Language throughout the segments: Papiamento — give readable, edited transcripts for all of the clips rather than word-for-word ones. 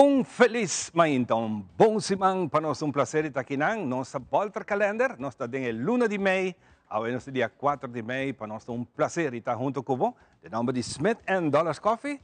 Un felis mainta, un bon siman pa nos, un placer di ta akinan. Nos ta bolter kalender, nos ta den e luna di mei, awe nos ta dia 4 di mei, pa nos ta un placer di ta hunto cu bo. Den nomber di Smith and Dollars Coffee,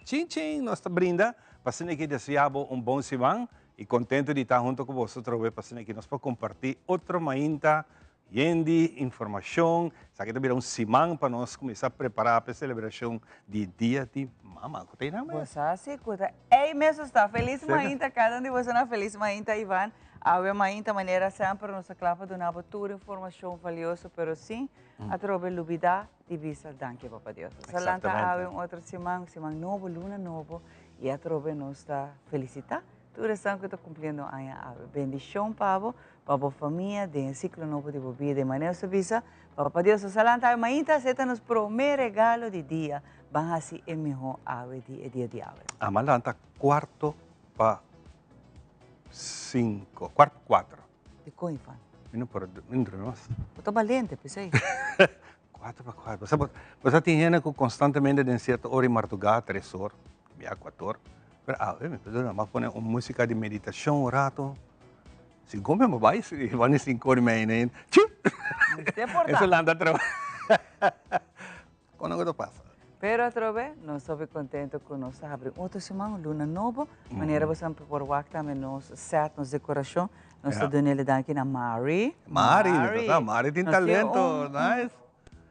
chin chin, nos ta brinda pa asina aki desea bo un bon siman y contento di ta hunto cu boso atrobe pa asina aki nos por comparti otro mainta Yen di informashon. Esaki ta bira un siman pa nos kuminsá prepará pa e selebrashon di Dia di Mama. Ku ta einan mes? Bo sa si ku ta ei mes nos ta. Felis mainta kada un di bosonan. Felis mainta Ivan. Awe mainta manera semper nos ta kla pa duna bo tur informashon valioso pero sin atrobe lubidá di bisa danki Papa Dios. Nos a lanta awe un otro siman, siman nobo, luna nobo i atrobe nos ta felisitá tur esnan ku ta kumpliendo aña awe. Bendishon pa bo. Pa bo famia den e siklo nobo di bo bida. E manera nos ta bisa, Papa Dios nos a lanta awe mainta, esei ta nos promé regalo di dia. Ban hasi e mihó awe di e dia di awe. Ama lanta kuarto pa sinku, kuarto pa kuatro. Dikon, Ivan? Mi no por, mi no drumi mas. Bo ta balente, p'esei. 4 pa 4. Bo sa, bo sa tin hende ku konstantemente den sierto ora i martugá, tres or, bia kuator. Pero awe mi por duna, mi a pone un músika di meditashon un rato. Si gombe mo bai, si wani 5 ora i mei nei, tjiu! Mester por ta. Eso lanta atrobe. Kon ku ta pasa? Pero atrobe, nos hopi kontento ku nos ta habri otro siman, un luna nobo. Manera bo semper por wak tambe nos set, nos dekorashon. Nos ta duna e danki na Mari. Mari, Mari tin talento, nice.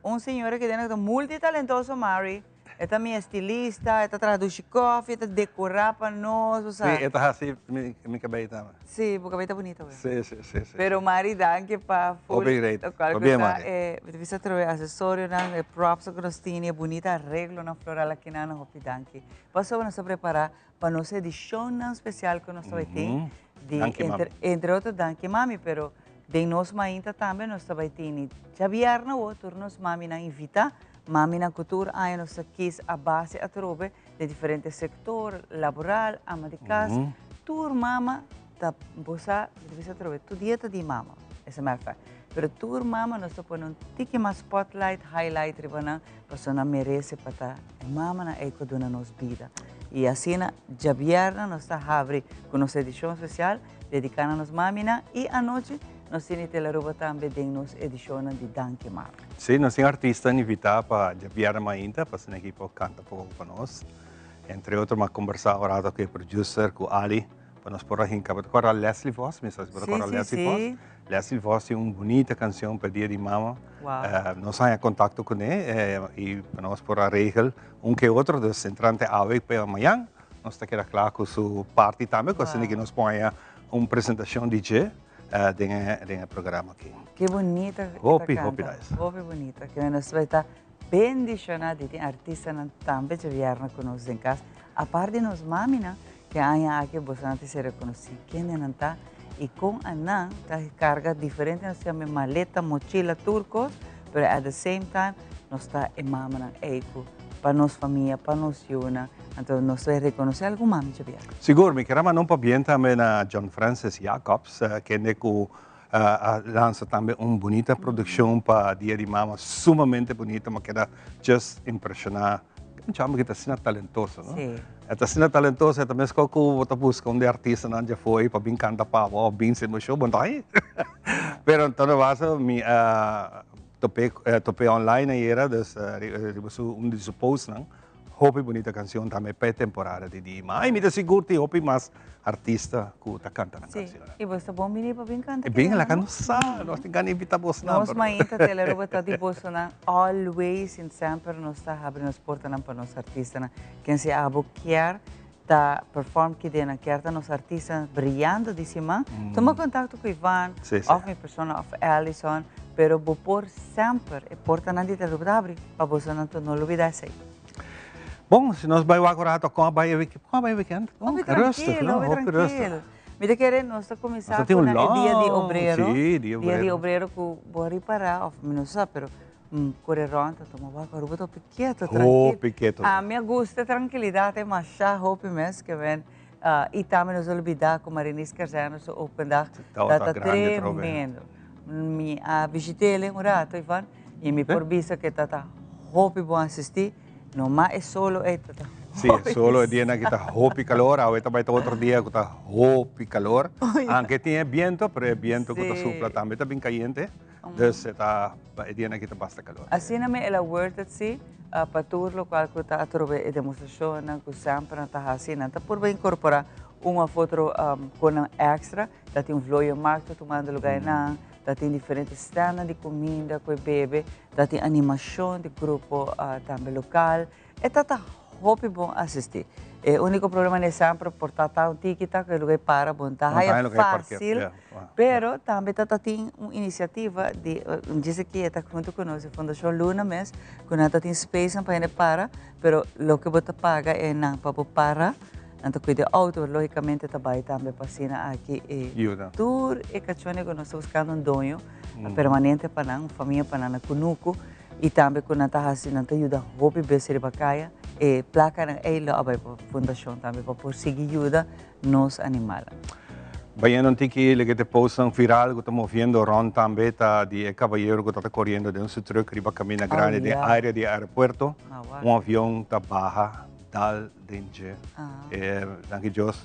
Un señora ku ta multitalentoso, Mari. E ta mi estilista, e ta traha dushi kofi, e ta dekorá pa nos, bo sa. Sí, e ta hasi mi kabei tambe. Sí, bo kabei ta bunito wea. Sí, sí, sí, sí. Pero Mari, danki pa full Hopi great. lokual ku Pabia, ta Mari. e, mi ta bisa atrobe asesorionan, e props ku nos tini, e bunita areglonan floral akinan, hopi danki. Pasobra nos ta prepará pa nos edishonnan spesial ku nos ta bai tin, di Danki, mami. entre, entre otro danki mami, pero den nos mainta tambe nos ta bai tini djabièrnè awo tur nos maminan invitá. Maminan ku tur aña nos ta kis a base atrobe den diferente sektor, laboral, ama di kas. Tur mama ta, bo sa, mi ta bisa atrobe, tur dia ta di mama, as a matter of fact. Pero tur mama nos ta pone un tiki mas spotlight, highlight riba nan, pasobra nan merese pa ta e mamanan ei ku a duna nos bida. I asina djabièrnè nos ta habri ku nos edishon spesial dediká na nos maminan i anochi nos tin di Telaruba tambe den nos edishonnan di Danki Mama. Sí, nos tin artistanan invitá pa djabièrnè mainta pa asina aki por kanta poko pa nos. Entre otro m'a kombersá un rato ku e producer, ku Ali, pa nos por a hinka. Bo ta kòrda Leslie Vos? Mi sa si bo ta kòrda Leslie Vos. Leslie Vos tin un bunita kanshon pa Dia di Mama. Nos a haña kontakto kuné i pa nos por a regel un ke otro. Dus entrante awe pa mañan nos ta keda kla ku su parti tambe, ku asina ki nos por haña un presentashon di dje. Den e den e programa aki. Ke bunita e ta Hopi, hopi kanta. nice. Hopi bunita. Ke nos bai ta bendiciona di tin artistanan tambe djabièrnè ku nos den kas. Apart di nos maminan, ke aña aki bosonan ta ser rekonosí kendenan ta i kon anan ta karga diferente nos yama maleta, mochila, tur kos, pero at the same time nos ta e mamanan ei ku pa nos famia, pa nos yunan. Anto nos ta rekonosé algun mami djabièrnè. Sigur, mi kere manda un pabien tambe na John Francis Jacobs, kende ku a lansa tambe un bunita produkshon pa Dia di Mama, sumamente bunita, mi a keda just impreshoná. Un chama ki ta asina talentoso, no? Sí. E ta asina talentoso, e ta meskos ku bo ta buska un di artistanan dje afó ei pa bin kanta pa bo òf bin hasi show, bo no ta haña. Pero en todo caso mi a top'é top'é online ayera, dus riba su un di su postnan. Hopi bunita cancion tambe pa e temporada di Dima. Ay, mi ta sigur tin hopi mas artista cu ta canta nan Sí, cancionnan. y bos ta bon bini pa bin canta Bin, kinan, laga no? nos sa, nos tin gana invita bosnan, Nos pero mainta Telearuba ta di bosonan always en semper nos ta habri nos portanan pa nos artistanan. Ken si abo kier ta perform kidenan, kier ta nos artistanan briyando di siman, tuma contacto cu Ivan, Sí, sí. of mi persona of Allison, pero bo por semper e portanan di Telearuba ta habri pa bosonan, to no lubida esey. Bon, si nos bai wak un rato kon a bai e weekend, kon a bai e weekend? Hopi Rustig, trankil, no? hopi Hopi rustig. trankil. Mi ta kere nos ta kuminsá Nos ta tin ku un na e dia di long, obrero. sí, dia Dia di obrero. obrero ku bo a ripará, òf mi no sa, pero kore rònt ta tuma wak Aruba ta hopi keto, trankil. Hopi keto. Ami a gusta e trankilidat ei mashá hopi mes ke men i tambe nos a lubidá ku Marinis Kazerne su open dag Tabata ta grandi atrobe. tremendo. Mi a bishit'é un rato, Ivan, i mi por bisa ku e ta ta hopi bon asistí. No ma e solo ei ta ta. Si, solo e dianan aki ta hopi calor, awe ta bai ta otro dia cu ta hopi calor. Aunke tin e biento, pero e biento cu ta supla tambe ta bin cayente. Dus e ta, e dianan aki ta basta calor. Asina mi el a worth it si, pa tur locual cu ta atrobe e demostracionnan cu semper nan ta haci, nan ta purba incorpora un of otro conan extra, ta tin un vlooienmarkt ta tumando lugar einan, ta tin diferente standnan di cuminda cu e bebe, ta tin animacion di grupo tambe local. E ta ta hopi bon asisti. E unico problema n'e semper por ta ta un tiki ta cu e lugar para bon ta haya facil, pero tambe ta ta tin un iniciativa di djis aki e ta hunto cu nos e Fundacion Luna mes cu nan ta tin spacenan pa hende para, pero loke bo ta paga e nan pa bo para, nan ta cuida e auto, pero logicamente ta bay tambe pa asina aki e tur e cachonan cu nos ta buscando un doño permanente pa nan, un famia pa nan na cunucu. I tambe ku nan ta hasi, nan ta yuda hopi bes riba kaya. E plakanan ei lo a bai pa fundashon tambe pa por sigui yuda nos animalnan. Bayendo un tiki leke te postnan viral ku ta moviendo rond tambe ta di e kabayero ku ta koriendo den su truck riba kaminda grandi den area di e aeropuerto. Un avion ta baha dal den dje. Danki Dios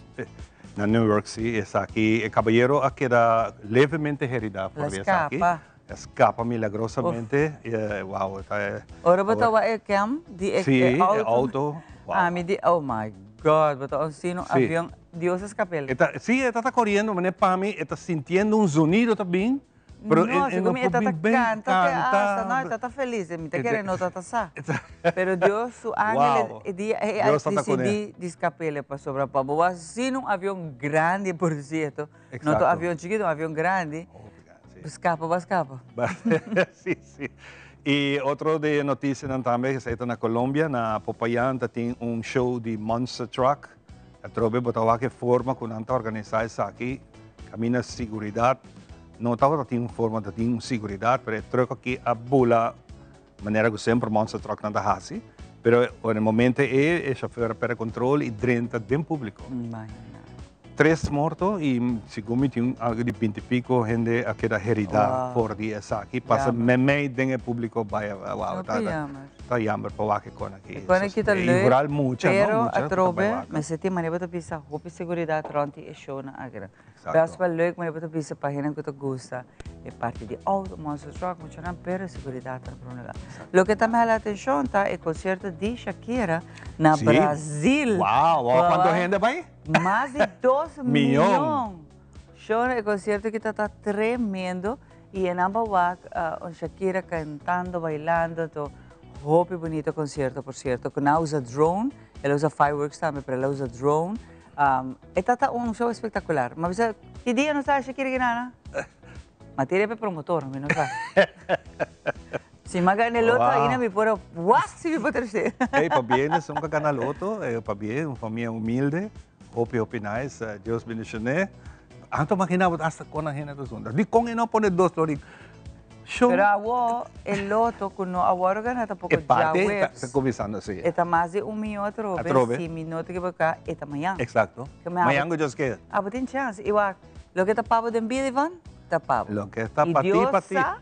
na New York si esaki e kabayero a keda levemente herida for di esaki. A scapa milagrosamente. Wow, ta e. Ora bo ta wak e cam di e Sí, e auto. Wow. Ami di, oh my God, bo ta asina un avion, Dios a scap'el. E ta, sí, e ta ta coriendo, mane pa mi e ta sintiendo un zonido ta bin, pero e no por bin ben canta te hasta, no, e ta ta feliz, mi ta kere no ta ta sa. Pero Dios su angel e dia ei a dicidi di scap'el pasobra pa bo wak asina un avion grandi por cierto, no ta un avion chikito, un avion grandi. Scapa ba scapa. Sí, sí. Y otro di e noticianan tambe, esey ta na Colombia, na Popayán ta tin un show di Monster Truck. Atrobe bo ta wak e forma cu nan ta organisa esaki, caminda siguridad. No tabata tin un forma ta tin un siguridad, pero e truck aki a bula manera cu semper Monster Trucknan ta haci. Pero na e momento ey e chauffeur a perde control y drenta den publico. Imagina. Tres morto y segun mi tin algo di binti pico hende a keda herida for di esaki. Pasa memey den e publico bay wow ta ta jammer pa wak e con aki. E con aki ta leuk pero atrobe mester tin manera bo ta bisa hopi seguridad rond di e shownan aki. Best wel leuk manera bo ta bisa pa hende cu ta gusta e parti di auto, monster truck, muchanan pero e seguridad ta na primer lugar. Loke ta me hala atencion ta e concierto di Shakira na Brazil. Wow, wow, cuanto hende a bay? Mas di dos miyon. Shona, e concierto aki ta ta tremendo y e nan pa wak un Shakira cantando, bailando, anto hopi bunito concierto por cierto, cu nan a usa drone, el a usa fireworks tambe pero el a usa drone. E ta ta un show espectacular. Ma bisa, ki dia nos ta haci Shakira Ginana? Ma tira pa e promotor, mi no sa. Si mi a gana e loto aina mi por a wak si mi por trece. Ey, pabien esun ka gana loto, pabien, un famia humilde, hopi hopi nice, Dios bendicione. Anto imagina bo hasta con nan hende ta zunda. Dicon e no pone dos lori? Show. Pero awo e loto cu no a worde gana tampoco E parte djaweps. ta cuminsando si. E ta mas di un miyon atrobe. Atrobe. Si mi no ta equivoca e ta mañan. Exacto. Mañan cu Dios kier. Abo tin chance. Y wak, loke ta pabo den bida Ivan, ta pabo. Loke ta pa ti, pa ti. Y Dios sa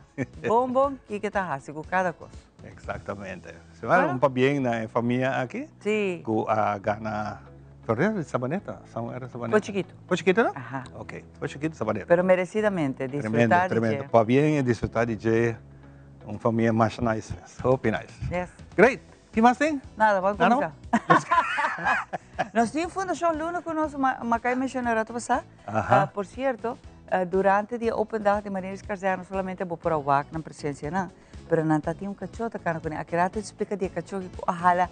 bon bon kiko ta hasi ku kada kos. Exactamente. Si bueno, un pabien na e famia aki. Si. Ku a gana torneo di Sabaneta. Era Sabaneta. Po chikito. Po chikito no? Aha. Ok, po chikito Sabaneta. Pero merecidamente, disfruta tremendo, di dje. Tremendo, pabien y disfruta di dje. Un famia masha nice. Hopi nice. Yes. Great. Ki mas tin? Nada, ban kuminsá. Nos tin Fundashon Luna ku nos, ma kai menshoná rato pasá. Por sierto, durante di e open dag di Marineris Kazerne solamente bo por a wak nan presensia nan, pero nan ta tin un kachó ta kana kuné. Akirá ta splika di e kachó ku a hala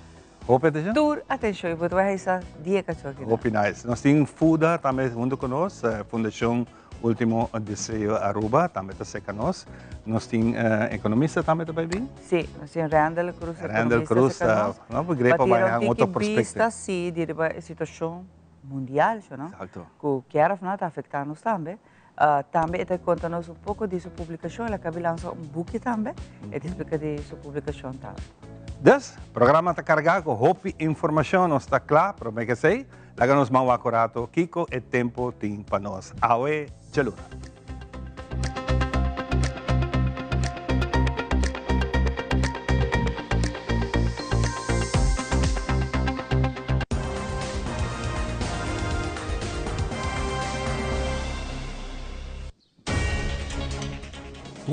Hopi atenshon? Tur atenshon i bo ta bai haisa di e kachó aki. Hopi nice. Nos tin FUDA tambe huntu ku nos, Fundashon Ultimo Deseo Aruba tambe ta serka nos. Nos tin ekonomista tambe ta bai bin? Si, nos tin Randall Cruz, Randall Cruz, ekonomista serka nos. No, bo grepa bai haña otro perspectiva. Pa tira un tiki bista si di riba e situashon mundial, sho no? Exacto. Ku kier of no ta afektá nos tambe. Tambe e ta konta nos un poko di su publikashon, el a kabi lansa un buki tambe, e ta splika di su publikashon tambe. Dus, programa ta kargá ku hopi informashon, nos ta kla, promé ke esei, laga nos man wak un rato kiko e tempu tin pa nos awe djaluna.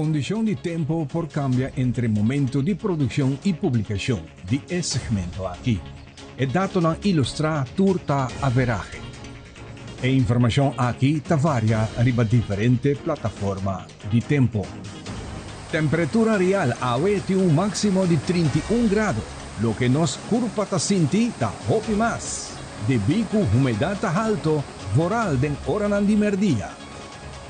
Kondishon di tempu por kambia entre momentu di produkshon i publikashon di e segmento aki. E datonan ilustrá tur ta averahe. E informashon aki ta varia riba diferente plataforma di tempu. Temperatura real awe tin un máksimo di 31 grado, loke nos kurpa ta sinti ta hopi mas, debí ku humedat ta halto vooral den oranan di mèrdia.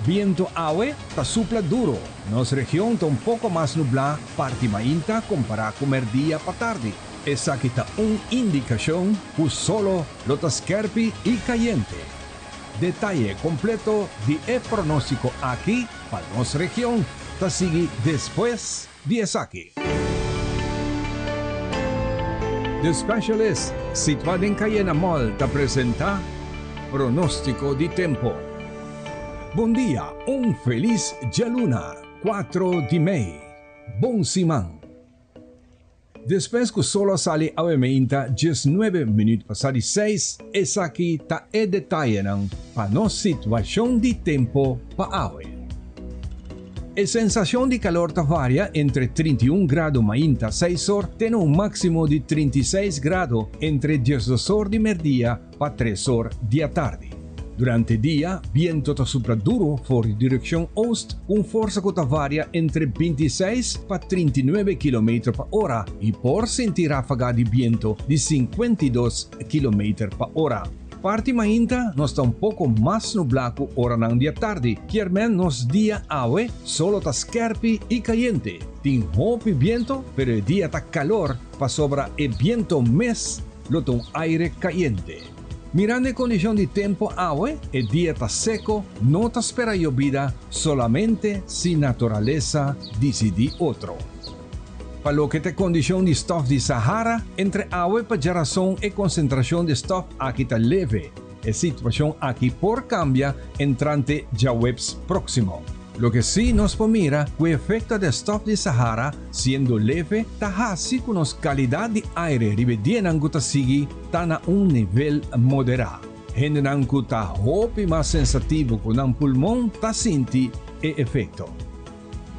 Bientu awe ta supla duro. Nos region ta un poko mas nublá parti mainta kompará ku mèrdia pa tardi. Esaki ta un indikashon ku solo lo ta skèrpi i kayente. Detaye kompleto di e pronóstiko aki pa nos region ta sigui despues di esaki. The Specialist, situá den Cayena Mall, ta presentá Pronóstiko di Tempo. Bon dia, un felis djaluna, 4 di mei. Bon siman! Despues ku solo a sali awe meinta 19 minüt pasá di seis, esaki ta e detayenan pa nos situashon di tempo pa awe. E sensashon di kalor ta varia entre 31 grado mainta seis or te na un máksimo di 36 grado entre 12 or di merdia pa 3 or di atardi. Durante dia, biento ta supla duro for di direkshon oost ku un forsa ku ta varia entre 26 pa 39 kilometer pa ora i por sinti ráfaga di biento di 52 kilometer pa ora. Parti mainta nos ta un poko mas nublá ku oranan di atardi, kier men nos dia awe solo ta skèrpi i kayente. Tin hopi biento, pero e dia ta kalor pasobra e biento mes lo ta un aire kayente. Mirando e kondishon di tempu awe, e dia ta seko, no ta spera yobida, solamente si naturalesa disidí otro. Pa loke ta e kondishon di stòf di Sahara, entre awe pa djarason e konsentrashon di stòf aki ta leve. E situashon aki por kambia entrante djaweps próksimo. Loke sí nos por mira ku e efekto di e stòf di Sahara siendo leve ta hasi ku nos kalidat di aire riba e dianan ku ta sigui ta na un nivel moderá. Hendenan ku ta hopi mas sensativo ku nan pulmon ta sinti e efekto.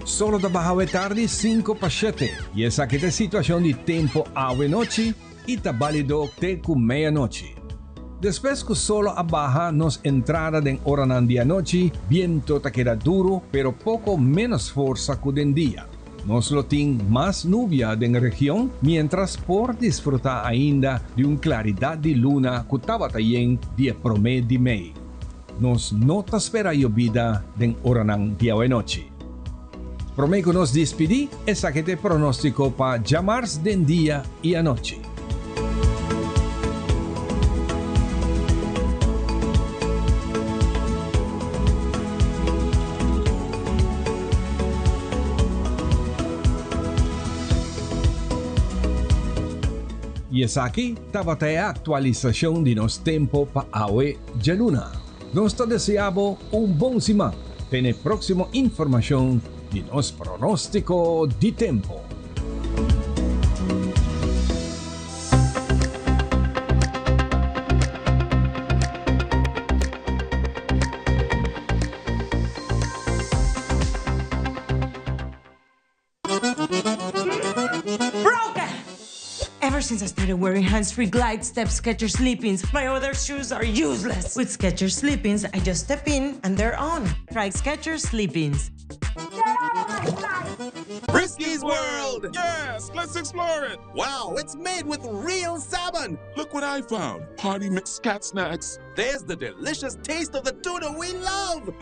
Solo ta baha awe tardi 5 pa 7 i esaki ta e situashon di tempu awe nochi i ta bálido te ku meianochi. Despues ku solo a baha nos entrada den oranan di anochi, biento ta keda duru pero poko ménos forsa ku den dia. Nos lo tin mas nubia den region miéntras por disfrutá ainda di un klaridat di luna ku tabata yen di e promé di mei. Nos no ta spera yobida den oranan di awenochi. Promé ku nos dispidí, esaki ta e pronóstiko pa djamars den dia i anochi. I esaki tabata e aktualisashon di nos tempo pa awe djaluna. Nos ta desea bo un bon siman. Te na e próksimo informashon di nos pronóstiko di tempo. Broken! Ever since I started wearing hands-free Glide Step Skechers Slip-ins, my other shoes are useless. With Skechers Slip-ins, I just step in and they're on. Try Skechers Slip-ins. Friskies World! Yes, let's explore it! Wow, it's made with real salmon! Look what I found! Party mix cat snacks. There's the delicious taste of the tuna we love!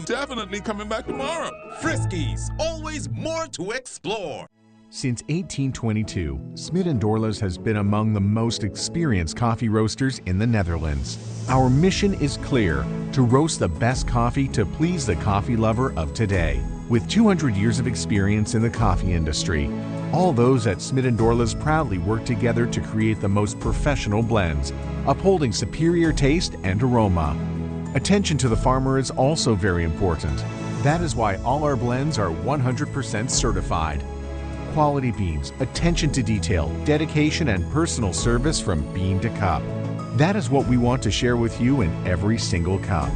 Definitely coming back tomorrow. Friskies, always more to explore. Since 1822, Smit & Dorlas has been among the most experienced coffee roasters in the Netherlands. Our mission is clear: to roast the best coffee to please the coffee lover of today. With 200 years of experience in the coffee industry, all those at Smit & Dorlas proudly work together to create the most professional blends, upholding superior taste and aroma. Attention to the farmer is also very important. That is why all our blends are 100% certified. Quality beans, attention to detail, dedication, and personal service from bean to cup. That is what we want to share with you in every single cup.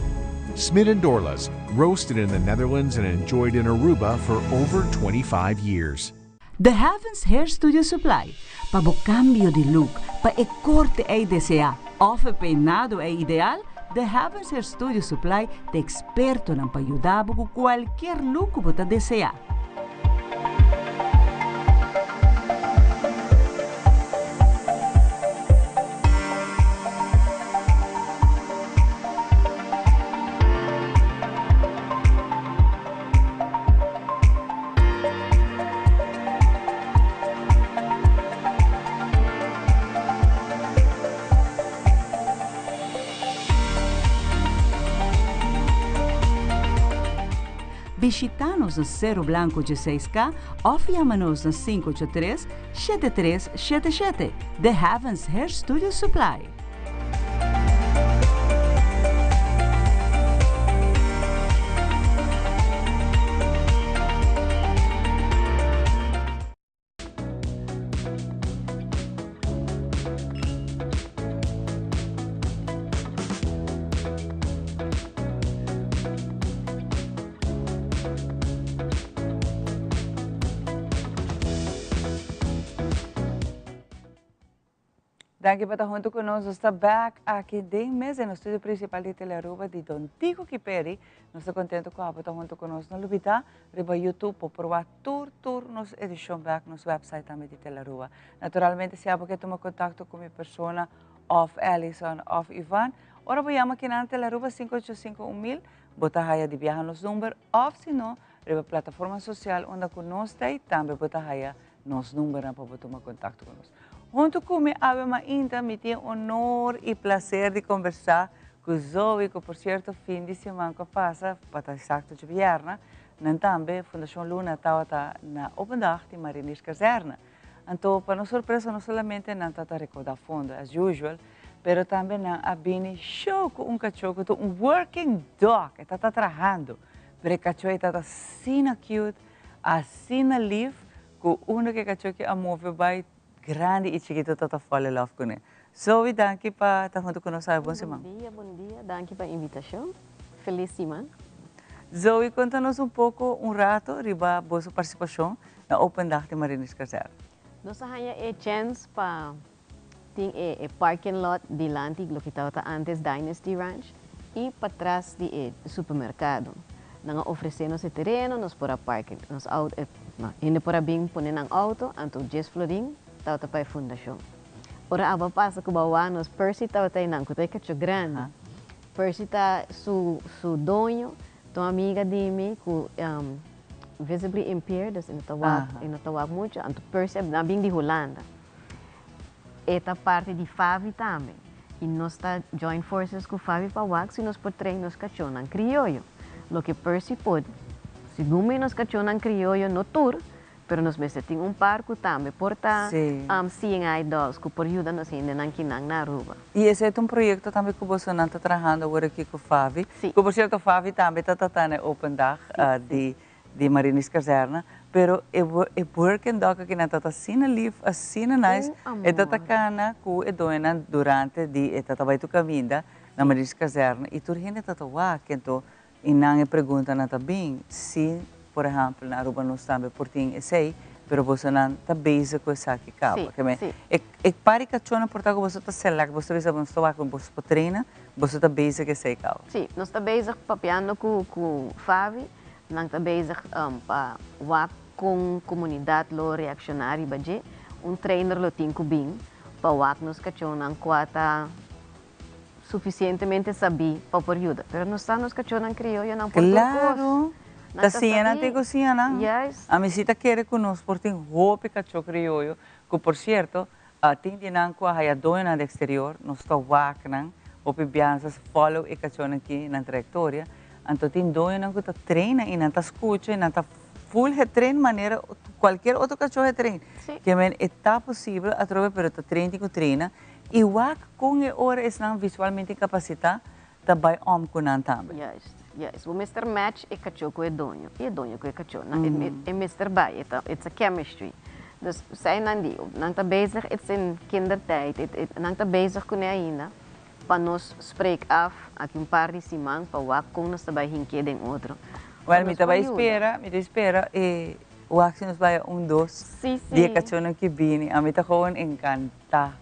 Smit and Dorlas, roasted in the Netherlands and enjoyed in Aruba for over 25 years. The Heavens Hair Studio Supply, pa bo cambio di look, pa e corte ey desea of e peinado ey ideal, The Heavens Hair Studio Supply ta expertonan pa yuda bo cu cualkier look cu bo ta desea. Bishita nos na Cero Blanco 16K of yama nos na 583 7377. The Heavens Hair Studio Supply. Danki pa ta hunto cu nos. Nos ta back aki den mes den nos studio principal di Telearuba di Don Tico Kiperi. Nos ta contento cu abo ta hunto cu nos. No lubida riba YouTube por proba tur tur nos edicion back nos website tambe di Telearuba. Naturalmente si abo ke tuma contacto cu mi persona of Alison of Ivan, ora bo yama kinan Telearuba 585 1000 bo ta haya di biaha nos number of si no riba plataforma social unda cu nos ta y tambe bo ta haya nos numbernan pa bo tuma contacto cu nos. Hunto cu mi awe mainta mi tin honor y placer di conversa cu Zoe cu por cierto fin di siman cu a pasa, pa ta exacto djabierna, nan tambe Fundacion Luna tawata na Open Dag di Marinierskazerne. Anto pa nos sorpresa no solamente nan tata recauda fondo as usual, pero tambe nan a bini show cu un cacho cu ta un working dog, e tata trahando, pero e cacho e tata asina cute, Asina lief cu uno ke cacho ki a move bay grandi y chikito ta ta fall in love cune. Zoe danki pa ta hunto cu nos awe bon siman. Bon dia, bon dia, danki pa invitacion. Feliz siman. Zoe conta nos un poco un rato riba boso participacion na Open Dag di Marinierskazerne. Nos a haya e chens pa tin e parking lot dilanti loke tabata antes Dynasty Ranch y patras di e supermercado. Nan a ofrece nos e tereno, nos por a park nos auto, no, hende por a bin pone nan auto, anto djes florin tabata pa e fundacion. Ora abo a pasa cu bawa nos Percy tabata eynan cu ta e cacho grandi. Percy ta su su doño, ta un amiga di mi cu visibly impaired, dus e no ta wak, e no ta wak mucho, anto Percy a bin di Hulanda. E ta parti di Favi tambe y nos ta join forces cu Favi pa wak si nos por train nos cachonan crioyo. Loke Percy por, segun mi nos cachonan crioyo no tur, pero nos mester tin un par cu tambe por ta seeing eye dogs cu por yuda nos hendenan kinan na Aruba. Y esey ta un proyecto tambe cu bosonan ta trahando awor aki cu Favi. Cu por cierto Favi tambe ta trata na e open dag di di Marinierskazerne, pero e e working dog aki nan ta ta asina lief, asina nice, e ta ta cana cu e doñonan durante di e ta ta bay tur caminda na Marinierskazerne y tur hende ta ta wak, enton y nan e preguntanan ta bin si por ehempel na Aruba nos tambe por tin esey, pero bosonan ta bezig cu esaki caba, ke men e e par di cachonan por ta cu boso ta select, boso ta bisa nos ta wak boso por traina, boso ta bezig esey caba. Si, nos ta bezig papiando cu cu Favi Nan ta bezig pa wak kon komunidat lo reakshoná riba dje. Un trainer lo tin ku bin pa wak nos kachónan kua ta sufisientemente sabí pa por yuda. Pero nos sa nos kachónan krioyonan por tur kos. Klaru! Ta siña nan tin ku siña nan. Ami si ta kere ku nos por tin hopi kachó krioyo, ku por sierto tin di nan ku a haya doñonan di eksterior, nos ta wak nan, hopi biansas follow e kachónan aki nan trayektoria. Anto tin doñonan ku ta traina i nan ta skucha i nan ta full getrain manera kualkier otro kachó getrain. Ke men e ta posibel atrobe pero ta train tin ku traina i wak kon e ora esnan visualmente inkapasitá ta bai om ku nan tambe. Juist, juist. Bo mester match e kachó ku e doño i e doño ku e kachó. Nan e mester bai, e ta it's a chemistry. Dus esei nan di, nan ta bezig, it's in kindertijd, nan ta bezig kuné ainda. Pa nos spreek af aki un par di siman pa wak kon nos ta bai hink'é den otro. Well, mi ta bai spera, mi ta spera e wak si nos bai a un dos di e kachónan ki bini. Ami ta gewoon enkantá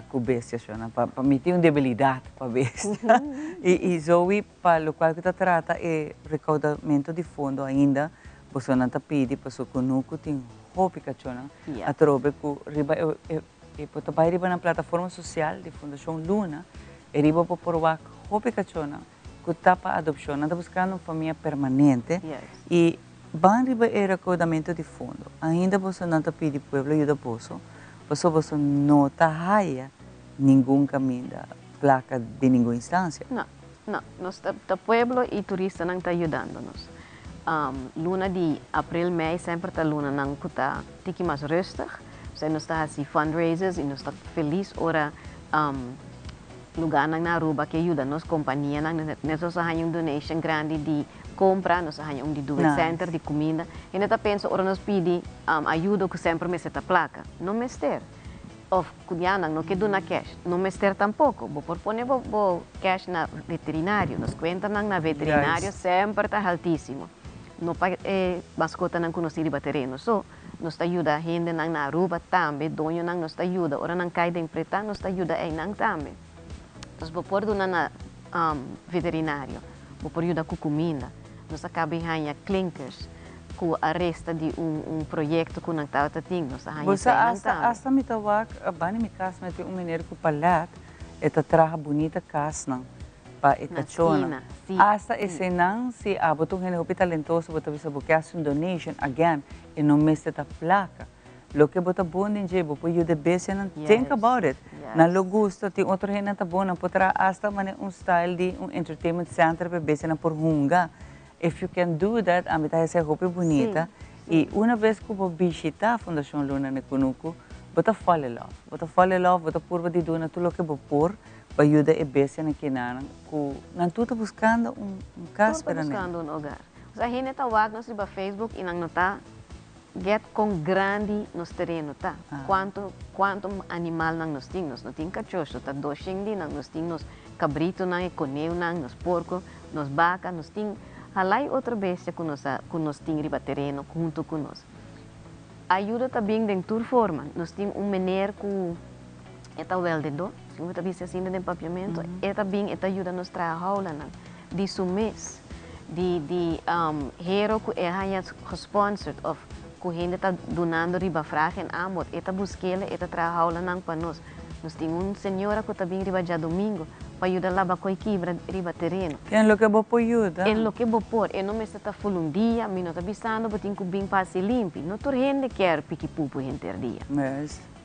ku bestia shona. Pa mi tin un debilidat pa bestia. I Zoe, pa lokual ku ta trata e rekoudamentu di fondo ainda bosonan ta pidi pasobra kunuku tin hopi kachónan atrobe ku riba e E por ta bai riba nan plataforma sosial di Fundashon Luna e riba bo por wak hopi kachónan ku ta pa adopshon. Nan ta buskando un famia permanente i ban riba e rekoudamentu di fondo. Ainda boso nan ta pidi pueblo yuda boso pasobra boso no ta haya ningun kaminda plaka di ningun instansia. No, no. Nos ta pueblo i turistanan ta yudando nos. Luna di april, mei semper ta lunanan ku ta tiki mas rustig. Osea nos ta hasi fundraisers i nos ta felis ora lugarnan na Aruba ke yuda nos, kompanianan. Net nos a haña un donation grandi di kompra, nos a haña un di Do It Center di kuminda. Hende ta pensa ora nos pidi ayudo ku semper mester ta plaka. No mester. Of ku ya nan no ke duna cash. No mester tampoko. Bo por pone bo cash na veterinario. Nos kuentanan na veterinario semper ta haltisimo. No pa e maskotanan ku nos tin riba tereno so. Nos ta yuda hendenan na Aruba tambe, doñonan nos ta yuda. Ora nan kai den pretá nos ta yuda einan tambe. Entonces bo por duna na veterinario, bo por yuda ku kuminda. Nos a kaba di haña klinkers ku a resta di un proyekto ku nan tabata tin. Nos a haña Bo sa eseinan asta tambe. asta mi ta wak bani mi kas mi tin un meneer ku palet e ta traha bunita kasnan pa e Na kachónan. skina, si. Asta eseinan si abo ta un hende hopi talentoso bo ta bisa bo ke hasi un donation again e no mester ta plaka. Loke bo ta bon den dje bo por yuda e bestianan think about it. Nan lo gusta tin otro hendenan ta bon nan por traha asta manera un style di un entertainment center pa e bestianan por hunga. If you can do that ami ta hesei hopi bunita y una bes cu bo bishita Fundacion Luna na Cunucu bo ta fall in love bo ta fall in love bo ta purba di duna tur loke bo por pa yuda e bestianan kinanan cu nan tur ta buscando un cas Tur ta permanente. buscando un hogar. Osea hende ta wak nos riba Facebook y nan no ta get con grandi nos tereno ta, cuanto cuanto animalnan nos tin, nos no tin cacho, so ta doshen di nan, nos tin nos cabritonan, e coneunan, nos porco, nos baca, nos tin halai otro bestia cu nos a cu nos tin riba tereno hunto cu nos. Ayuda ta bin den tur forma, nos tin un meneer cu e ta weldedor, si bo ta bisa asina den papiamento, e ta bin e ta yuda nos traha haulanan di su mes, di di hero cu e haña gesponsored of cu hende ta dunando riba vraag en aanbod, e ta buskele, e ta traha haulanan pa nos. Nos tin un señora cu ta bin riba djadomingo pa yuda laba coy kibra riba tereno. En loke bo por yuda. En loke bo por. E no mester ta ful un dia, mi no ta bisando bo tin cu bin pa haci limpi. No tur hende kier piki pupu henter dia.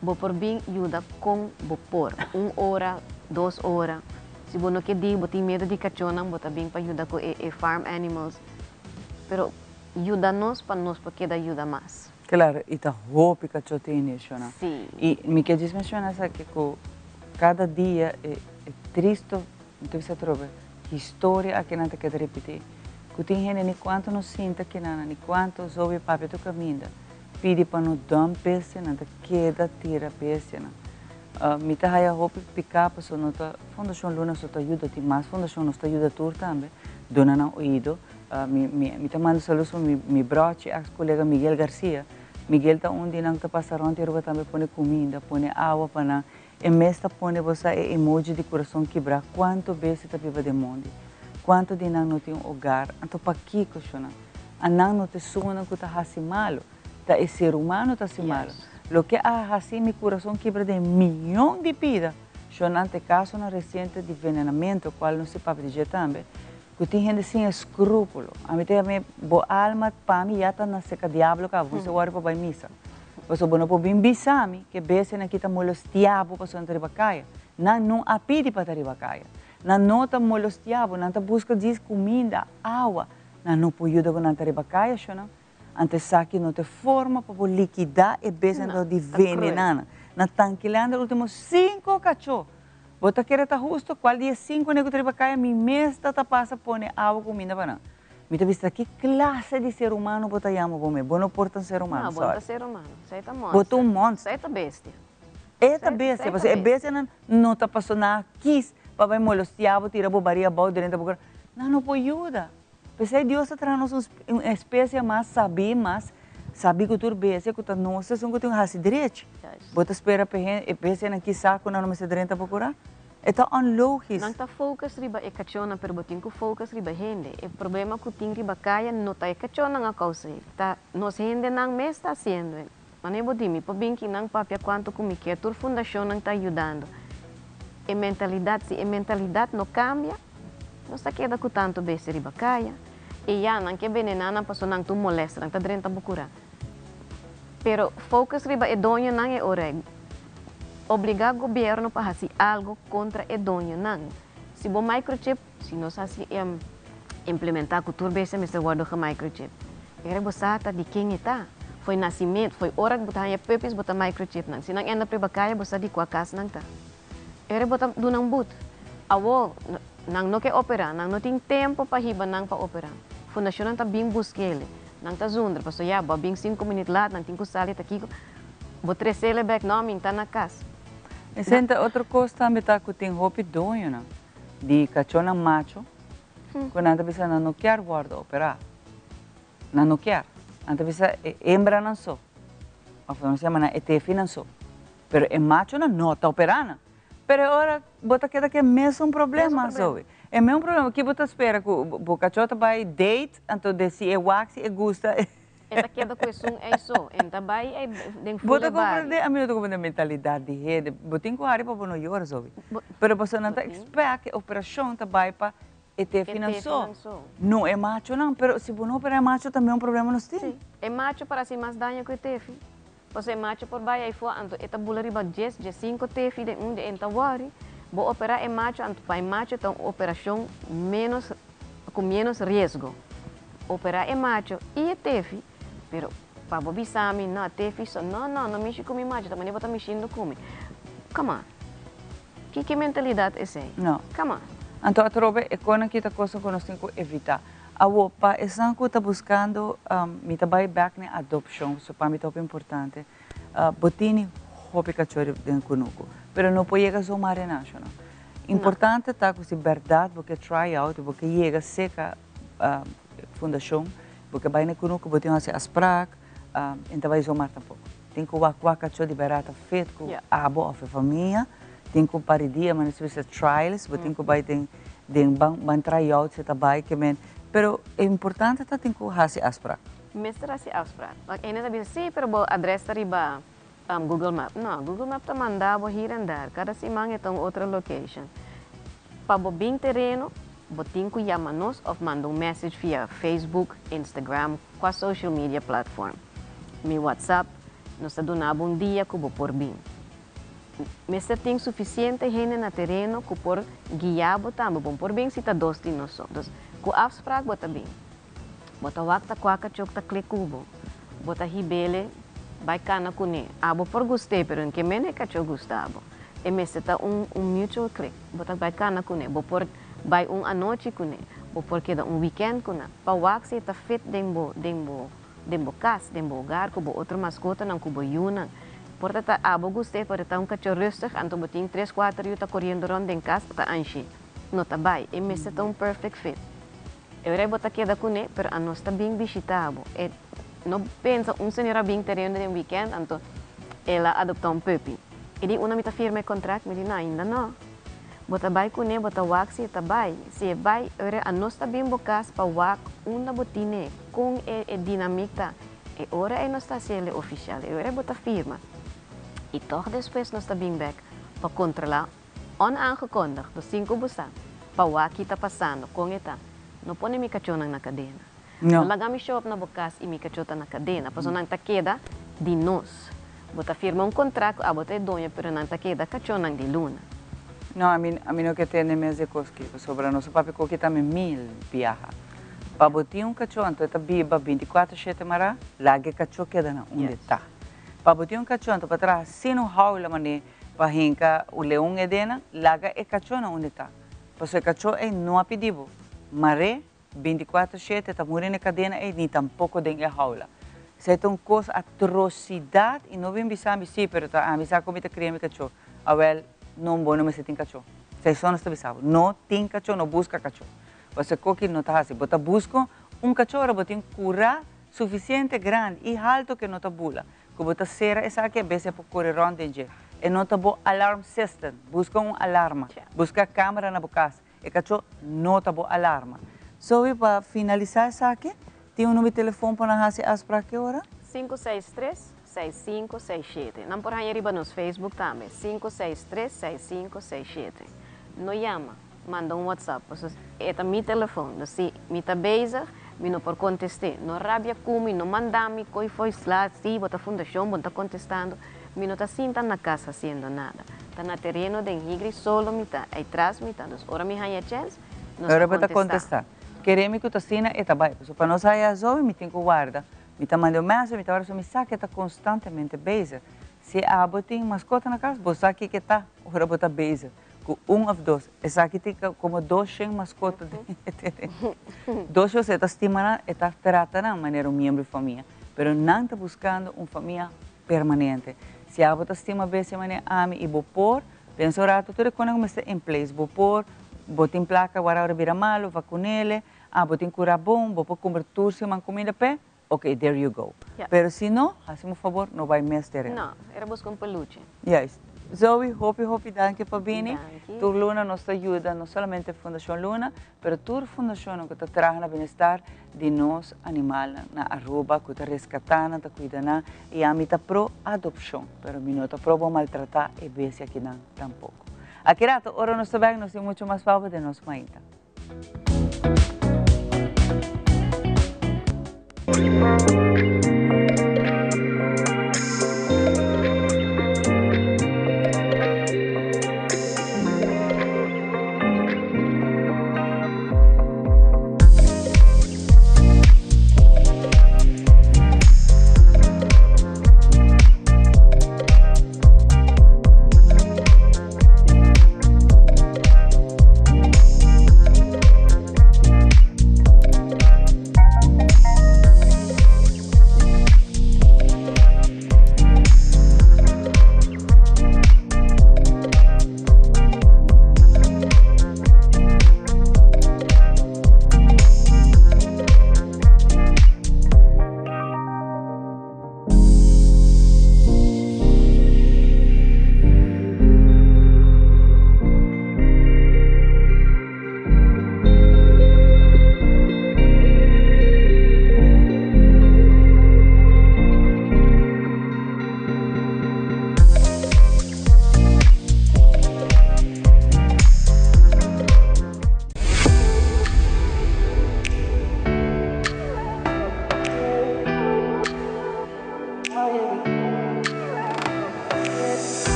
Bo por bin yuda kon bo por, un ora, dos ora. Si bo no ke di, bo tin miedu di kachónan, bo ta bin pa yuda ku e e farm animals. Pero yuda nos pa nos por keda yuda mas. Claro, y ta hopi kachó tin inicionan. Sí. Y mi ke djis menciona esaki ku kada dia e e tristo, mi ta bisa atrobe, historia aki nan ta keda ripití. Ku tin hende ni kuantu no sinta kinan, ni kuantu zobi papia tur kaminda. Pidi pa no dump bestianan, ta keda tira bestianan. Mi ta haya hopi piká pasobra no ta Fundashon Luna so ta yuda, tin mas fundashon nos ta yuda tur tambe, duna nan oido. Mi mi ta manda saludos pa mi mi brochi ex kolega Miguel Garcia. Miguel ta un di nan ku ta pasa rònt di Aruba tambe pone kuminda, pone awa pa nan. E mes ta pone bo sa e emoji di kurason kibrá kuantu bes e ta biba den mondi. Kuantu di nan no tin un ogar, anto pakiko shunan? A nan no ta esunnan ku ta hasi malu, ta e ser humano ta hasi malu. Loke a hasi mi kurason kibra den miyon di pida, shunan ta e kasonan resiente di venenamentu, kual nos si papia di dje tambe, ku tin hende sin eskrúpulo. Ami ta yam'é, bo alma pa mi ya ta na seka diablo kaba, bo mester wòrdu pa bai misa. Pasobra bo no por bin bisa mi ku e bestianan aki ta molestiá bo pasobra nan ta riba kaya. Nan no a pidi pa ta riba kaya. Nan no ta molestiá bo, nan ta buska djis kuminda, awa. Nan no por yuda ku nan ta riba kaya, shonnan. Anto esaki no ta e forma pa bo likidá e bestianan dor di venená nan. Na Tankilander último sinku kachó. Bo ta kere ta husto? Kual di e sinku ne ku ta riba kaya mi mes ta ta pasa pone awa kuminda pa nan. Mi ta bisa ki klase di ser humano bo ta yama bo mes? Bo no por ta un ser humano, No, bo no ta sorry. ser humano. Esei ta Bo ta monster. un monster. Esei ta bestia. E ta bestia, pasobra e bestianan no ta paso nan a kis. Pa bai molestiá bo, tira bo baria abou drenta bo kura. Nan no por yuda. P'esei Dios a traha nos un espesie mas sabí, mas sabí ku tur bestia ku ta nos esun ku tin hasi drechi. Bo ta spera pa e bestianan kisa ku nan no mester drenta bo kura? E ta onlogis. Nan ta focus riba e kachónan pero bo tin ku focus riba hende. E problema ku tin riba kaya no ta e kachónan a kousa e, ta nos hendenan mes ta hasiendo e. Mane bo di mi por bin kinan papia kuantu ku mi kier tur fundashonnan ta yudando. E mentalidat si e mentalidat no kambia nos ta keda ku tantu besti riba kaya i ya nan ke benená nan paso nan tur molèster nan ta drenta bo kurá. Pero focus riba e doñonan e ora ei. Obligá gobièrnu pa hasi algu kontra e doñonan. Si bo microchip si nos hasi implementá ku tur bestia mester wòrdu gemicrochip, e bo sa ta di ken e ta. Foi nasimentu, foi ora ku bo ta haña puppies bo ta microchip nan. Si nan enda riba kaya bo sa di kua kas nan ta. E bo ta duna un but. Awor nan no ke operá, nan no tin tempu pa hiba nan pa operá. Fundashonnan ta bin busk'é, nan ta zundra, pasobra ya bo a bin 5 minüt lat, nan tin ku sali ta kiko. Bo tres'é bèk, no, mi ta na kas. Esei ta otro kos tambe ta ku tin hopi doñonan di kachónan macho ku nan ta bisa nan no kier wòrdu operá. Nan no kier. Nan ta bisa e hembranan so. Òf nos yama nan e tefinan so. Pero e machonan no ta operá nan. Pero ora bo ta keda ku e mesun problema, Zoe. E mesun problema. Ki bo ta spera ku bo kachó ta bai date, anto de si e wak, si e gusta. E ta keda ku esun ei so. E ta bai ei den Bo ta full bari. komprendé? Ami no ta komprendé mentalidat di hende. Bo tin ku hari pa bo no yora, Zoe. Pero pasobra nan ta expect e operashon ta bai pa e tefinan so. Tefinan so. No e machonan. Pero si bo no operá e macho tambe un problema nos tin. Sí. E macho por hasi mas daño ku e tefi. Pasobra e macho por bai ei for anto e ta bula riba 10, 15 tefi den un di e ta wòri. Bo operá e macho anto pa e macho ta un operashon menos ku menos riesgo. Operá e macho i e tefi, pero pa bo bisa mi no tefi so no no no mishi ku mi macho ta manera bo ta mishindo ku mi. Come on. Ki mentalidat esei? No. Come on. Anto atrobe e kosnan ki ta kos ku nos tin ku evitá. Awo pa esnan ku ta buskando mi ta bai bèk na adopshon, so pa mi ta hopi importante. Bo tini hopi kachó den kunuku, pero no por yega zomaar den national. Importante ta ku si bèrdat bo ke try out, bo ke yega serka fundashon, bo ke bai na kunuku, bo tin hasi afspraak, e ta bai zomaar tampoko. Tin ku wak wak kachó di bèrdat ta fit ku abo òf e famia, tin ku par di dia, manera si bisa trials, bo tin ku bai den ban try out si ta bai ke men, pero e importante ta tin ku hasi afspraak. Mester hasi afspraak. Want ene ta bisa, sí, pero bo adres ta riba Google Map. No, Google Map ta manda bo hier en daar. Kada siman e ta un otro location. Pa bo bin tereno, bo tin ku yama nos òf manda un message via Facebook, Instagram, kua social media platform. Mi WhatsApp, nos ta duna bo un dia ku bo por bin. Mester tin sufisiente hende na tereno ku por guia bo tambe. Bo por bin si ta dos di nos so. Dus, ku afspraak bo ta bin. Bo ta wak ta kua kachó ta klik ku bo. Bo ta hib'é bai kana kuné. Abo por gust'é, pero no ke men e kachó gusta bo. E mester ta un mutual click. Bo ta bai kana kuné. Bo por bai un anochi kuné. Bo por keda un weekend kuné. Pa wak si e ta fit den bo kas, den bo hogar, ku bo otro maskotanan, ku bo yunan. Por ta abo gust'é, pero ta un kachó rustig, anto bo tin 3, 4 yu ta koriendo rònt den kas, ta anshi. No ta bai. E mester ta un perfect fit. E ora bo ta keda kuné, pero anos ta bin bishitá bo. E no pensa un señora bin tereno den weekend, anto el a adoptá un puppy. E di unda mi ta firma e kontrakt, mi di no, ainda no. Bo ta bai kuné, bo ta wak si e ta bai. Si e bai, ora anos ta bin bo kas pa wak unda bo tin'é, kon e dinamik ta. E ora e nos ta hasié ofisial, e ora bo ta firma. I toch despues nos ta bin bèk pa kontrolá onaangekondigd, dus sin ku bo sa, pa wak ki ta pasando, kon e ta. No pone mi kachónan na kadena. No. No laga mi show up na bo kas i mi kachó ta na kadena. Pasobra nan ta keda di nos. Bo ta firma un kontrakt, abo ta e doño, pero nan ta keda kachónan di Luna. No, ami no ke tende mes e kos ki pasobra nos papia ku kita mi mil biaha. Pa bo tin un kachó, anto e ta biba 24/7 mará, laga e kachó keda na unda ta. Pa bo tin un kachó, anto pa traha sin un jaula mané pa hinka un leon edena, laga e kachó na unda ta. Pasobra e kachó ei no a pidi bo. Maré 24/7 ta muri na kadena ei ni tampoko den e jaula. Esei ta un kos atrosidat i no bin bisa mi sí, pero ta ami sa ku mi ta kria mi kachó. Awel, no bo no mester tin kachó. Esei so nos ta bisa bo. No tin kachó, no buska kachó. Pasobra koki no ta hasi. Bo ta buska un kachó ora bo tin kurá sufisiente grandi i haltu ku e no ta bula. Ku bo ta sera esaki a bes e por kore rònt den dje. E no ta bo alarm system. Buska un alarma. Buska kamera na bo kas. E kachó no ta bo alarma. Zoe, pa finalisá esaki, tin un number di telefon pa nan hasi afsprak ki ora? 563 6567. Nan por haña riba nos Facebook tambe, 563 6567. No yama, manda un WhatsApp, pasobra e ta mi telefon, dus si mi ta bezig, mi no por kontest'é. No rabia ku mi, no manda mi koi foi sla, si bo ta fundashon, bo no ta kontestando. Mi no ta sinta na kas hasiendo nada. Ta na tereno den Higri solo mi ta, ei tras mi ta. Dus ora mi haña chèns, nos Ora ta bo ta kontestá. kontestá. Kere mi ku ta asina, e ta bai. Pasobra pa nos haya Zoe, mi tin ku warda. Mi ta manda un message, mi ta warda, pasobra mi sa ku e ta konstantemente bezig. Si abo tin maskota na kas, bo sa kiko e ta ora bo ta bezig ku un òf dos. Esaki tin komo doshen maskota den e tereno. Dos yos e ta stima nan, e ta trata nan manera un miembro di famia. Pero nan ta buskando un famia permanente. Si abo ta stima bestia manera ami i bo por, pensa un rato tur e konan ku mester in place. Bo por, bo tin plaka wara ora bira malu, vakunele, ah bo tin kura bon, bo por kumpra tur siman kuminda p'e, ok there you go. Pero si no, hasi un fabor, no bai mes tereno. No, era buska un peluche. Juist. Zoe, hopi hopi danki pa bini. Danki. Tur luna nos ta yuda no solamente Fundashon Luna, pero tur fundashonnan ku ta traha na bienestar di nos animalnan na Aruba ku ta reskatá nan, ta kuida nan i ami ta pro adopshon, pero mi no ta pro bo maltratá e bestia akinan tampoko. Aki rato ora nos ta bèk nos tin muchu mas pabia den nos mainta.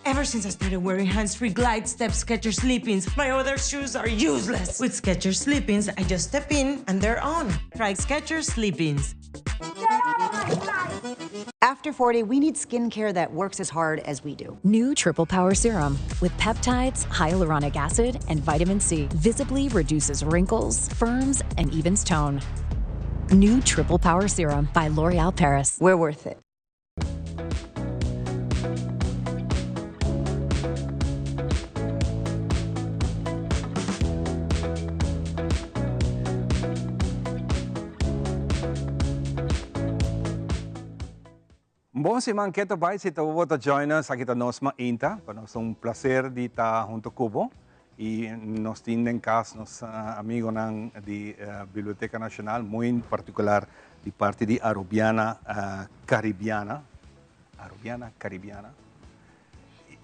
Ever since I started wearing hands-free glide step Skechers slip-ins, my other shoes are useless. With Skechers slip-ins, I just step in and they're on. Try Skechers slip-ins. After 40, we need skincare that works as hard as we do. New Triple Power Serum with peptides, hyaluronic acid, and vitamin C visibly reduces wrinkles, firms, and evens tone. New Triple Power Serum by L'Oreal Paris. We're worth it. Bon siman keto bai si ta bo ta join us aki ta nos mainta pa nos ta un placer di ta hunto cu bo y nos tin den cas nos amigonan di Biblioteca Nacional muy en particular di parti di Arubiana Caribiana Arubiana Caribiana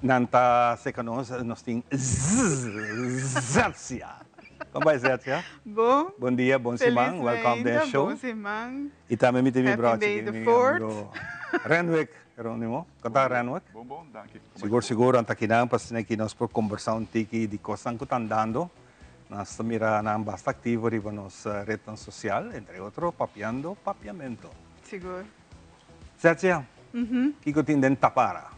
Nan ta seca nos, nos tin Zetsia. Con bai Zetsia? Bon. Bon dia, bon siman, welcome den show. Bon siman. Y tambe mi tin mi brochi Happy aki, day the mi fourth. amigo Renwick Geronimo. Con ta Renwick? Bon, bon, danki. Sigur, sigur, nan ta akinan pa asina ki nos por combersa un tiki di cosnan cu ta andando. Nos ta mira nan basta activo riba nos rednan social, entre otro Papiando Papiamento. Sigur. Zetsia, kiko tin den tapara?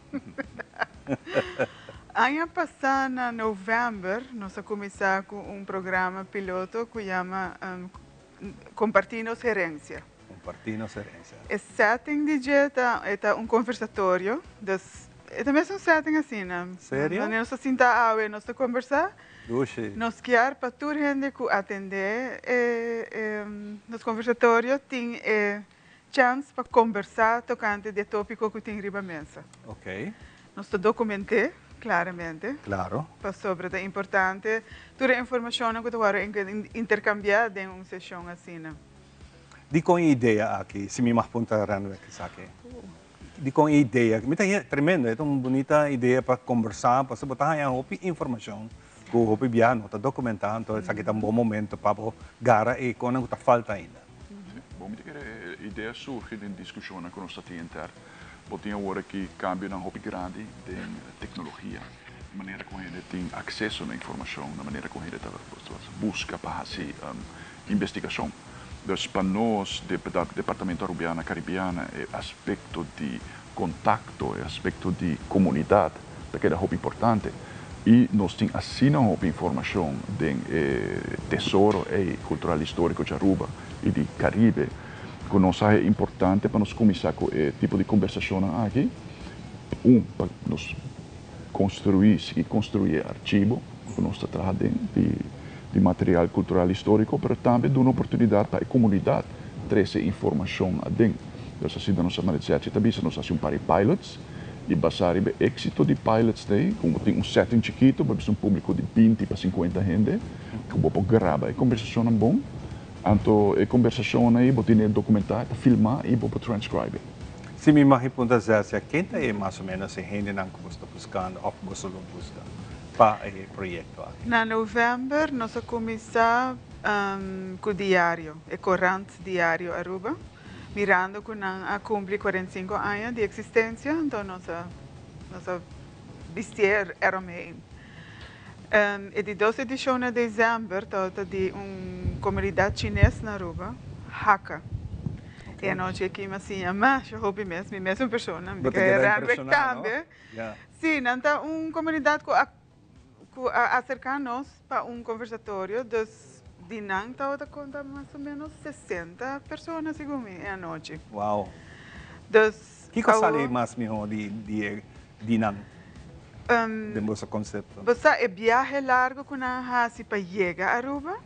Aña pasa na november, nos a cuminsa cu un programa piloto cu yama Comparti Nos Herencia. Comparti Nos Herencia. E setting di dje ta un conversatorio, dus e ta mes un setting asina. Serio? Wanneer nos ta sinta awe nos ta conversa. Dushi. Nos kier pa tur hende cu atende e nos conversatorio tin e chance pa conversa tocante di e topico cu tin riba mesa. Nos ta documente, claramente. Pasobra ta importante tur e informacionnan cu ta worde intercambia den un sesion asina. Dicon e idea aki, si mi mag puntra Renwick esaki? Dicon e idea? Mi ta haya tremendo, e ta un bunita idea pa conversa, pasobra bo ta haya hopi informacion cu hopi bia no ta documenta, anto esaki ta un bon momento pa bo gara e conan cu ta falta ainda. Bon, mi ta kere e idea surgi den discusionnan cu nos ta tin inter. Bo tin awor aki cambionan hopi grandi den tecnologia, e manera cu hende tin acceso na informacion, na manera cu hende ta busca pa haci investigacion. Dus pa nos, Departamento Arubiana Caribiana, e aspecto di contacto, e aspecto di comunidad ta keda hopi importante. Y nos tin asina hopi informacion den e tesoro ey cultural historico di Aruba y di Caribe cu nos sa e importante pa nos cuminsa cu e tipo di conversacionnan aki. Un, pa nos construi, sigui construi e archivo cu nos ta traha den di material cultural historico, pero tambe duna oportunidad pa e comunidad trece informacion aden. Dus asina nos a manera Sergio ta bisa, nos a haci un par di pilots. I basá riba e éksito di pilots ei, ku bo tin un setting chikitu, bo bisa un públiko di binti pa sinkuenta hende, ku bo por graba e kombersashonnan bon. Anto e kombersashonnan ei bo tene dokumentá, e ta filmá i bo por transcribe. Si mi mag e punta Zelsia, ken ta e mas o ménos e hendenan ku bo sta buskando òf boso lo buska pa e proyekto aki? Na novèmber nos a kuminsá ku Diario, e korant Diario Aruba. Mirando cu nan a cumpli 45 aña di existencia, anto nos a nos a bistier eromheen. E di dos edicion na december tabata di un comunidad Chines na Aruba, Hakka. E anochi aki mi a siña masha hopi mes, mi mes un persona, mi Bo ta ta keda kere Randwick impresiona, no? tambe. Ya. Si, nan ta un comunidad cu a cu a acerca nos pa un conversatorio, dus di nan tabata conta mas o menos 60 persona segun mi e anochi. Wow. Dus Kico awo sali mas miho di di e di nan den boso concepto? Bo sa e biahe largo cu nan a haci pa yega Aruba,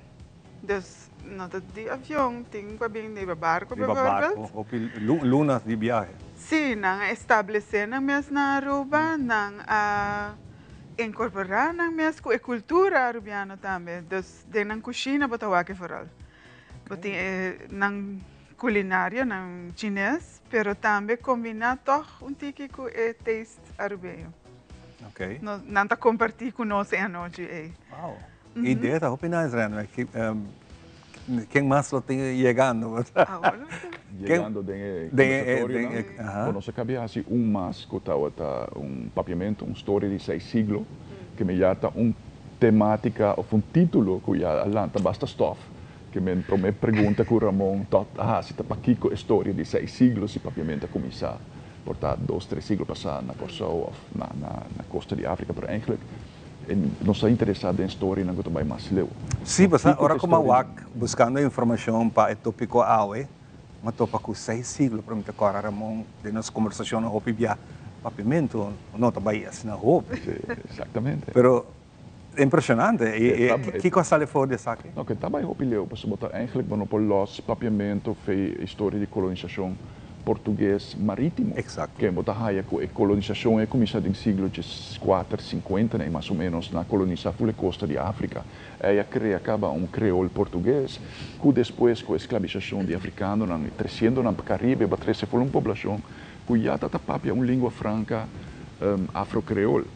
dus no ta di avion, tin cu a bin riba barco Riba bijvoorbeeld. barco, hopi lunas di biahe. Si, nan a establece nan mes na Aruba, nan a Incorporá nan mes cu e cultura Arubiano tambe. Dus den nan cushina bo ta wak e vooral. Bo tin e nan culinario, nan Chines, pero tambe combiná toch un tiki cu e taste Arubeño. Ok. Nan ta compartí cu nos e anochi ey. Wow. Idea ta hopi nice, Renwick. Ken mas lo tin yegando? Yegando den e conversatorionan, bo nos a cabia haci un mas cu tabata un papiamento, un storia di seis siglo, ke me ya ta un tematica of un titulo cu ya a lanta basta stof, ke men prome pregunta cu Ramon tot a haci ta pakico e storia di seis siglo si papiamento a cuminsa por ta dos tres siglo pasa na Corsou of na costa di Africa, pero eigenlijk Nos ta interesá den storianan ku ta bai mas leu. Sí, pasobra ora ku mi a wak buskando informashon pa e topiko awe, mi a topa ku seis siglo, pero mi ta kòrda Ramon den nos kombersashonnan hopi bia papiamentu no ta bai asina hopi. Sí, eksaktamente. Pero impreshonante. I kiko a sali for di esaki? No, ke ta bai hopi leu, pasobra bo ta eigentlik bo no por lòs papiamentu fei e historia di kolonisashon Portugues maritimo. Exacto. Ken bo ta haya cu e kolonisacion e cuminsa den siglo diescuater, cincuenta nei mas o menos, nan a colonisa ful e costa di Africa. Ey a crea caba un creol Portugues cu despues cu e sclavisacion di africanonan y treciendo nan pa Caribe bo a trece ful un poblacion cu ya ta ta papia un lingua franca afro-creol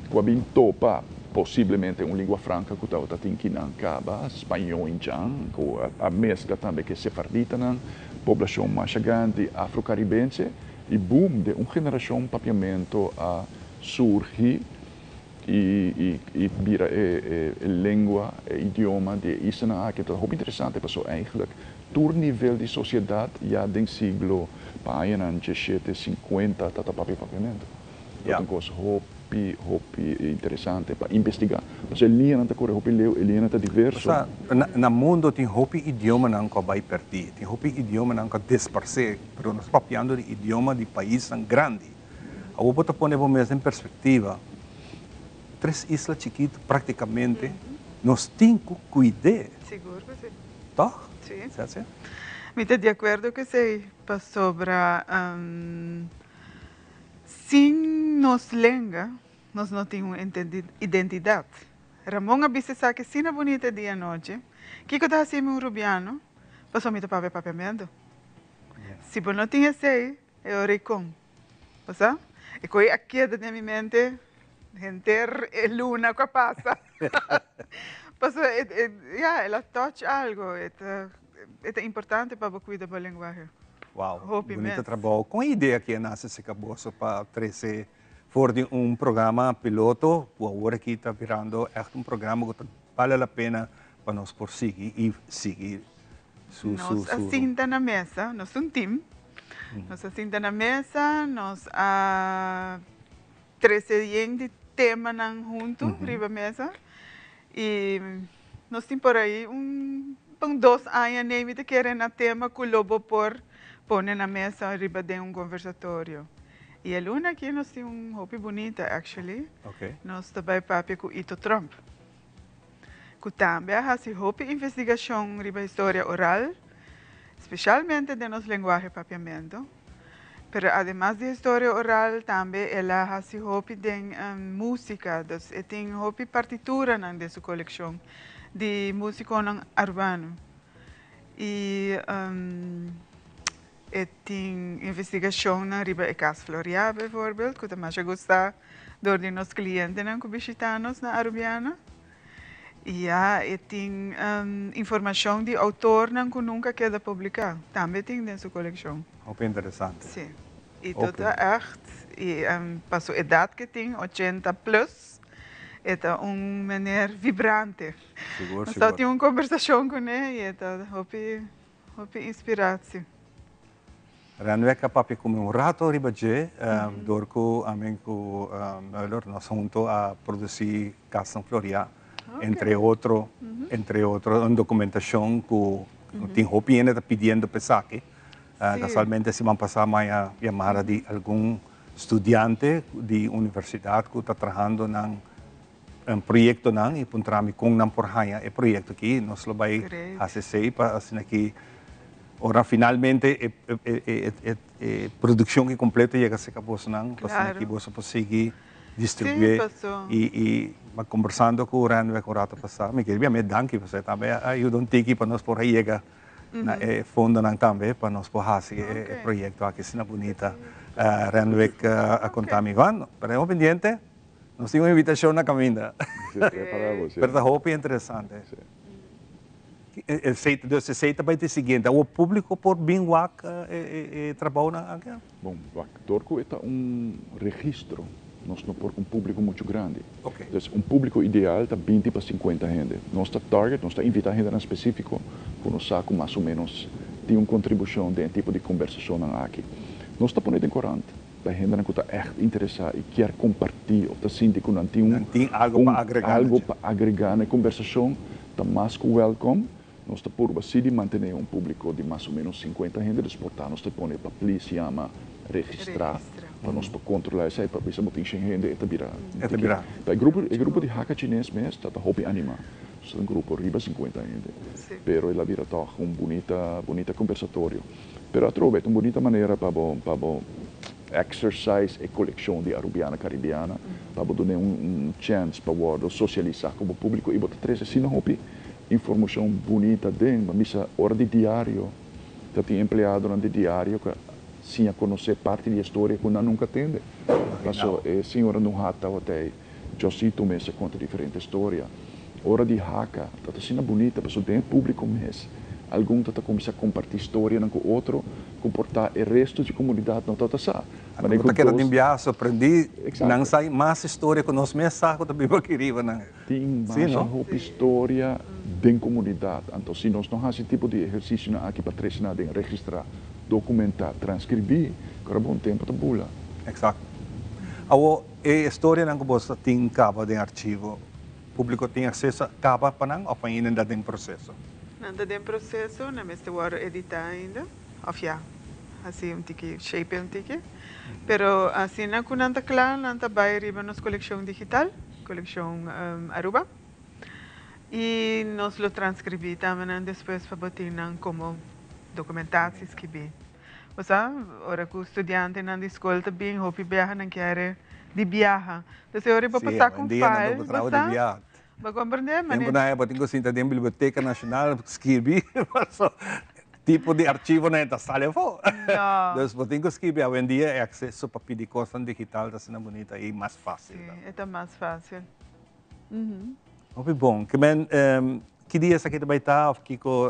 cu a bin topa posiblemente un lingua franca cu tabata tin kinan caba, Spañó indjan, cu a mezcla tambe cu e sefarditanan. Poblashon masha grandi afro-karibense i boom den un generashon papiamentu a surgi i i bira e e lengua, e idioma di e islanan aki. Ta hopi interesante pasobra eigenlijk tur nivel di sosiedat ya den siglo pa añanan diesshete, sinkuenta ta ta papia papiamentu. Ta un kos hopi. hopi, hopi interesante pa investigá. Pasobra e liñanan ta kore hopi leu, e liñanan ta diverso. Sa, na mundo tin hopi idiomanan ku a bai pèrdí, tin hopi idiomanan ku a disparsé, pero nos ta papiando di idioma di paisnan grandi. Awor bo ta pone bo mes den perspektiva, tres isla chikitu praktikamente nos tin ku kuid'é. Sigur ku si. Tòg? Si. Ceci? Mi ta di akuerdo ku esei, pasobra sin nos lenga nos no tin un identidat. Ramon a bisa esaki asina bunita di anochi, Kiko ta hasi mi un rubiano? Pasobra mi ta papia papiamentu. Si bo no tin esei, e ora ei kon? Bo sa? E koe a keda den mi mente henter e luna ku a pasa. Pasobra e, e, ya, el a touch algo. E ta, e ta importante pa bo kuida bo lenguahe. Wow, Hopi bunita mes. trabou. Kon e idea aki a nase serka boso pa trese for di un programa piloto ku awor aki ta birando ègt un programa ku ta bale la pena pa nos por sigui i sigui su su Nos a su sinta na mesa, nos un team, nos a sinta na mesa, nos a trese yen di temanan huntu riba mesa i nos tin por ahí un un dos aña nei mi ta kere na tema ku lo bo por pone na mesa riba den un konversatorio. I e luna aki nos tin un hopi bunita actually, nos ta bai papia ku Ito Tromp. Ku tambe a hasi hopi investigashon riba historia oral, speshalmente den nos lenguahe papiamentu. Pero ademas di historia oral tambe el a hasi hopi den músika, dus e tin hopi partituranan den su kolekshon di músikonan arubano. I e tin investigashonnan riba e Kas Floriá bijvoorbeeld, ku ta masha gustá dor di nos klientenan ku bishitá nos na Arubiana. I ya e tin informashon di outornan ku nunka a keda publiká, tambe tin den su kolekshon. Hopi interesante. Sí. I tot ta ègt, i pa su edat ke tin, ochenta plus, e ta un meneer vibrante. Sigur, Nos sigur. tabatin un kombersashon kuné i e ta hopi, hopi inspirá, sí. Renwick a papia cu mi un rato riba dje, door cu ami cu Muller nos hunto a produci Casnan Floria, entre otro, entre otro un documentacion cu tin hopi hende ta pidiendo pa esaki. Casualmente siman pasa mi a yamada di algun studiante di universidad cu ta trahando nan proyectonan y puntra mi con nan por haña e proyecto aki. Nos lo bay haci esey pa asina aki ora finalmente e produccion aki completo yega cerca bosonan, pa asina aki boso por sigui distribuye y conversando cu Renwick un rato pasa, mi kier bia mi danki pasobra tambe a yuda un tiki pa nos por a yega na e fondonan tambe pa nos por haci e proyecto aki asina bunita. Renwick a conta mi, Juan, ponemos pendiente. Nos tin un invitacion na caminda. Pero ta hopi interesante. Esey, dus esey ta bay ta e siguiente. Awor publico por bin wak e trabounan aki? Bon, wak, dor cu e ta un registro, nos no por cu un publico mucho grandi. Dus un publico ideal ta binti pa cincuenta hende. Nos ta target, nos ta invita hendenan specifico cu nos sa cu mas o menos tin un contribucion den e tipo di conversacionnan aki. Nos ta pone den corant. Pa hendenan ku ta ègt interesá i kier kompartí òf ta sinti ku nan tin un Nan tin algu pa agregá na algu dje. pa agregá na e kombersashon, ta mas ku wèlkom. Nos ta purba sí di mantené un públiko di mas o ménos sinkuenta hende, dus por ta nos ta pone pa plis yama registrá pa nos por kontrolá esei, pa bisa bo tin shen hende e ta bira E ta bira. Pa e grupo e grupo di Hakka Chines mes ta ta hopi animá. Nos ta un grupo riba sinkuenta hende, pero el a bira tòg un bunita bunita kombersatorio. Pero atrobe ta un bunita manera pa bo pa bo exercise e coleccion di Arubiana Caribiana, pa bo dun'e un chance pa wordo socialisa cu bo publico y bo ta trece asina hopi informacion bunita den. Bo a misa ora di diario ta tin empleadonan di diario cu a siña conoce parti di e storia cu nan nunca tende. Paso e señora Nuhat tabata ey, Josito mes a conta diferente storia. Ora di haka ta ta asina bunita pasobra den e publico mes algun ta ta cuminsa comparti storianan cu otro cu por ta e resto dje comunidad no ta ta sa. Anto bo ta keda den biaha sorprendí, nan sa mas historia cu nos mes sa cu ta biba aki riba nan. Tin masha hopi storia den comunidad, anto si nos no haci tipo di ehercicionan aki pa trece nan den registra, documenta, transcribi, cu ora bon tempo ta bula. Exacto. Awo. E storianan ku boso tin kaba den archivo, públiko tin akseso kaba pa nan òf ainda nan ta den proseso? Nan ta den proseso, nan mester wòrdu editá ainda, òf ya, hasi un tiki, shape un tiki. Pero asina ku nan ta kla, nan ta bai riba nos kolekshon digital, kolekshon Aruba. I nos lo transkribí tambe nan despues pa bo tin nan komo dokumentatie skibí. Bo sa, ora ku studiantenan di skol ta bin, hopi biaha nan kier di biaha. Entonces e ora bo por saka un file, bo sa, bo komprende? Tempu nan bo tin ku sinta den Biblioteka Nashonal skirbi paso tipo di archivonan e ta sali afó. Dus bo tin ku skirbi. Awendia e akseso pa pidi kosnan digital ta asina bunita i mas fásil. Si, e ta mas fásil. Hopi bon. Ke men, ki dia esaki ta bai ta of kiko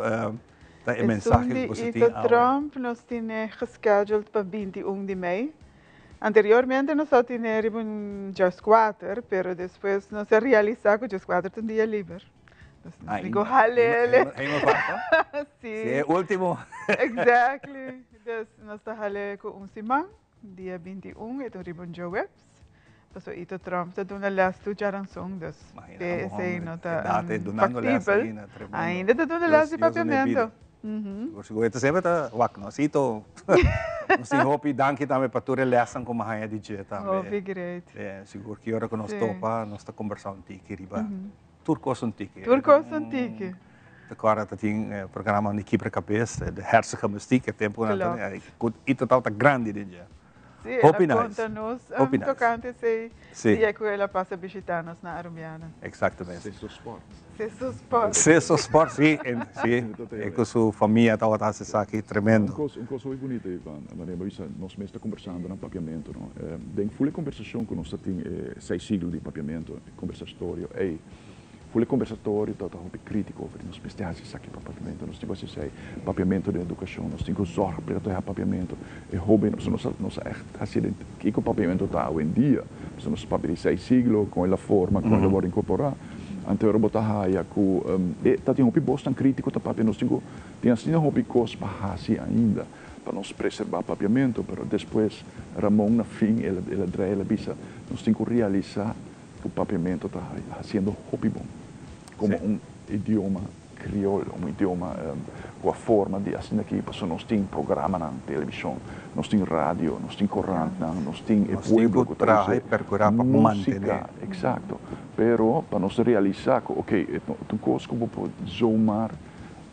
ta e mensahe ku boso tin Esun di Ito awe? Tromp nos tine gescheduled pa 21 di mei. Anteriormente nos a tine riba un djeskuater, pero despues nos a realisa ku djeskuater ta un dia liber. Dus nos di ku halele. Ainda falta? Si. Si e ultimo. Exactly. Dus nos ta hale ku un siman, dia 21 e ta riba un djoweps. Pasobra Ito Tromp ta duna les tur djaranson, dus te esei no ta factibel. Ainda ta duna les di papiamento. Sigur e ta semper ta wak nos. Ito, nos tin hopi danki tambe pa tur e lesnan ku mi a haña di dje tambe. Hopi great. Sigur ki ora ku nos topa nos ta kombersá un tiki riba tur kos un tiki. Tur kos un tiki. Ta kòrda ta tin programa di Kibra Kabes, de Hersengymnastiek, e tempu nan ku Ito tabata grandi den dje. Sí, el a conta nos tocante esey dia cu el a pasa bishita nos na Arubiana. Exactamente. Seso Sport. Seso Sport. Seso Sport, sí, sí. E cu su famia tabata haci esaki, tremendo. Un cos, un cos hopi bunita, Ivan, manera bo bisa, nos mes ta conversando na Papiamento, no? Den ful e conversacion cu nos ta tin e seis siglo di Papiamento, e conversatorio ey, Ful e kombersatorio ta ta hopi krítiko over di nos mester hasi esaki pa papiamentu, nos tin ku hasi esei, papiamentu den edukashon, nos tin ku zòrg pa ta papiamentu, e hóbennan, pasobra nos a nos a ègt hasi den kiko papiamentu ta awendia, pasobra nos papia di seis siglo, kon el a forma, kon el a wòrdu inkorporá, anto ora bo ta haya ku e ta tin hopi bosnan krítiko ta papia, nos tin ku tin asina hopi kos pa hasi ainda pa nos preserbá papiamentu, pero despues Ramon na fin el a el a drei el a bisa nos tin ku realisá Ku papiamento ta hasiendo hopi bon komo un idioma kriol, un idioma ku a forma di asina aki pasobra nos tin programanan televishon, nos tin radio, nos tin korantnan, nos tin e pueblo ku ta usa músika, eksakto. Pero pa nos realisá ku oke e no ta un kos ku bo por zomaar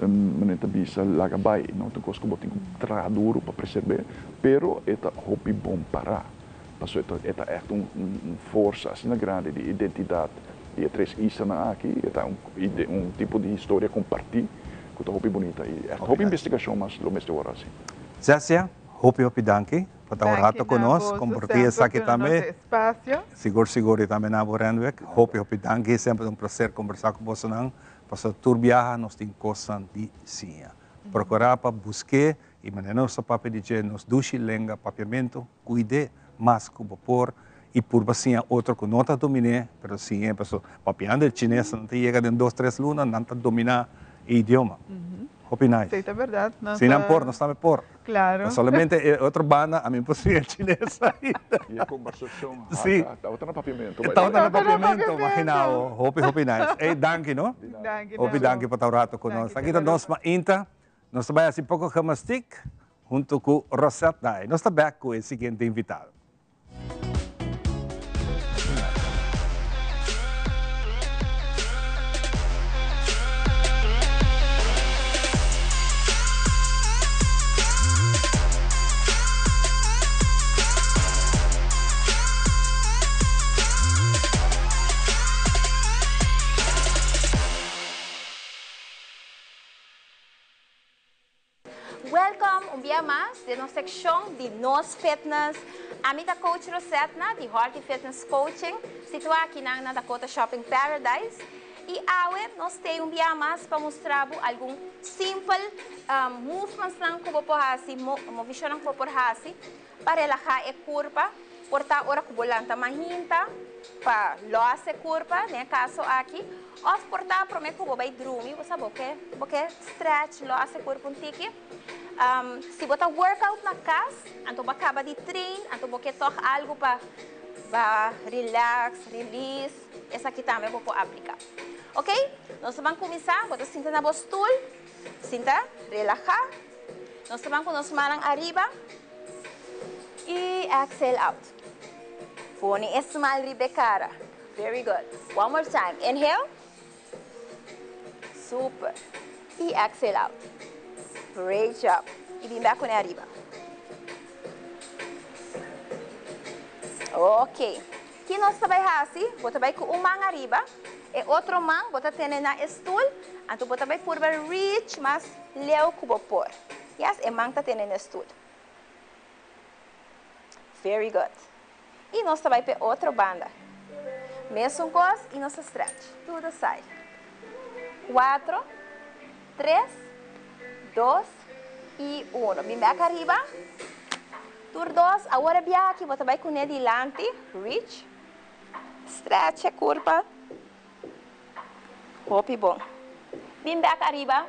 manera ta bisa laga bai, no ta un kos ku bo tin ku traha duru pa preserb'é, pero e ta hopi bon pará. Pasobra e ta ègt un forsa asina grandi di identidat di e tres islanan aki. E ta un tipo di historia kompartí ku ta hopi bunita i ègt hopi investigashon mas lo mester wòrdu hasi. Zesia, hopi hopi danki pa ta un rato ku nos, kompartí esaki tambe. Sigur sigur i tambe na bo Renwick. Hopi hopi danki, semper ta un plaser kombersá ku bosonan, pasobra tur biaha nos tin kosnan di siña. Prokurá pa busk'é i manera nos ta papia di dje, nos dushi lenga papiamentu. Kuid'é mas ku bo por i purba siña otro ku no ta domin'é, pero siñ'é paso papiando el chines nan ta yega den dos tres luna nan ta dominá e idioma. Hopi nice. Sí, ta berdad. Nos Si nan por, nos tambe por. Claro. Ta solamente e otro banda ami por siña el chines ainda. I e kombersashon Sí. haka tabata na papiamentu, by the way. Tabata na papiamentu, imagina bo. Hopi, hopi nice. Ey, danki no. Danki, Hopi danki pa ta un rato ku nos. Aki ta nos mainta. Nos ta bai hasi poko gymnastiek hunto ku Rosette Dai. Nos ta bek ku e siguiente invitado. Welcome un bia mas den nos seccion di Nos Fitness. Ami ta Coach Rosetna di Horty Fitness Coaching, situa akinan na Dakota Shopping Paradise. Y awe nos tey un bia mas pa mustra bo algun simpel movementsnan cu bo por haci, movicionnan cu bo por haci pa relaha e curpa. Por ta ora cu bo lanta mahinta pa los e curpa, den e caso aki, of por ta prome cu bo bay drumi, bo sa bo ke bo ke stretch, los e curpa un tiki. Si bo ta workout na cas, anto bo a caba di train, anto bo ke tog algo pa. pa relax, release, esaki tambe bo por aplica. Ok, nos ta ban cuminsa, bo ta sinta na bo stoel, sinta, relaha, nos ta ban cu nos mannan ariba y exhale out. Pone e smile riba e cara, very good. One more time, inhale, super, y exhale out. Great job. Y bin bek cune ariba. Ok. Ki nos ta bai hasi? Bo ta bai ku un man ariba, e otro man bo ta tene na e stul, anto bo ta bai purba reach mas leu ku bo por. Yes, e man ta tene na e stul. Very good. I nos ta bai pa e otro banda. Mesun kos i nos ta stretch to the side. Kuatro, tres, dos i uno. Bin bek ariba. Tur dos. Awor e biaha aki bo ta bai kuné dilanti. Reach. Stretch e kurpa. Hopi bon. Bin bek ariba.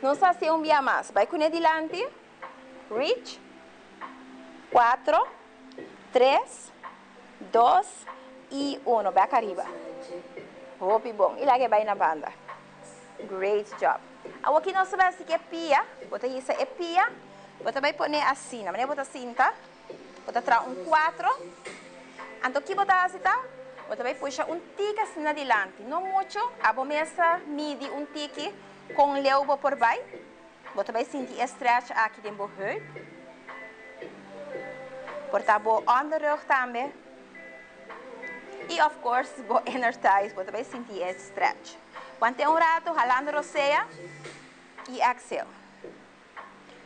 Nos ta hasi un bia mas. Bai kuné dilanti. Reach. Cuatro, tres, dos y uno. Bek ariba. Hopi bon. Y laga e bay na banda. Great job. Awor ki nos ta bay haci cu e pia. Bo ta hisa e pia. Bo ta bay pone asina. Manera bo ta sinta. Bo ta traha un cuatro. Anto ki bo ta haci ta? Bo ta bay pusha un tiki asina dilanti. No mucho. Abo mes ta midi un tiki con leu bo por bay. Bo ta bai sinti e stretch aki den bo heup. Por ta bo onderrug tambe. Y of course bo inner thighs bo ta bai sinti e stretch. Want'e un rato halando rosea y exhale.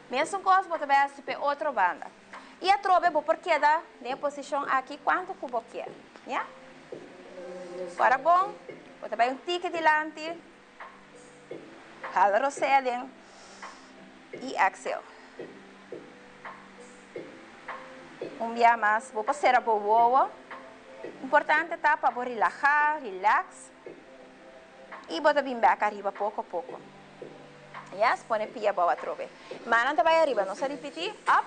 Mesun cos bo ta bai haci p'e otro banda. Y atrobe bo por keda den e posicion aki cuanto cu bo kier. Ya? Ora bon, bo ta bai un tiki dilanti. Hala rosea den y exhale. Un bia mas, bo por cera bo wowo. Importante ta pa bo relaha, relax y bo ta bin bek ariba poco poco. Yes, pone pia abou atrobe. Mannan ta bay ariba, nos a ripiti, up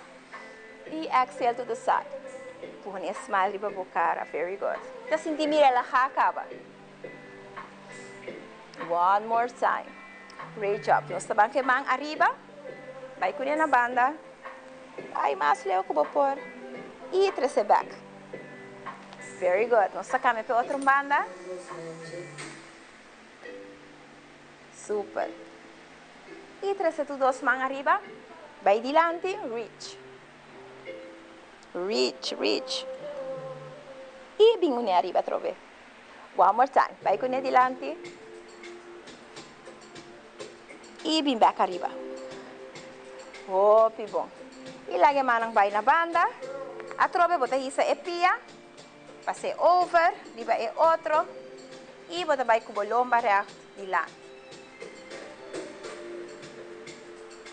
y exhale to the side. Pone e smile riba bo cara, very good. Ta sinti mi relaha caba. One more time. Great job. Nos ta ban ku e man ariba. Bai kuné na banda. Bai mas leu ku bo por. I trese bek. Very good. Nos ta kambia pa e otro banda. Super. I trese tur dos man ariba. Bai dilanti. Reach. Reach, reach. I bin kuné ariba atrobe. One more time. Bai kuné dilanti. I bin bek ariba. Hopi bon. I laga e mannan bai na banda. Atrobe bo ta hisa e pia. Pas'é over riba e otro. I bo ta bai ku bo lomba recht dilanti.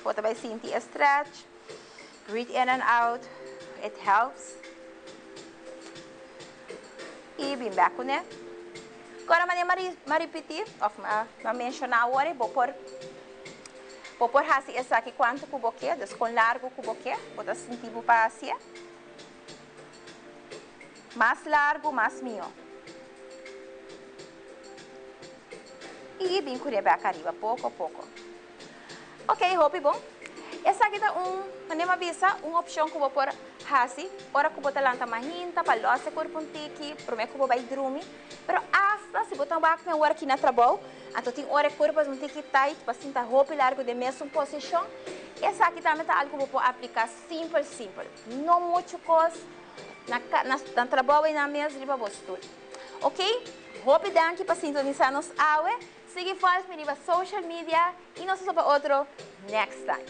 Bo ta bai sinti e stretch. Breathe in and out. It helps. I bin bek kuné. Kora manera m'a ripití òf m'a menshoná awor ei, bo por bo por hasi esaki kuantu ku bo ke, dus kon largu ku bo ke, bo ta sinti bo pa hasié. Mas largu, mas mihó. I bin kuné bek ariba poko poko. Ok, hopi bon. Esaki ta un, manera mi a bisa, un opcion cu bo por haci ora cu bo ta lanta mahinta pa los e curpa un tiki prome cu bo bay drumi. Pero hasta si bo ta wak mi awor aki na trabou, anto tin ora e curpa un tiki tight pa sinta hopi largo den mesun posicion. Esaki tambe ta algo cu bo por aplica simpel simpel. No mucho cos na na trabou y na mes riba bo stoel. Ok, hopi danki pa sintonisa nos awe. Sigui volg mi riba social media y nos ta topa otro next time.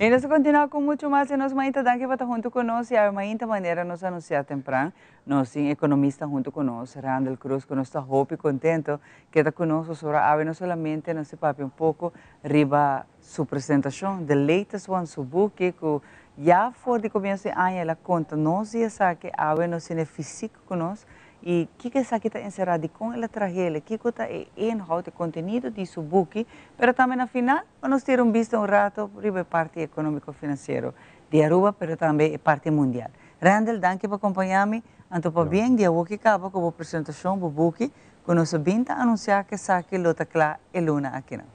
I nos ta kontinuá ku muchu mas di Nos Mainta. Danki pa ta huntu ku nos. I awe mainta manera nos a anunsiá tempran, nos tin ekonomista huntu ku nos, Randel Cruz, ku nos ta hopi kontento ke ta ku nos pasobra awe no solamente nos ta papia un poko riba su presentashon, the latest one, su buki ku ya for di komienso di aña el a konta nos di esaki, awe nos tene fisik ku nos. I kiko esaki ta enserá? Dikon el a trahel? Kiko ta e inhoud, e kontenido di su buki? Pero tambe na final pa nos tira un bista un rato riba e parti economico-financiero di Aruba, pero tambe e parti mundial. Randel, danki pa acompaña mi. Anto pabien di awo ki caba cu bo presentacion, bo buki, cu nos a bin ta anuncia cu esaki lo ta cla e luna akinan.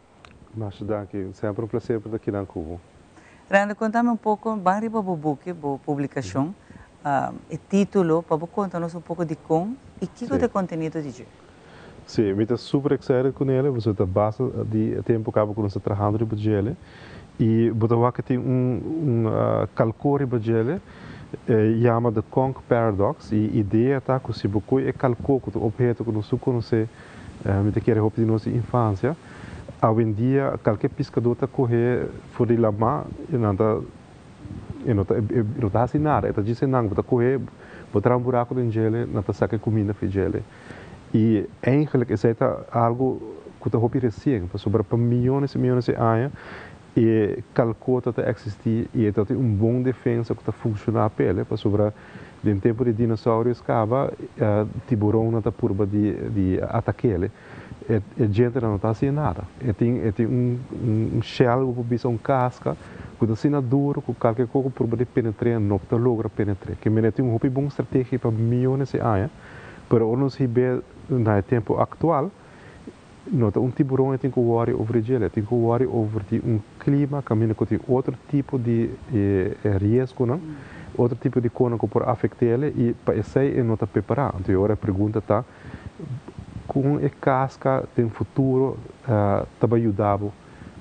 Masha danki. Semper un placer pa ta akinan cu bo. Randel, conta mi un poco, ban riba bo buki, bo publicacion, e titulo, pa bo conta nos un poco dicon y kico ta e contenido di dje. Sí, mi ta super excited cu nele, pasobra ta basta di tempo caba cu nos ta trahando riba djele y bo ta wak tin un calco riba djele, e yama The Conch Paradox y idea ta cu si bo coy e calco cu ta un obheto cu nos tur conoce, mi ta kere hopi di nos di infancia, awendia calke piscador ta coge for di lama y nan ta e no ta e no ta haci nada, e ta djis nan, bo ta coge, bo traha un buraco den djele, nan ta saca e cuminda for di djele. I eigenlijk esei ta algu ku ta hopi resien, pasobra pa miyones i miyones di aña e kalkota ta eksistí i e ta tin un bon defensa ku ta funshoná p'el, pasobra den tempu di dinosaurios kaba tiburonnan ta purba di di atak'el, e e djentenan no ta hasié nada. E tin e tin un un shell, bo por bisa un kaska, ku ta asina duru ku kalke kos ku purba di penetr'é no ta logra penetr'é. Ke mene tin un hopi bon strategia pa miyones di aña. Pero ora nos hib'é na e tempu aktual, no ta un tiburon e tin ku wòri over di djel, e tin ku wòri over di un klima kaminda ku tin otro tipo di riesgonan, otro tipo di konan ku por afekt'el i pa esei e no ta prepará. Anto e ora e pregunta ta, kon e kaska den futuro ta bai yuda bo?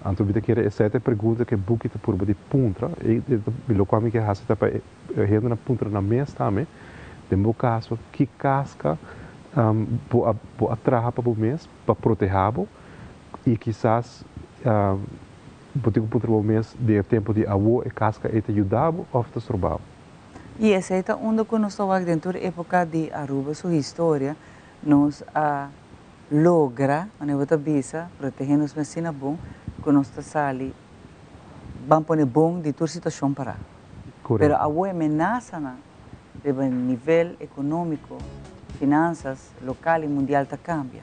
Anto mi ta kere esei ta e pregunta ku e buki ta purba di puntra i lokual mi ke hasi ta pa e Hendenan puntra nan mes tambe, den bo kaso, ki kaska bo a bo a traha pa bo mes pa proteha bo? I kisas bo tin ku puntra bo mes den e tempu di awo e kaska ei ta yuda bo òf ta stroba bo? I esei ta unda ku nos ta wak den tur epoka di Aruba su historia, nos a logra, manera bo ta bisa, protehe nos mes asina bon ku nos ta sali ban pone bon di tur situashon pará. Pero awo e menasanan riba nivel ekonómiko, finansas lokal i mundial ta kambia.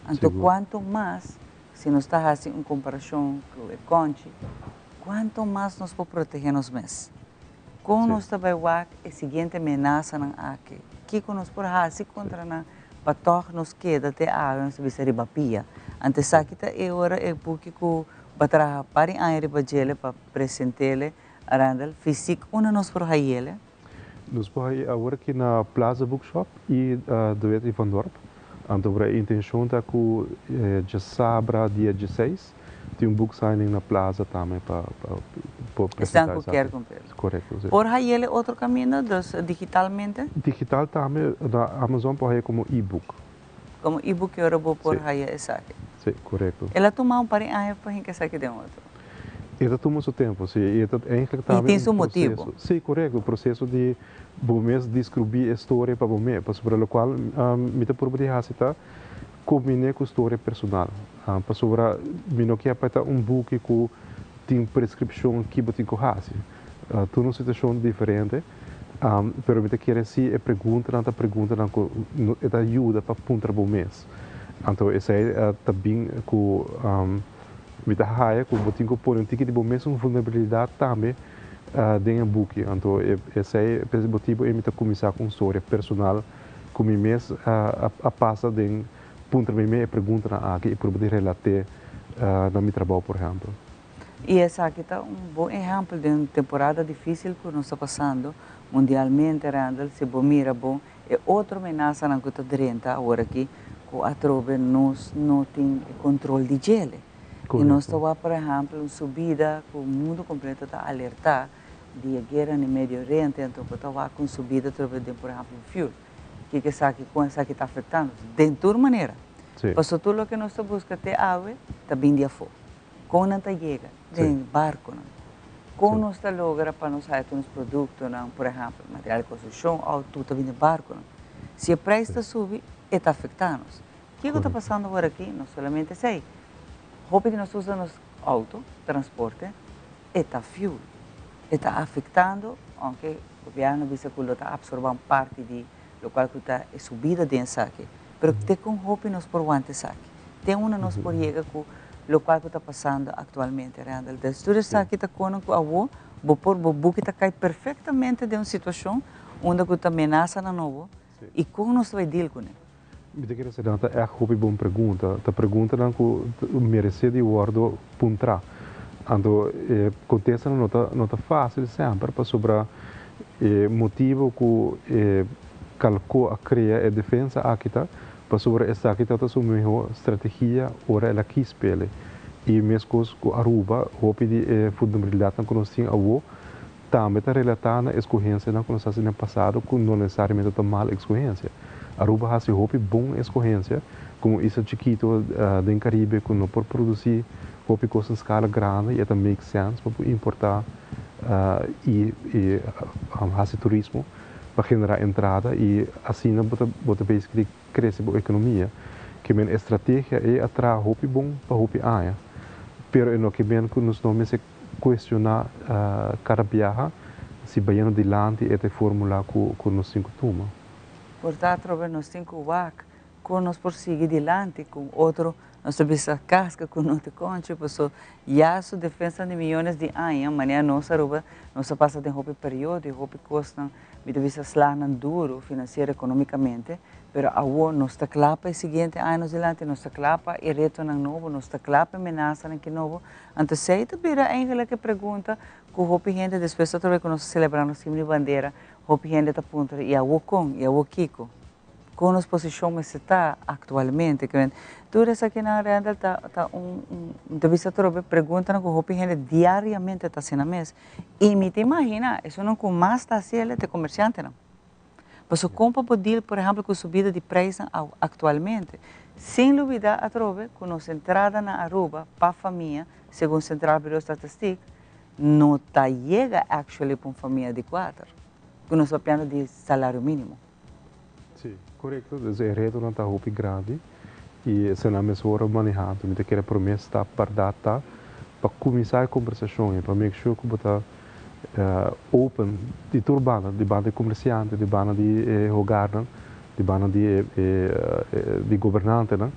Anto kuantu mas, si nos ta hasi un komparashon ku e kònchi, kuantu mas nos por protegé nos mes? Kon nos ta bai wak e siguiente menasanan aki? Kiko nos por hasi kontra nan pa tòg nos keda te awe nos ta bisa riba pia? Anto esaki ta e ora e buki ku bo a traha par di aña riba djele pa present'ele Randall, Fysiek unda nos por hayele? Nos por haye awor aki na Plaza Bookshop y De Wet y Van Dorp. Anto por e intencion ta cu djasabra dia dieseis tin un book signing na Plaza tambe pa por presenta Esnan cu esaki. kier cumprele. Correcto, si. Por hayele otro caminda, dus digitalmente? Digital tambe na Amazon por haye como e-book. Como e-book ki ora bo por haya esaki? Si, korekto. El a tuma un par di aña pa hinka esaki den otro. E ta tuma su tempu, si. I e ta eigenlijk tambe I tin su un motibu. proseso. Si, korekto. Un proseso di bo mes deskribí e storia pa bo mes. Pasobra lokual mi ta purba di hasi ta kombiné ku storia personal. Pasobra mi no kier pa e ta un buki ku tin preskripshon ki bo tin ku hasi. Tur un situashon diferente. Pero mi ta kere si e preguntanan ta preguntanan ku e ta yuda pa puntra bo mes. Anto esei ta bin ku mi ta haya ku bo tin ku pone un tiki di bo mesun vulnerabilidat tambe den e buki. Anto esei pa e motibu ei mi ta kuminsá ku un storia personal ku mi mes a pasa den puntra mi mes e preguntanan aki i purba di relat'é na mi trabou por ehèmpel. I esaki ta un bon ehèmpel den un temporada difísil ku nos ta pasando mundialmente, Randall, si bo mira bon e otro menasanan ku ta drenta aworakí ku atrobe nos no tin e kontrol di djele. I nos ta wak por ehèmpel un subida ku mundu kompleto ta alertá di e guera na Medio Oriente, anto bo ta wak un subida atrobe den por ehèmpel fuel. Kiko esaki, kon esaki ta afektá nos? Den tur manera. Pasobra tur loke nos ta buska te awe ta bin di afó. Kon nan ta yega den barkonan? Kon nos ta logra pa nos haya tur nos produktonan, por ehèmpel, material di konstrukshon, outo ta bini barkunan. Si e preis ta subi, e ta afektá nos. Kiko ta pasando awor aki? No solamente esei. Hopi di nos usa nos outo, transporte, e ta fuel. E ta afektando, ounke gobièrnu a bisa ku lo ta apsorbá un parti di lokual ku ta e subida den esaki. Pero te kon hopi nos por wanta esaki? Te unda nos por yega ku lokual ku ta pasando aktualmente, Randall? Des tur esaki ta kono ku awo bo por bo buki ta kai perfektamente den un situashon unda ku ta menasanan nobo i kon nos ta bai deal kuné? Mi ta kere sey nan ta ègt hopi bon pregunta. Ta preguntanan ku meresé di wòrdu puntrá. Anto e kontestanan no ta no ta fásil semper pasobra e motibu ku e kalkó a krea e defensa aki ta pasobra esaki tabata su mihó strategia ora el a kis pele. I meskos ku Aruba hopi di e vulnerabilidatnan ku nos tin awo Tambe ta relatá na eskohensianan ku nos hasi den pasado ku no nesesariamente ta mal eskohensia. Aruba hasi hopi bon eskohensia komo isla chikito den Karibe ku no por produsí hopi kos na skala grandi i e ta make sense pa por importá i hasi turismo pa generá entrada i asina bo ta bo ta basically krese bo ekonomia. Ke men e strategia ei a traha hopi bon pa hopi aña pero e no ke men ku nos no mester Cuestiona cada biaha si bayendo dilanti e ta e formula cu nos tin cu tuma. Por ta atrobe nos tin cu wak con nos por sigui dilanti cu otro, nos ta bisa casca cu no ta conchi, paso ya su defensa di miyones di aña, manera nos Aruba nos a pasa den hopi periodo y hopi cosnan, mi ta bisa slanan duro financiero economicamente, Pero awor nos ta kla pa e siguiente aña nos dilanti, nos ta kla pa e retonan nobo, nos ta kla pa e menasanan ki nobo. Anto esei ta bira eigenlijk e pregunta ku hopi hende despues otro bes ku nos ta selebrá nos himno i bandera, hopi hende ta puntra, i awor kon? I awor kiko? Kon nos posishon mester ta aktualmente? Ke men tur esakinan Randall ta ta un un ta bisa atrobe preguntanan ku hopi hende diariamente ta hasi nan mes. I mi ta imaginá esunnan ku mas ta hasi el ta e komersiantenan. Pasobra kon pa bo deal por ehempel ku subida di prijsnan aktualmente? Sin lubida atrobe ku nos entrada na Aruba pa famia, segun Centraal Bureau Statistiek, no ta yega actually pa un famia di kuater, ku nos papiando di salario minimo. Sí, korekto. Dus e retonan ta hopi grandi i eseinan mesora maneha. Anto mi ta kere promé stap bèrdat ta pa kuminsá e kombersashon i pa make sure ku bo ta open di tur banda, di banda di komersiante, di banda di e hogarnan, di banda di e di gobernantenan,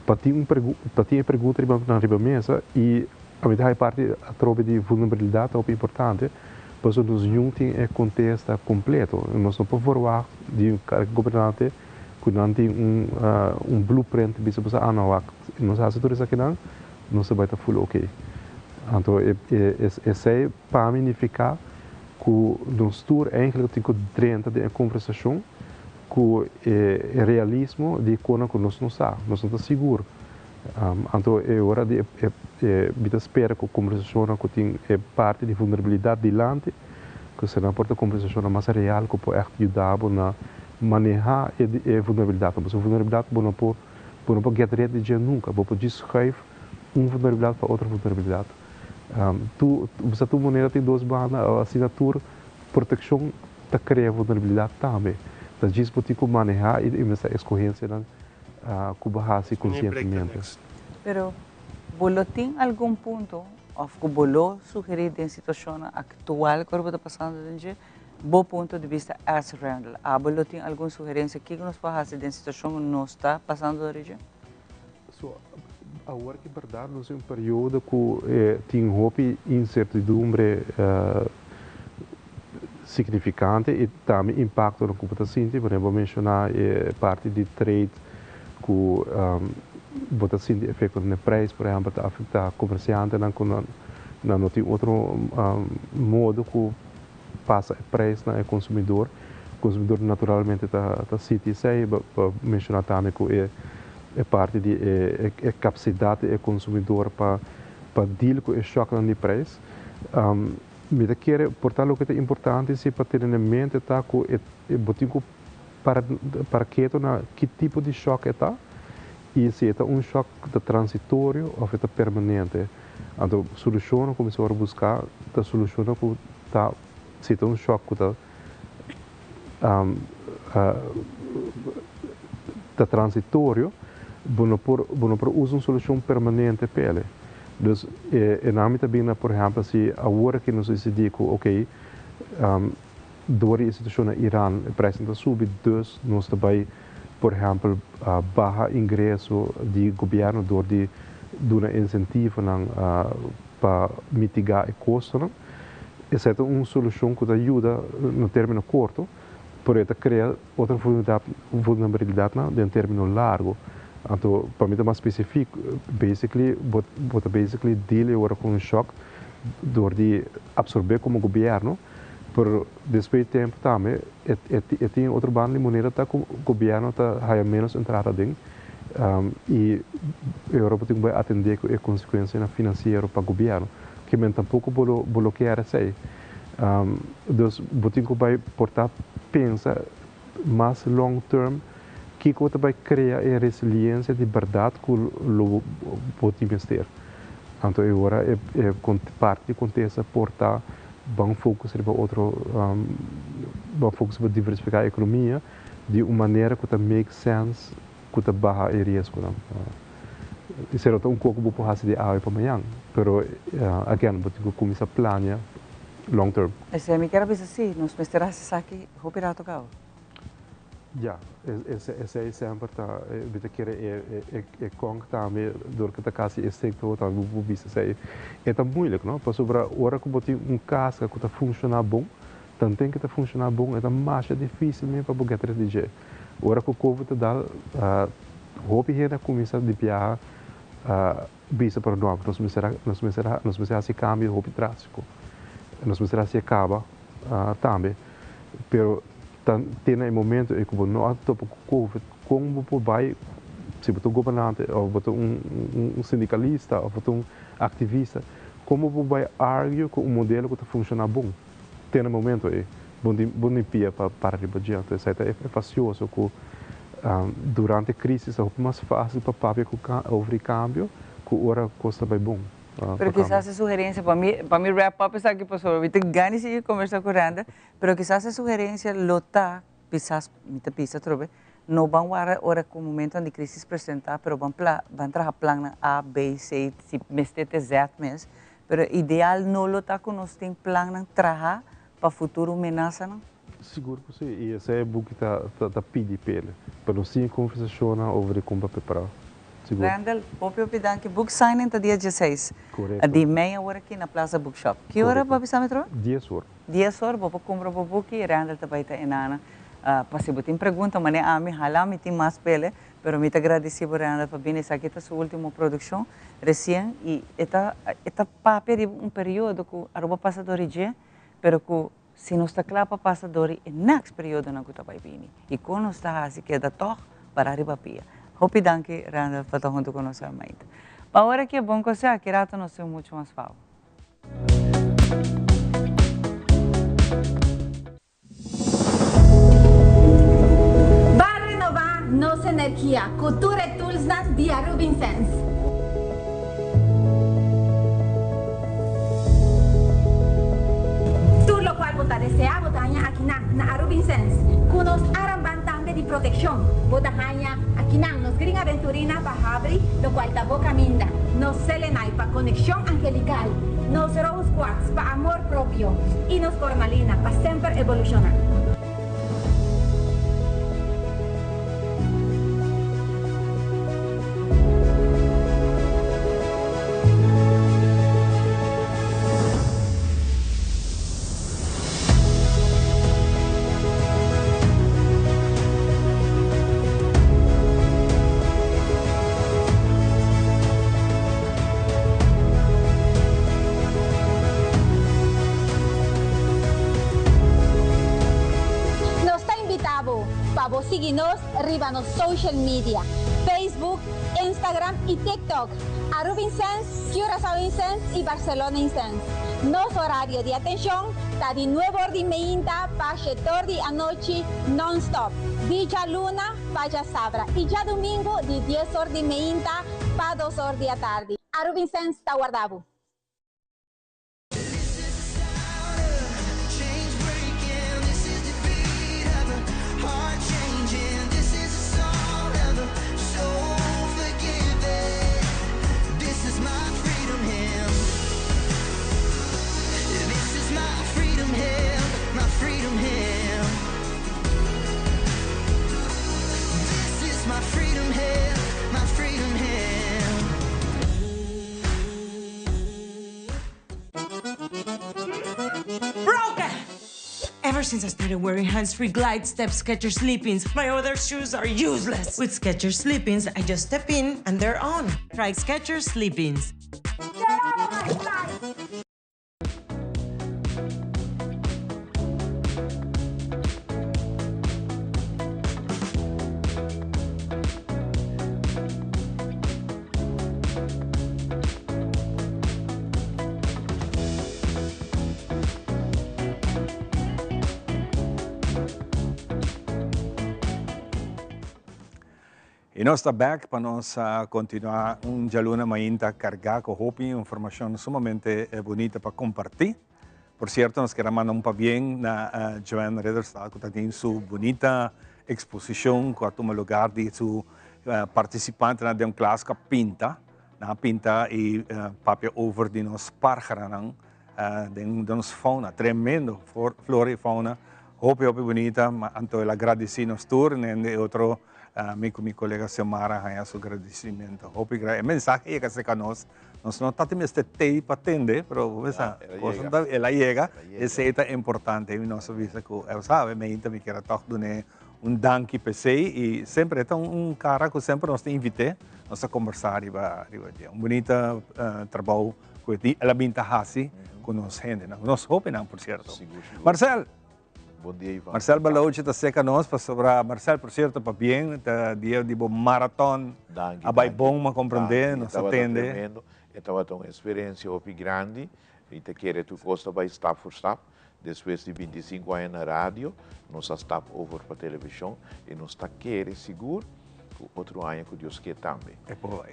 pa tin un pa tin e pregunta riba nan riba mesa i a mi ta haña parti atrobe di vulnerabilidat ta hopi importante pasobra nos niun tin e kontesta kompleto, nos no por verwagt di un gobernante ku nan tin un un blueprint bisa bo sa ah no wak nos hasi tur esakinan nos ta bai ta full ok. Anto esei pa mi nifiká ku nos tur eigenlijk tin ku drenta den e konversashon ku e realismo di kona ku nos no sa, nos no ta sigur. Anto e ora di e mi ta spera ku konversashonnan ku tin e parti di vulnerabilidat dilanti, ku eseinan por ta konversashonnan mas real ku por ègt yuda bo na manehá e vulnerabilidatnan. Pasobra vulnerabilidat bo no por Bo no por get rid di dje nunca. Bo por djis schuif un vulnerabilidad pa otro vulnerabilidad. Tu, bo sa tur moneda tin dos banda, asina tur proteccion ta crea vulnerabilidad tambe. Ta djis bo tin cu maneha y mester escogencianan cu bo haci conscientemente. Pero bo lo tin algun punto of cu bo lo sugeri den situacionnan actual cu bo ta pasando den dje? Bo punto di bista as Randall, abo lo tin algun sugerencia kico nos por haci den situacion cu nos ta pasando dor dje? So, awor ki berdad nos den un periodo cu tin hopi incertidumbre significante y tambe impactonan cu bo ta sinti, por ehemplo bo a menciona e parti di trade cu bo ta sinti efectonan den prijs, por ehemplo ta afecta comerciantenan cu nan no tin otro modo cu pasa e prijs na e consumidor. Consumidor naturalmente ta sinti esey. Bo a menciona tambe cu e parti di e capacidad di e consumidor pa deal cu e shocknan di prijs. Mi ta kere por ta loke ta importante si pa tene na mente ta cu bo tin cu para keto na ki tipo di shock e ta y si e ta un shock ta transitorio of e ta permanente. Anto solushon ku mester wòrdu buská ta solushonnan ku ta si ta un shòk ku ta ta transitorio, bo no por bo no por usa un solushon permanente p'e. Dus e nan mi ta bini na por ehèmpel si awor aki nos disidí ku okey dor di e situashon na Iran e preisnan ta subi dus nos ta bai por ehèmpel baha ingreso di gobièrnu dor di duna insentivonan pa mitigá e kostonan. Esei ta un solushon ku ta yuda na término korto, pero e ta krea otro vulnerabilidatnan den término largu. Anto pa mi ta mas spesifik, basically bo bo ta basically deal e ora ku un shòk dor di apsorbé komo gobièrnu, pero despues di tempu tambe e e tin otro banda di moneda ta ku gobièrnu ta haya ménos entrada aden i e ora bo tin ku bai atendé ku e konsekuensianan finansiero pa gobièrnu. Ke men tampoko bo lo bo lo kier esei. Dus bo tin ku bai por ta pensa mas long term kiko ta bai krea e resiliensia di bèrdat ku lo bo tin mester. Anto e ora e e parti di kontesta por ta ban focus riba otro ban focus riba diversifiká ekonomia di un manera ku ta make sense ku ta baha e riesgonan. Esei no ta un kos ku bo por hasi di awe pa mañan, pero again bo tin ku kuminsá plania long term. Esei mi kier a bisa si, nos mester hasi esaki hopi rato kaba. Ya, esei semper ta, mi ta kere e kònk tambe dor ku ta kasi e sektor tambe bo por bisa esei. E ta moeilijk no, pasobra ora ku bo tin un kaska ku ta funshoná bon, tanten ku ta funshoná bon e ta masha difísil men pa bo get ret di dje. Ora ku Covid ta dal, hopi hende a kuminsá di biaha bisa pero no, nos mester nos mester nos mester hasi kambio hopi drástiko. Nos mester hasi e kaba tambe. Pero ta te na e momento ei ku bo no a topa ku Covid, kon bo por bai si bo ta un gobernante òf bo ta un un sindikalista òf bo ta un aktivista, kon bo por bai argue ku un modelo ku ta funshoná bon? Te na momento ei, bo tin bo tin pia pa para riba dje. Anto esei ta e fasioso ku durante crisis ta hopi mas facil pa papia ku over di cambio ku ora cos ta bai bon pa Pero cambio. kisas e sugerencia, pa mi pa mi wrap up esaki pasobra mi ta gana di sigui conversa ku Randall, pero kisas e sugerencia lo ta, kisas mi ta bisa atrobe, no ban wara ora ku momentonan di crisis presenta, pero ban pla ban traha plannan A, B, C, si mester te Z mes, Pero ideal no lo ta ku nos tin plannan traha pa futuro menasanan? Sigur ku si, i esei e buki ta ta pidi p'el, pa nos tin e konversashonnan over di kon pa prepará. Sigur. Randall, hopi hopi danki. Book signing ta dia dieseis Korekto. di mei awor aki na Plaza Bookshop. Ki ora Korekto. bo a bisa mi trobe? Dies or. Dies or, bo por kumpra bo buki i Randall ta bai ta enana. Pa si bo tin pregunta, manera ami, hala mi tin mas p'el. Pero mi ta gradeci bo Randall pa bini esaki ta su ultimo produccion recien y e ta e ta papia riba un periodo cu Aruba pasa dor di dje pero cu si nos ta cla pa pasa dor di e next periodonan cu ta bay bini y con nos ta haci keda tog para riba pia. Hopi danki Randall pa ta hunto cu nos Armaita. Pa ora ki e bon cosea aki rato nos tin mucho mas favo. Ban renobá nos energia ku tur e toolsnan di Aruba Incense. Tur lokual bo ta deseá bo ta haña akinan na Aruba Incense. Ku nos aramban tambe di protekshon bo ta haña akinan nos Green Aventurina pa habri lokual ta bo kaminda, nos Selenite pa konekshon angelikal, nos Rose Quartz pa amor propio y nos cornalina pa semper evoluciona. Nos ta invita bo pa bo sigui nos riba nos social media, Facebook, Instagram y TikTok, Aruba Incense, Curaçao Incense y Barcelona Incense. Nos horario di atencion ta di nuebe or di meinta pa shete or di anochi non-stop, di djaluna pa djasabra y djadumingu di dies or di meinta pa dos or di atardi. Arubinsens ta warda bo. Broken! Ever since I started wearing hands-free Glide Step Skechers Slip-ins, my other shoes are useless. With Skechers Slip-ins, I just step in and they're on. Try Skechers Slip-ins. Y nos ta back pa nos continua un djaluna mainta carga cu hopi informacion sumamente bunita pa comparti. Por cierto nos kier a manda un pabien na Joanne Ridderstaal cu ta tin su bunita exposicion cu a tuma lugar di su participantenan den un klas cu a pinta. Nan a pinta y papia over di nos pargaranan den nos fauna. Tremendo flora y fauna. Hopi hopi bunita. Anto el a gradici nos tur en e otro mi cu mi colega Xiomara haña su gradicimento. Hopi gra. E mensahe yega cerca nos. Nos no ta tin mester tei pa tende, pero bo mester sa, cos ta, el a yega, esey ta importante. Y nos a bisa cu, el sabe, meinta mi kier a tog dun'e un danki p'esey y semper e ta un cara cu semper nos ta invit'e, nos ta combersa riba riba dje. Un bunita trabou cu el a bin ta haci cu nos hendenan, cu nos hobennan por cierto. Marcel! Bon dia Ivan. Marcel Balochi ta seca nos pasobra Marcel por cierto pabien ta dia di bo marathon Danki a bay danki. bon m'a comprende Danki, nos a tabata tende. tremendo. E tabata un experiencia hopi grandi. Mi ta kere tur cos ta bay stap voor stap. Despues di 25 aña na radio, nos a stap over pa television y nos ta kere sigur ku otro aña ku Dios ke tambe.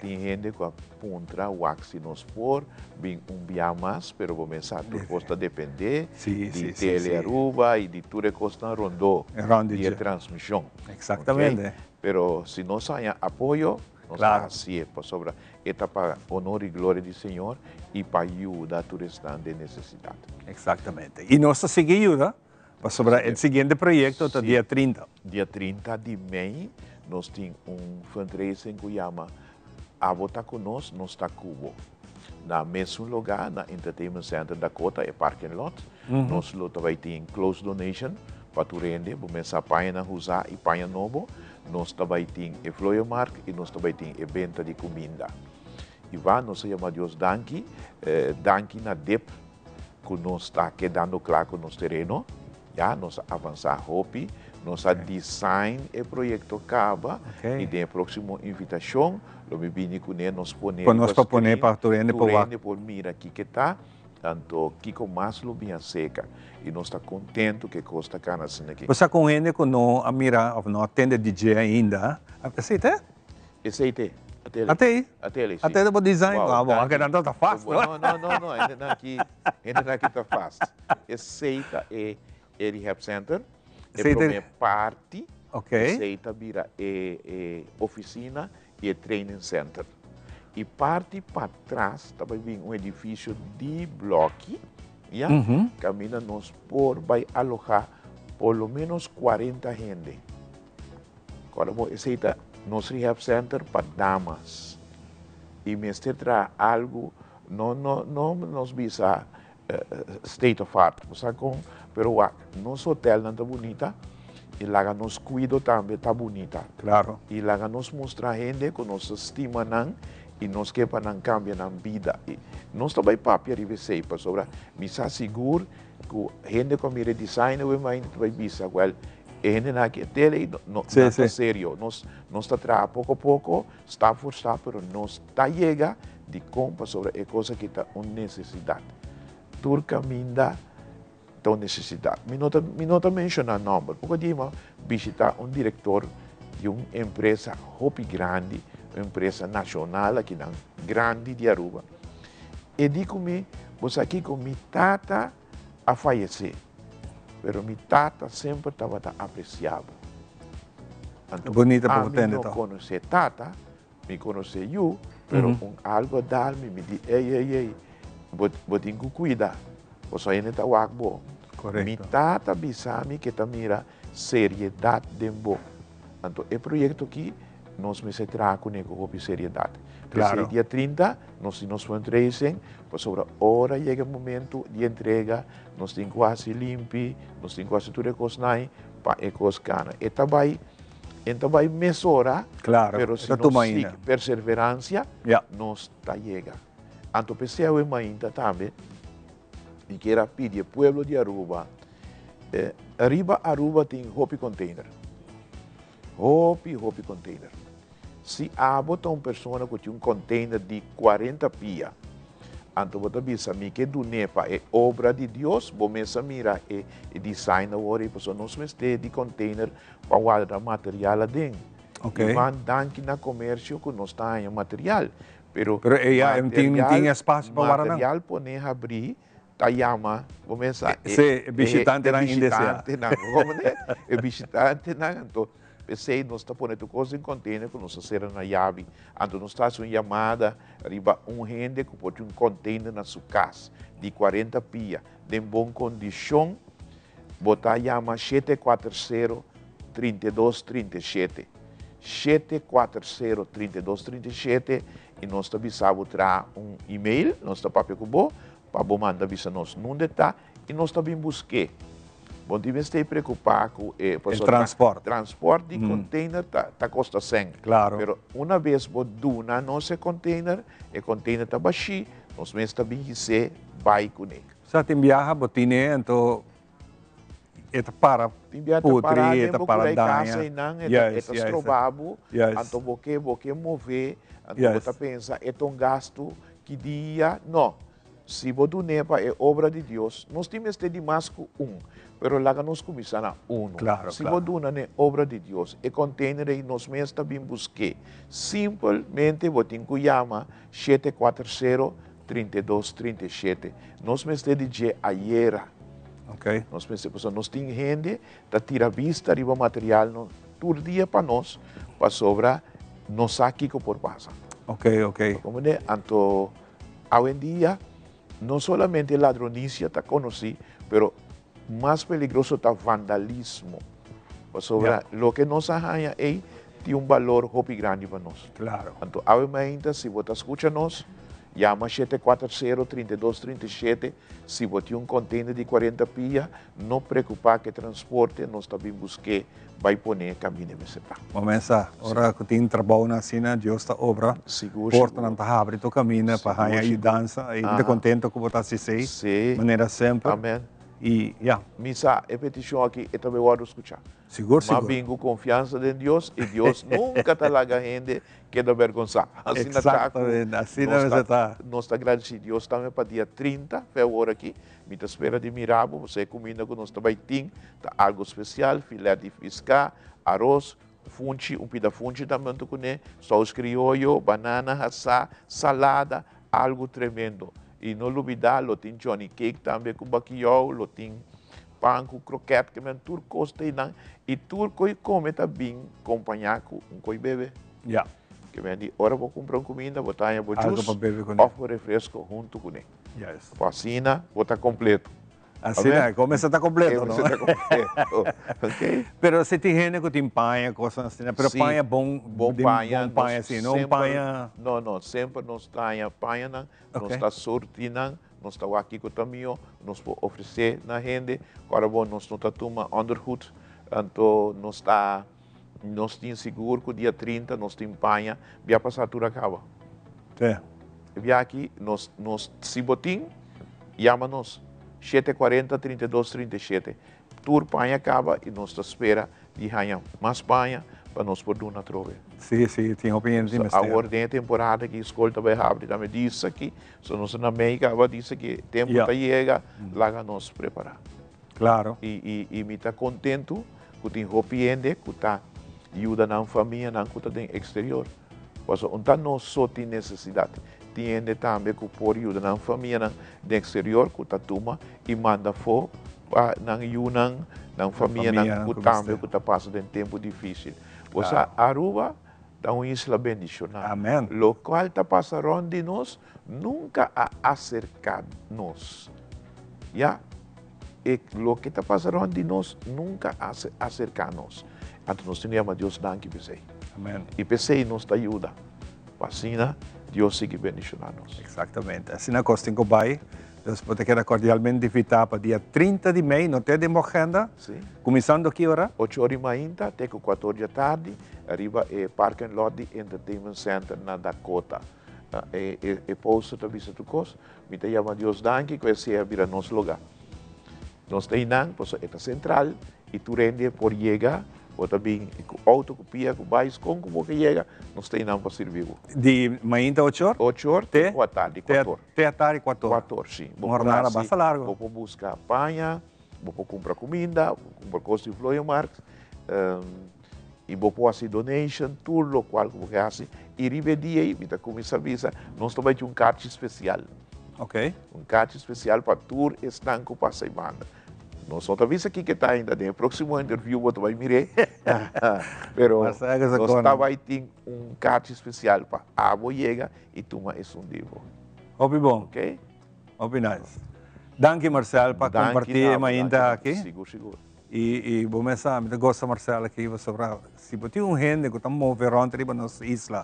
Tin hende ku a puntra wak si nos por bin un bia mas, pero bo mes sa tur kos ta depende di Tele Aruba i di tur e kosnan rondó di e transmishon. Pero si nos haña apoyo, nos ta hasié pasobra e ta pa honor i gloria di Señor i pa yuda tur esnan den nesesidat. Exactamente. I nos ta sigui yuda Pasobra e siguiente proyecto ta dia 30. Dia 30 di mei nos tin un fundraising cu yama Abo ta cu nos, nos ta cu bo. Na mesun lugar, na Entertainment Center Dakota, e parking lot, nos lo ta bay tin clothes donation pa tur hende. Bo mester sa pañanan usa y paña nobo. Nos ta bay tin e vlooienmarkt y nos ta bay tin e benta di cuminda. Ivan, nos a yama Dios danki, danki na dip. Ku nos ta kedando kla ku nos tereno, ya nos a avansá hopi, nos a design e proyekto kaba i den e próksimo invitashon lo mi bini kuné nos pone riba screen, tur hende por mira kiko ta, anto kiko mas lo bin aserka i nos ta kontentu ku e kos ta kana asina aki. Bo sa ku un hende ku no a mira òf no a tende di dje ainda, esei ta? Esei te. Atele. Atei? Atele, si. Atele bo design? Wow, Ah, bo, danki. anke nan ta fast, No, no, no, no, hendenan aki, hendenan aki ta fast. Esei ta e, e rehab center. E Esei ta- prome parti. Ok. Esei ta bira e, e oficina y e training center. Y parti patras ta bai bin un edificio di bloki, ya, caminda nos por bai aloha por lo menos 40 hende. Kòrda bo esei ta nos rehab center pa damas y mester traha algu no no no nos bisa state of art bo sa kon pero wak nos hotelnan ta bunita y laga nos kuido tambe ta bunita Claro. y laga nos mustra hende ku nos ta stima nan y nos ke pa nan kambia nan bida y nos ta bai papia riba esei pasobra mi sa sigur ku hende ku a mira e design awe mainta ta bai bisa wèl E hendenan aki e tele y no no ta serio. Nos nos ta traha poco poco, stap voor stap, pero nos ta yega dicon pasobra e cos aki ta un necesidad. Tur caminda ta un necesidad. Mi no ta mi no ta menciona nomber. Poco dia mi a bishita un director di un empresa hopi grandi. Empresa nacional akinan grandi di Aruba. E di cu mi, Bo sa kico, mi tata a fayece, pero mi tata semper tabata aprecia bo. Anto, Bonita pa bo ami tende no to. conoce tata, mi conoce yu, pero un algo a dal mi, mi di, ey, ey, ey, bo, bo tin cu cuida, pasobra hende ta wak bo. Mi tata bisa mi ke ta mira seriedad den bo. Anto e proyecto aki nos mester traha cune cu hopi seriedad. P'esey dia 30 nos tin nos fundraising pasobra ora yega e momento di entrega nos tin cu haci limpi, nos tin cu haci tur e cosnan pa e cos cana. E ta bay e ta bay mesora pero si nos sigui perserverancia nos ta yega. Anto p'esey awe mainta tambe mi kier a pidi e pueblo di Aruba Riba Aruba tin hopi container. Hopi, hopi container. Si abo ta un persona cu tin un container di 40 pia, anto bo ta bisa mi ke dun'é pa e obra di Dios, bo mes a mira e design awor ei, pasobra nos mester di container pa warda material aden. Ivan, danki na comercio cu nos ta haña material, pero Pero e ya tin espacio pa warda nan? Material pone habri Ta yama, bo mesa, e, Sí, e bishitantenan indeseá. E bishitantenan, komende? E bishitantenan, anto p'esei nos ta pone tur kos den container ku nos ta sera na yabi. Anto nos ta hasi un yamada riba un hende ku por tin un container na su kas di 40 pia den bon kondishon, bo ta yama 740 32 37, 740 32 37, i nos ta bisa bo traha un email, nos ta papia ku bo Pa bo manda bisa nos nunde ta i nos ta bin busk'é. Bo no tin mester preokupá ku e E transport. Transport di container ta ta kosta sèn. Klaro. Pero una bes bo duna nos e container, e container ta bashí, nos mes ta bin his'é bai kuné. Sa tin biaha bo tine anto e ta para Tin biaha ta putri, para e den ta bo para kura e daña. kas einan, e ta e ta stroba bo, anto bo ke bo ke move, anto bo ta pensa e ta un gastu Ki dia? No. Si bo dun'é pa e obra di Dios, nos tin mester di mas ku un, pero laga nos kuminsá na unu. Si bo duna n'e obra di Dios, e container ei nos mes ta bin busk'é. Simpelmente bo tin ku yama 740 32 37. Nos mester di dje ayera. Nos mester, pasobra nos tin hende ta tira bista riba materialnan tur dia pa nos, pasobra no sa kiko por pasa. Comprende? Anto, awendia, no solamente ladronicia ta conoci, pero mas peligroso ta vandalismo. Pasobra loke nos a haña ey tin un balor hopi grandi pa nos. Anto, awe mainta, si bo ta scucha nos, yama 740 32 37, si bo tin un container di 40 pia, no preocupa cu e transporte, nos ta bin busque. Bai pone caminda mester ta. Bo mesa, ora cu tin trabounan asina, Dios ta obra. Sigur, Portanan ta habri tur caminda pa haña yudansa. Y mi ta contento cu bo ta haci esey. Manera semper. Amen. Y ya. Mi sa, e peticion aki e ta bay wordo scucha. Sigur, sigur. M'a bin cu confiansa den Dios y Dios nunca ta laga hende keda bergonsa. Asina ta cu Exactamente, asina mester ta. nos ta agradeci Dios tambe pa dia 30 fe awor aki. Mi ta spera di mira bo, pasobra e kuminda ku nos ta bai tin ta algu spesial, filet di piská, aros, funchi, un pida funchi tambe huntu kuné, sous krioyo, banana hasá, salada, algu tremendo. I no lubidá, lo tin johnny cake tambe ku bakiyou, lo tin pan ku kroket, ke men tur kos ta einan, i tur koi kome ta bin kompañá ku un koi bebe. Ke men di ora bo kumpra un kuminda, bo ta haña bo Algu jus pa bebe kuné. òf bo refresko huntu kuné. Pa asina bo ta completo. Asina, e mester ta completo, no? E mester ta completo, ok. Pero si tin hende cu tin paña, cosnan asina, pero paña bon, bon paña, bon paña si, no un paña. No, no, semper nos ta haña pañanan, nos ta surti nan, nos ta wak kico ta miho, nos por ofrece na hende, ora bo nos no ta tuma ondergoed, anto nos ta, nos tin sigur cu dia 30 nos tin paña, bia pasa tur a caba. E bia aki nos nos si bo tin yama nos 740 32 37 tur paña kaba i nos ta spera di haña mas paña pa nos por duna atrobe. Sí, sí, tin hopi hende tin mester. Awor den e temporada ki skol ta bai habri tambe disa ki so nos na mei kaba disa ki tempu ta yega laga nos prepara. I i i mi ta kontentu ku tin hopi hende ku ta yuda nan famianan ku ta den eksterior. Pasobra un ta nos so tin nesesidat, tin hende tambe ku por yuda nan famianan den eksterior ku ta tuma i manda afó pa nan yunan, nan famianan ku tambe ku ta pasa den tempu difísil. Bo sa Aruba ta un isla bendishoná. Lokual ta pasa rònt di nos nunka a aserká nos. Ya, e loke ta pasa rònt di nos nunka a aserká nos. Anto nos tin ku yama Dios danki p'esei. I p'esei nos ta yuda. Pa asina Dios sigui bendishoná nos. Eksaktamente. Asina kos tin ku bai. Dus bo ta keda kordialmente invitá pa dia 30 di mei, no te den bo agenda? Sí. Kuminsando ki ora? Ocho ora i mainta te ku kuater or dja tardi riba e parking lot di Entertainment Center na Dakota. E poster ta bisa tur kos. Mi ta yama Dios danki ku esei a bira nos lugá. Nos ta einan pasobra e ta sentral i tur hende por yega. Bo ta bin ku outo, ku pia, ku bais, kon ku bo ke yega, nos ta einan pa sirbi bo. Di mainta ocho or? Ocho or te ku atardi kuator. Te atardi kuator. Kuator, si. Un hornada basta largo. Bo por buska paña, bo por kumpra kuminda, bo por kumpra kos di vlooienmarkt. I bo por hasi donation, tur lokual ku bo ke hasi. I riba e dia ei, mi ta kuminsá bisa, nos ta bai tin un karchi spesial. Ok. Un karchi spesial pa tur esnan ku pasa e banda. Nos no ta bisa kiko e ta ainda, den e próksimo interview bo ta bai mir'é. Pero nos ta bai tin un karchi spesial pa abo yega i tuma esun di bo. Hopi bon. Ok. Hopi nice. Danki Marcel pa kompartí e mainta aki. Sigur, sigur. I i bo mes sa, mi ta gosta Marcel aki pasobra si bo tin un hende ku ta move rònt riba nos isla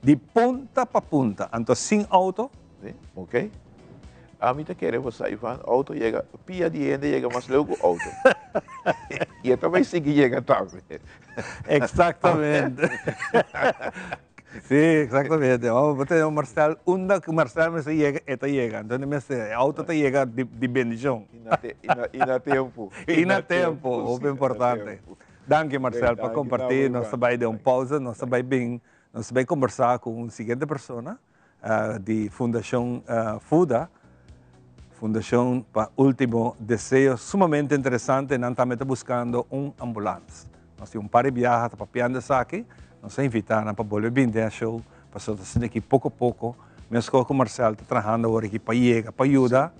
di punta pa punta, anto sin outo. Si, ok. Ami ta kere bo sa, Ivan, outo yega, pia di hende yega mas leu ku outo. I e ta bai sigui yega tambe. Eksaktamente. Si, exactamente. Oh, bo ta Marcel, unda cu Marcel mester yega, e ta yega. Entonces mester, e auto ta yega di, di bendicion. Y na, te, y na, y na tempo. Y na tempo, hopi importante. Danki Marcel pa comparti. Nos ta bay den un pausa, nos ta bay bin, nos ta bay conversa cu un siguiente persona di Fundacion FUDA. Fundacion pa Ultimo Deseo, sumamente interesante, nan tambe ta buscando un ambulans. Nos tin un par di biaha ta papiando esaki, nos a invita nan pa bolbe bin den e show, pasobra ta sinti aki poco poco, mescos cu Marcel ta trahando awor aki pa yega, pa yuda.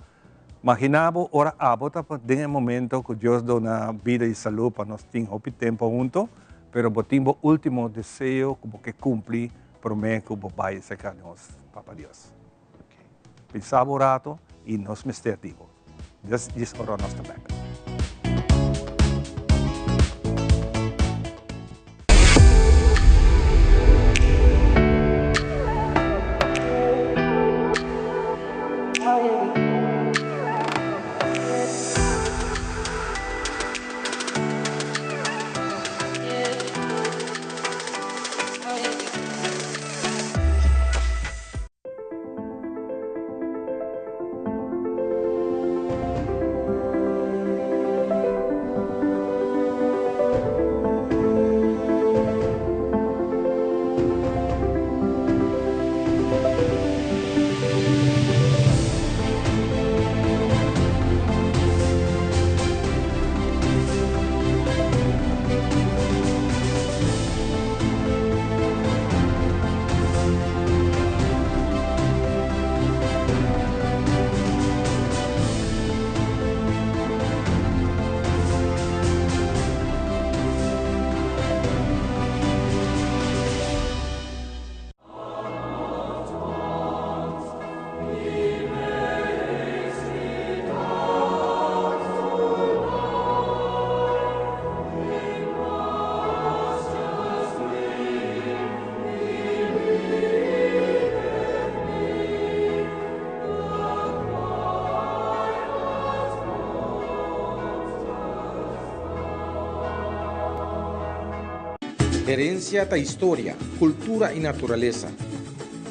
Magina bo ora abo ta den e momento cu Dios duna bida y salud pa nos tin hopi tempo hunto, pero bo tin bo ultimo deseo cu bo ke cumpli prome cu bo bay cerca nos Papa Dios. Pensa bo un rato y nos mester di bo. Dios djis ora nos ta bek. Herencia ta historia, cultura y naturalesa.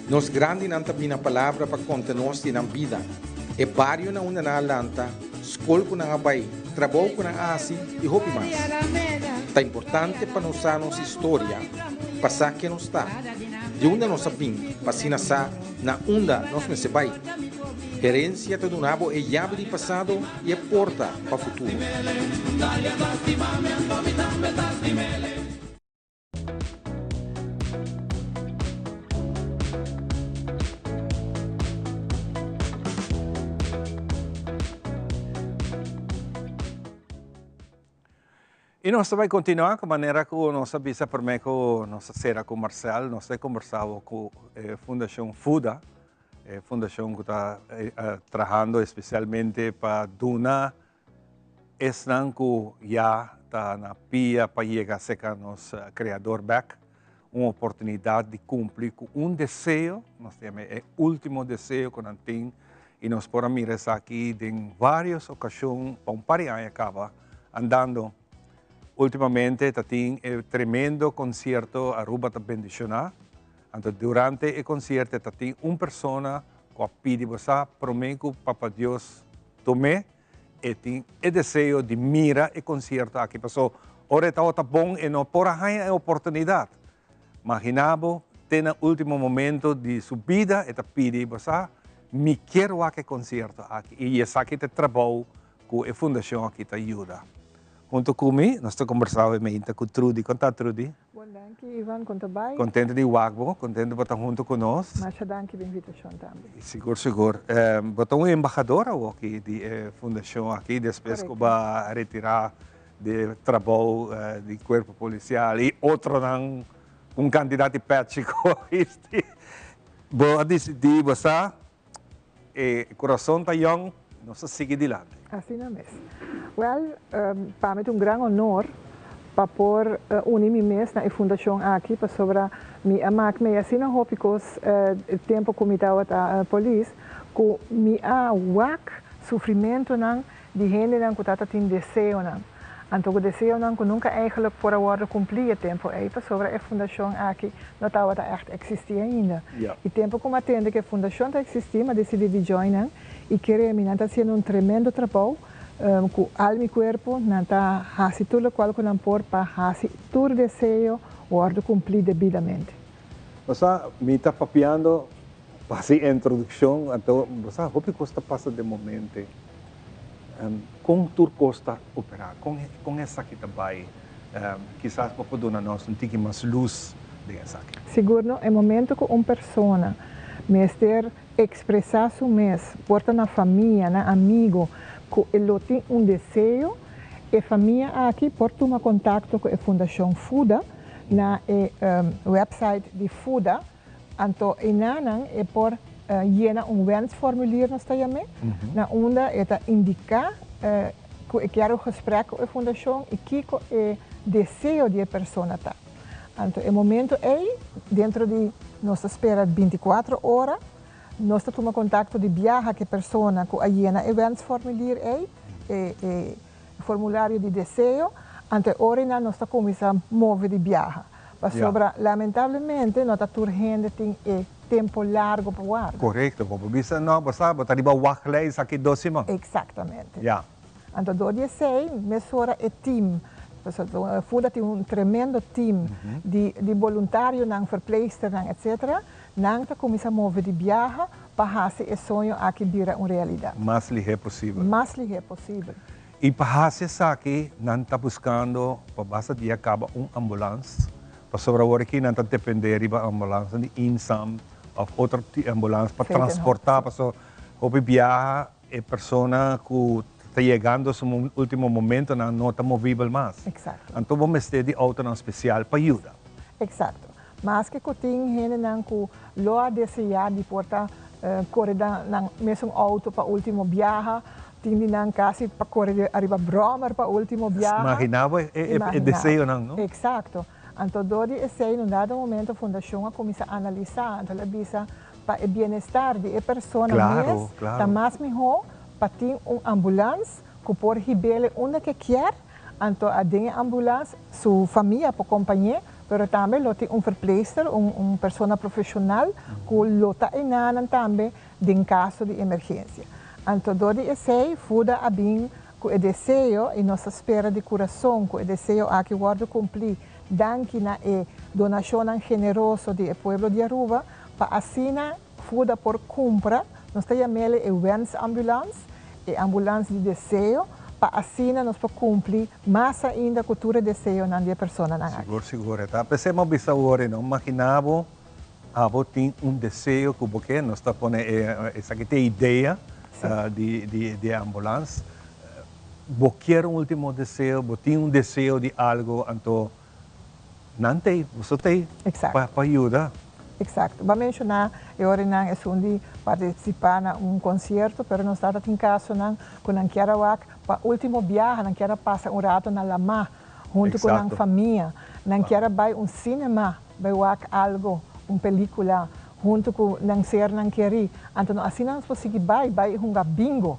Nos grandinan ta bina palabra pa conta nos di nan bida, e bario na unda nan a lanta, scol cu nan a bay, trabou cu nan a haci y hopi mas. Ta importante pa nos sa nos historia pa sa ken nos ta, di unda nos a bin pa asina sa na unda nos mester bai. Herencia ta duna bo e yabi di pasado y e porta pa futuro. I nos ta bai kontinuá ku manera ku nos a bisa promé ku nos a sera ku Marcel, nos ta kombersá awor ku e Fundashon FUDA, e fundashon ku ta trahando espesialmente pa duna esnan ku ya ta na pia pa yega serka nos Kreador bèk un oportunidat di kumpli ku un deseo, nos ta yama e último deseo ku nan tin i nos por a mira esaki den vários okashon pa un par di aña kaba andando. Últimamente ta tin e tremendo konsierto Aruba ta bendishoná. Anto durante e konsierto ta tin un persona ku a pidi bo sa promé ku Papa Dios tum'é, e tin e deseo di mira e konsierto aki paso ora e tabata bon e no por a haña e oportunidat. Maginá bo, te na último momento di su bida e ta pidi bo sa, mi kier wak e konsierto aki i esaki ta e trabou ku e fundashon aki ta yuda. Hunto ku mi nos ta kombersá awe meinta ku Trudy. Kon ta Trudy? Bon danki Ivan, kon ta bai? Kontento di wak bo, kontento bo ta hunto ku nos. Masha danki pa invitashon tambe. Sigur sigur. Bo ta un embahador awoki di e fundashon aki despues ku bo a retirá di trabou di kuerpo polisial i otronan un kantidat di pèchi ku a bisti. Bo a disidí bo sa e kurason ta yòn, nos ta sigui dilanti. Asina mes. Wèl, pa mi ta un gran honor pa por uni mi mes na e fundashon aki pasobra mi a mak mei asina hopi kos e tempu ku mi tabata polis ku mi a wak sufrimentunan di hendenan ku ta ta tin deseonan. Anto ku deseonan ku nunka eigenlijk por a wòrdu kumplí e tempu ei pasobra e fundashon aki no tabata ègt eksistí ainda. I tempu ku mi a tende ku e fundashon ta eksistí mi a disidí di join nan i kere mi nan ta hasiendo un tremendo trabou ku alma i kuerpo nan ta hasi tur lokual ku nan por pa hasi tur deseo wòrdu kumplí debidamente. Bo sa, mi ta papiando pa hasi e introdukshon, anto bo sa hopi kos ta pasa den momente. Kon tur kos ta operá? Kon kon esaki ta bai? Kisas bo por duna nos un tiki mas lus den esaki. Sigur no, e momento ku un persona mester ekspresá su mes, por ta na famia, na amigo, ku e lo tin un deseo, e famia aki por tuma kontakto ku e Fundashon FUDA na e website di FUDA, Anto einanan e por yena un wensformulier nos ta yam'é, na unda e ta indiká ku e kier un gesprek ku e fundashon i kiko e deseo di e persona ta. Anto e momento ei, dentro di nos ta spera bintikuatro ora, nos ta tuma kontakto di biaha ku e persona ku a yena e wensformulier ei, e formulario di deseo, anto e ora einan nos ta kuminsá move di biaha. Pasobra lamentablemente no ta tur hende tin e tempo largo pa warda. Korekto, bo por bisa no, bo sa bo ta riba wachtlijst aki dos siman. Eksaktamente. Ya. Anto dor di esei mesora e team, pasobra Funda tin un tremendo team di di boluntarionan, verpleegsternan etcetera, nan ta kuminsá move di biaha pa hasi e soño aki bira un realidat. Mas lihé posibel. Mas lihé posibel. I pa hasi esaki nan ta buskando pa basta dia kaba un ambulans, pasobra awor aki nan ta depende riba ambulansnan di Insam of otro ambulans pa transporta, pasobra hopi biaha e persona ku ta yegando su ultimo momentonan no ta movibel mas. Anto bo mester di autonan spesial pa yuda. Exacto. Maske ku tin hendenan ku lo a deseá di por ta kore nan mesun outo pa último biaha, tin di nan kasi pa kore ariba bròmer pa último biaha. Imaginá bo e deseonan, no? Eksakto. Anto dor di esei, un dado momento fundashon a kuminsá analisá, anto el a bisa pa e bienestar di e persona mes ta mas mihó pa tin un ambulans ku por hib'el unda ke kier, Anto a den e ambulans su famia por kompañ'é, pero tambe lo tin un verpleegster, un un persona profeshonal ku lo ta enanan tambe den kaso di emergensia. Anto dor di esei Fuda a bin ku e deseo i nos ta spera di kurason ku e deseo aki wòrdu kumplí danki na e donashonnan generoso di e pueblo di Aruba pa asina Fuda por kumpra, nos ta yam'el e wensambulans, e ambulans di deseo, pa asina nos por kumpli mas ainda ku tur e deseonan di e personanan aki. Sigur, sigur. E ta p'esei mi a bisa awor, no maginá bo, abo tin un deseo ku bo ke, nos ta pone e, esaki ta e idea di, di, di e ambulans. Bo kier un ultimo deseo, bo tin un deseo di algo, anto nan t'ey, boso t'ey pa yuda. Exacto. Bo a menciona e oranan esun di participa na un concierto, pero nos tata tin casonan cu nan kier a wak pa ultimo biaha, nan kier a pasa un rato na lama hunto cu nan famia, nan kier a bay un cinema, bay wak algo, un pelicula, hunto cu nan sernan keri. Anto no asina nos por sigui bay, bay hunga bingo,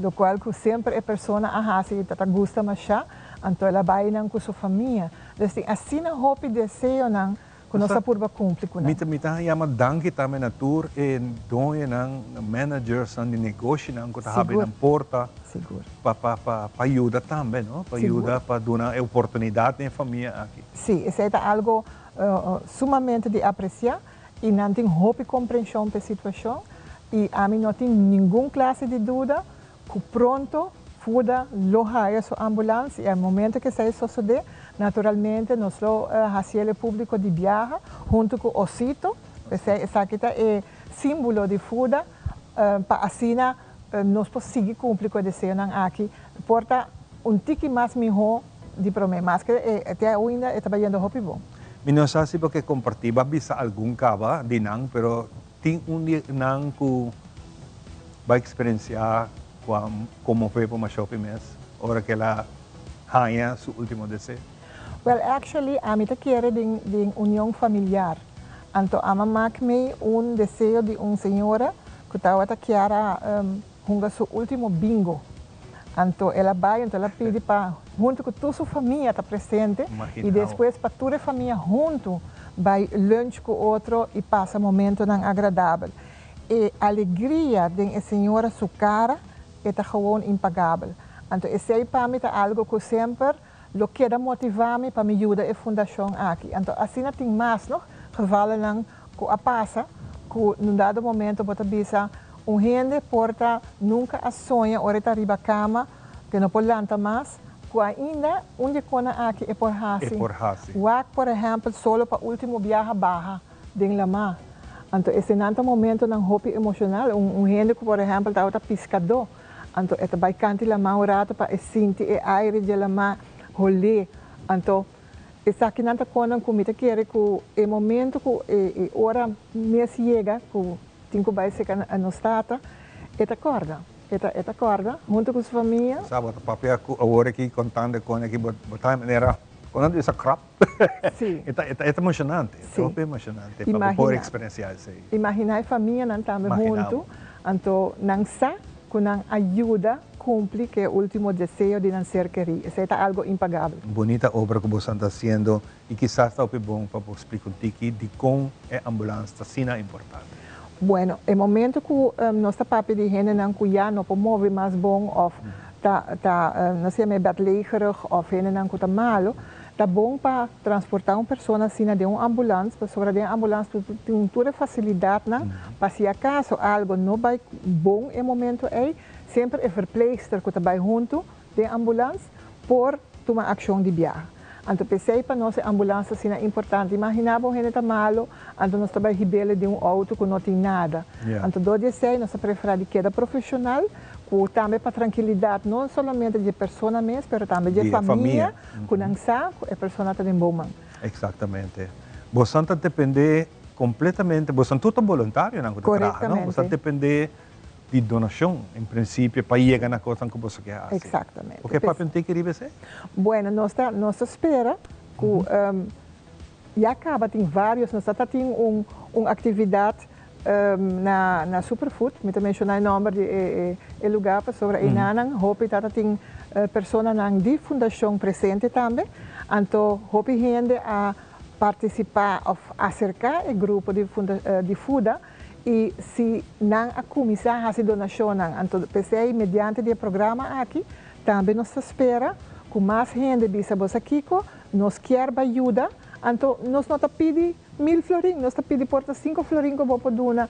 locual cu semper e persona a haci y ta ta gusta masha, anto el a bay nan cu su famia. Dus tin asina hopi deseonan cu nos a purba cumpli cu nan. Mi ta yama danki tambe na tur e doñonan, managersnan di negoshinan cu ta habri nan porta pa yuda tambe, no? Pa yuda, pa duna e oportunidad na e famia aki. Si, esey ta algo sumamente di aprecia y nan tin hopi comprension pa e situacion y ami no tin ningun clase di duda cu pronto Fuda lo haya su ambulans y al momento cu esey sosode, naturalmente nos lo haci el e publico di biaha hunto cu Osito, pesey esaki ta e simbolo di Fuda, pa asina nos por sigui cumpli cu e deseonan aki. Por ta un tiki mas miho di prome, maske e te ainda e ta bayendo hopi bon. Mi no sa si bo ke comparti, bo a bisa algun caba di nan, pero tin un di nan cu bo a experiencia cu a conmove bo masha hopi mes ora cu el a haña su ultimo deseo? Well, actually, ami ta kere den den union familiar. Anto ama mak mi un deseo di un señora cu tawata kier a hunga su ultimo bingo. Anto el a bai, anto el a pidi pa hunto cu tur su famia ta presente y despues pa tur e famia hunto bai lunch cu otro y pasa momentonan agradabel. E alegria den e señora su cara e ta gewoon impagabel. Anto esey pa mi ta algo cu semper lo keda motiva mi pa mi yuda e fundacion aki. Anto asina tin mas no gevallennan cu a pasa cu nun dado momento bo ta bisa un hende por ta nunca a soña ora e ta riba cama cu e no por lanta mas cu ainda un di e conan aki e por haci. E por haci. Wak por ehempel solo pa ultimo biaha baha den lama. Anto esenan ta momentonan hopi emocional. Un hende cu por ehempel tabata piscador. Anto e ta bai kanti lamá un rato pa e sinti e aire dje lamá holé. Anto esakinan ta konan ku mi ta kere ku e momento ku e ora mes yega ku tin ku bai seka nos tata, e ta kòrda. E ta e ta kòrda huntu ku su famia. Sa bo ta papia ku awor aki kontando e kon aki bo ta manera kon nan ta bisa krap. Si. E ta e ta emoshonante. E ta hopi emoshonante pa bo por eksperensiá esei. Imaginá e famianan tambe huntu. Anto nan sa ku nan a yuda kumpli ku e último deseo di nan ser kerí. Esei ta algu impagabel. Un bunita obra ku boso ta hasiendo i kisas ta hopi bon pa bo splika un tiki dikon e ambulans ta asina importante. Bueno, e momento ku nos ta papia di hendenan ku ya no por move mas bon òf ta ta nos ta yama e bedlegerig òf hendenan ku ta malu, Ta bon pa transportá un persona asina den un ambulans, pasobra den ambulans tu tin tur e fasilidatnan pa si akaso algo no bai bon e momento ei, semper e verpleegster ku ta bai huntu den ambulans por tuma akshon di biaha. Anto p'esei pa nos e ambulans ta asina importante. Imaginá bo un hende ta malu, anto nos ta bai hib'el den un outo ku no tin nada. Anto dor di esei nos ta preferá di keda profeshonal ku tambe pa trankilidat no solamente di e persona mes pero tambe di e famia. Ku nan sa ku e persona ta den bon man. Eksaktamente. Bosan ta dependé kompletamente, bosan tur ta boluntarionan ku ta traha, no? Bosan ta dependé di donashon en prinsipio pa yega na kosnan ku boso ke hasi. Eksaktamente. Bo ke papia un tiki riba esei? Bueno, nos ta nos ta spera ku ya kaba tin vários, nos ta ta tin un un aktividat na na Superfood, mi ta menshoná e nòmber di e e lugá pasobra einanan hopi ta ta tin personanan di fundashon presente tambe, anto hopi hende a partisipá òf aserká e grupo di funda di FUDA i si nan a kuminsá hasi donashonnan, anto p'esei mediante di e programa aki tambe nos ta spera ku mas hende bisa bo sa kiko nos kier bai yuda, anto nos no ta pidi Mil florin, nos ta pidi por ta sinku florin ku bo por duna,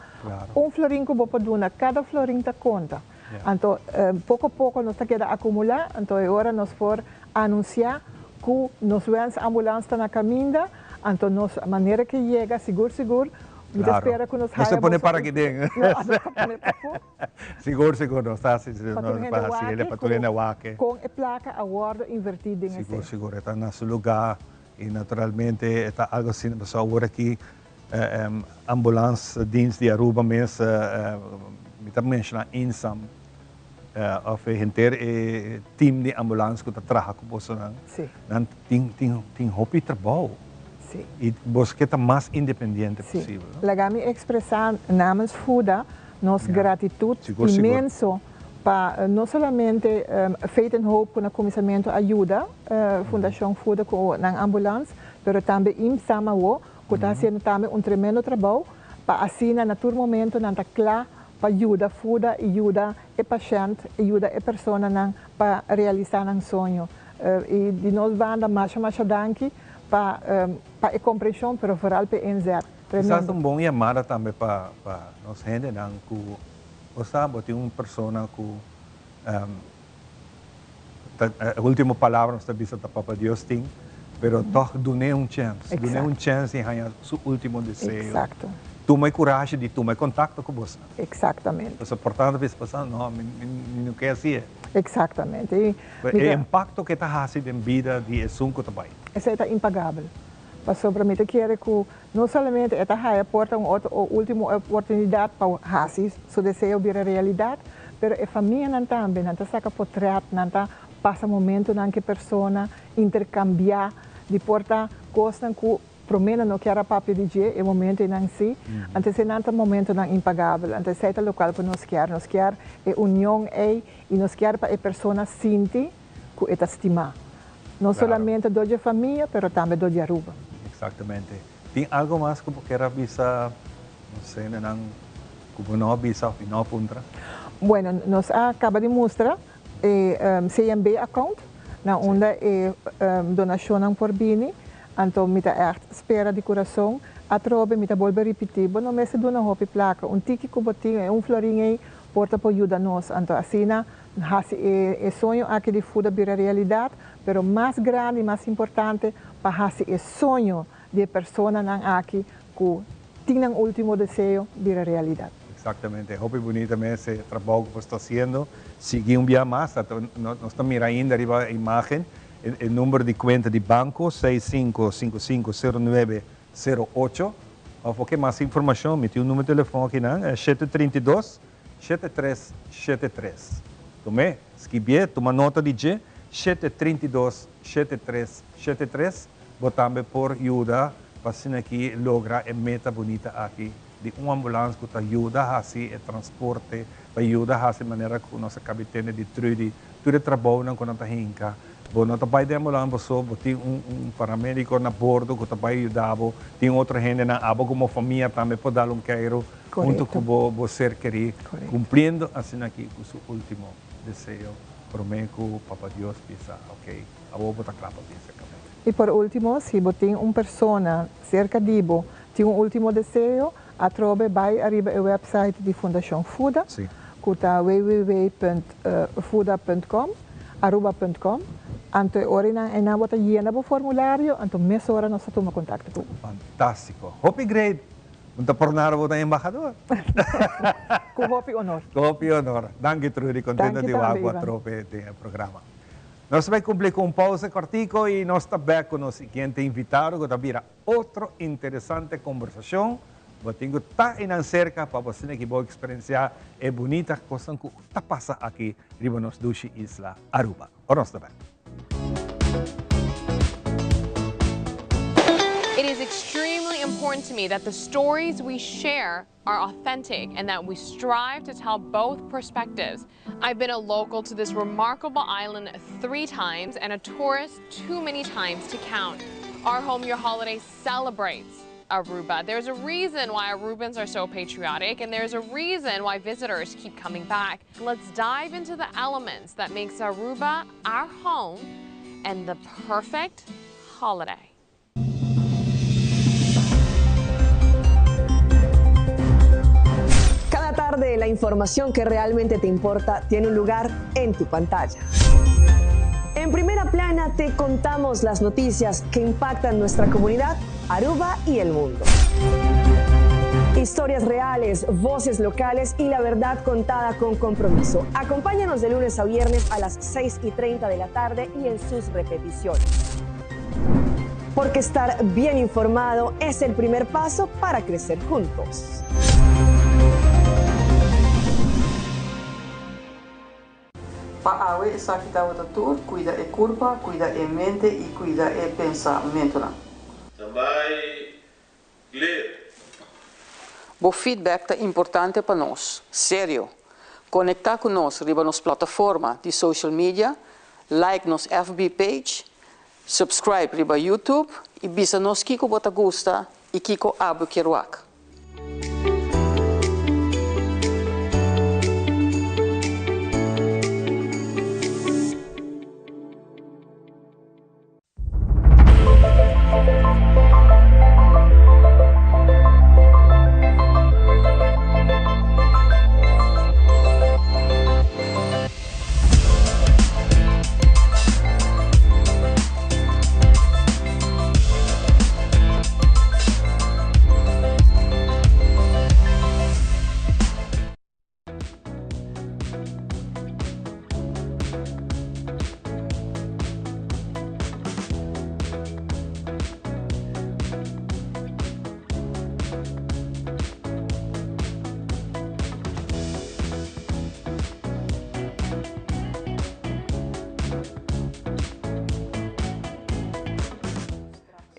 un florin ku bo por duna, kada florin ta konta. Anto poko poko nos ta keda akumulá, anto e ora nos por anunsiá ku nos wens ambulans ta na kaminda, anto nos manera ke yega sigur sigur Mi ta spera ku nos Nos haya ta pone boso para aki den. No, nos ta pone pafó. Sigur, sigur, nos ta hasi, Pa tur nos hende pa hasi wak ele, pa tur hende wak. kon e plaka a wòrdu invertí den esei. Sigur, sigur, e ta na su lugá i naturalmente e ta algu asina pasobra awor aki ambulans dienst di Aruba mes mi ta menshoná INSAM òf e henter e team di ambulans ku ta traha ku bosonan, nan tin tin tin hopi trabou i boso ke ta mas independiente posibel. Laga mi ekspresá namens FUDA nos gratitut inmenso pa no solamente Faith and Hope ku na kuminsamentu a yuda Fundashon FUDA ku nan ambulans, pero tambe IMSAM awo ku ta hasiendo tambe un tremendo trabou pa asina na tur momento nan ta kla pa yuda FUDA i yuda e pashènt i yuda e personanan pa realisá nan soño. I di nos banda masha masha danki pa pa e komprenshon pero vooral pa e inzet. Kisas Tremendo. ta un bon yamada tambe pa pa nos hendenan ku bo sa bo tin un persona ku ta e ultimo palabra nos ta bisa ta Papa Dios tin pero tòg dun'é un chèns, dun'é un chèns di haña su ultimo deseo. Exacto. Tuma e kurashi di tuma e kontakto ku boso. Exactamente. Pasobra por tanto bisa pasá, no, mi mi no ke hasié. Exactamente. I mi E ta. impakto ku e ta hasi den bida di esun ku ta bai. Esei ta impagabel. Pasobra mi ta kere ku no solamente e ta haya por ta un otro o ultimo oportunidat pa hasi su deseo bira realidat, pero e famianan tambe, nan ta saka potret, nan ta pasa momentonan ku e persona, interkambiá di por ta kosnan ku promé nan no kier a papia di dje, e momento einan sí. Anto eseinan ta momentonan impagabel. Anto esei ta lokual ku nos kier. Nos kier e union ei i nos kier pa e persona sinti ku e ta stimá. No solamente dor dje famia, pero tambe dor di Aruba. Exactamente. Tin algo mas ku bo kier a bisa nos hendenan ku bo no a bisa of i no a puntra? Bueno, nos a kaba di mustra e CMB account na unda e donashonnan por bini. Anto mi ta ègt spera di kurason. Atrobe mi ta bolbe ripití, bo no mester duna hopi plaka. Un tiki ku bo tin, e un florin ei, por ta por yuda nos. Anto asina hasi e soño aki di FUDA bira realidat, pero mas grandi, mas importante, pa hasi e soño di e personanan aki ku tin nan ultimo deseo bira realidat. Exactamente, hopi bunita mes e trabou ku bo sta hasiendo. Sigui un bia mas, nos ta mira ainda riba e imagen e number di kuenta di banko, 65550908. Of bo ke mas informashon, mi tin un number di telefon akinan, 732 7373. Tum'é, skibié, tuma nota di dje, 732 7373. Bo tambe por yuda pa asina aki logra e meta bunita aki di un ambulans ku ta yuda hasi e transporte, ta yuda hasi manera ku nos a kabi tende di Trudy, tur e trabounan ku nan ta hinka. Bo no ta bai den ambulans bo so, bo tin un un paramediko na bordo ku ta bai yuda bo, tin otro hendenan, abo komo famia tambe por dal un keiru hunto ku bo bo ser kerí, kumpliendo asina aki ku su ultimo deseo promé ku Papa Dios bisa, ok, abo bo ta kla pa bisa kab'é. I por ultimo, si bo tin un persona serka di bo tin un ultimo deseo, atrobe bai ariba e website di Fundashon Fuda, ku ta www punt fuda punt com, aruba punt com, anto e ora einan einan bo ta yena bo formulario, anto mesora nos ta tuma kontakto ku bo. Fantástiko! Hopi great! Un ta por nada bo ta embahador. Ku hopi honor. Ku hopi honor. Danki Trudy, kontento Danki di tambe wak bo Ivan. atrobe den e programa. Nos ta bai kumpli ku un pausa kòrtiku i nos ta bèk ku nos siguiente invitado ku ta bira otro interesante kombersashon. Bo tin ku ta einan serka pa bo asina ki bo eksperensiá e bunita kosnan ku ta pasa aki riba nos dushi isla Aruba. Ora nos ta bèk. It is extremely important to me that the stories we share are authentic and that we strive to tell both perspectives. I've been a local to this remarkable island three times and a tourist too many times to count. Our Home Your Holiday celebrates Aruba. There's a reason why Arubans are so patriotic and there's a reason why visitors keep coming back. Let's dive into the elements that makes Aruba our home and the perfect holiday. Cada tarde la información que realmente te importa tiene un lugar en tu pantalla. En primera plana te contamos las noticias que impactan nuestra comunidad, Aruba y el mundo. Historias reales, voces locales y la verdad contada con compromiso. Acompáñanos de lunes a viernes a las 6:30 de la tarde y en sus repeticiones. Porque estar bien informado es el primer paso para crecer juntos. Pa awe esaki tabata tur, cuida e curpa, cuida e mente y cuida e pensamentonan. Standby, clear. Bo feedback ta importante pa nos. Serio! Conecta cu nos riba nos plataforma di social media, like nos FB page, subscribe riba YouTube y bisa nos kico bo ta gusta y kico abo kier wak.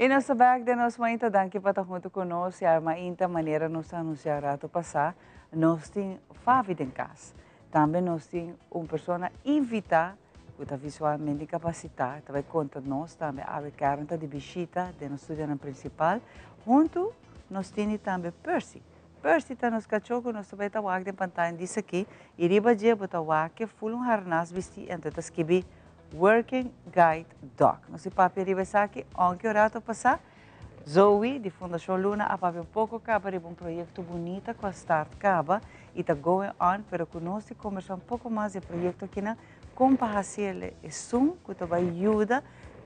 Y nos ta bek den nos mainta, danki pa ta hunto cu nos. Ya mainta manera nos a anuncia rato pasa, nos tin Favi den cas. Tambe nos tin un persona invita cu ta visualmente incapacita, ta bay conta nos tambe awe Karen ta di bishita den nos studionan principal. Hunto nos tini tambe Percy. Percy ta nos cachó cu nos ta bay ta wak den pantaya dice aki y riba dje bo ta wak e ful un harnas bisti anto ta skibi Working Guide Dog. Nos di papia riba esaki aunke un rato pasa. Zoe di Fundacion Luna a papia un poco caba riba un proyecto bunita cu a start caba y ta going on pero cu nos di combersa un poco mas di e proyecto akinan con pa haciele esun cu ta bay yuda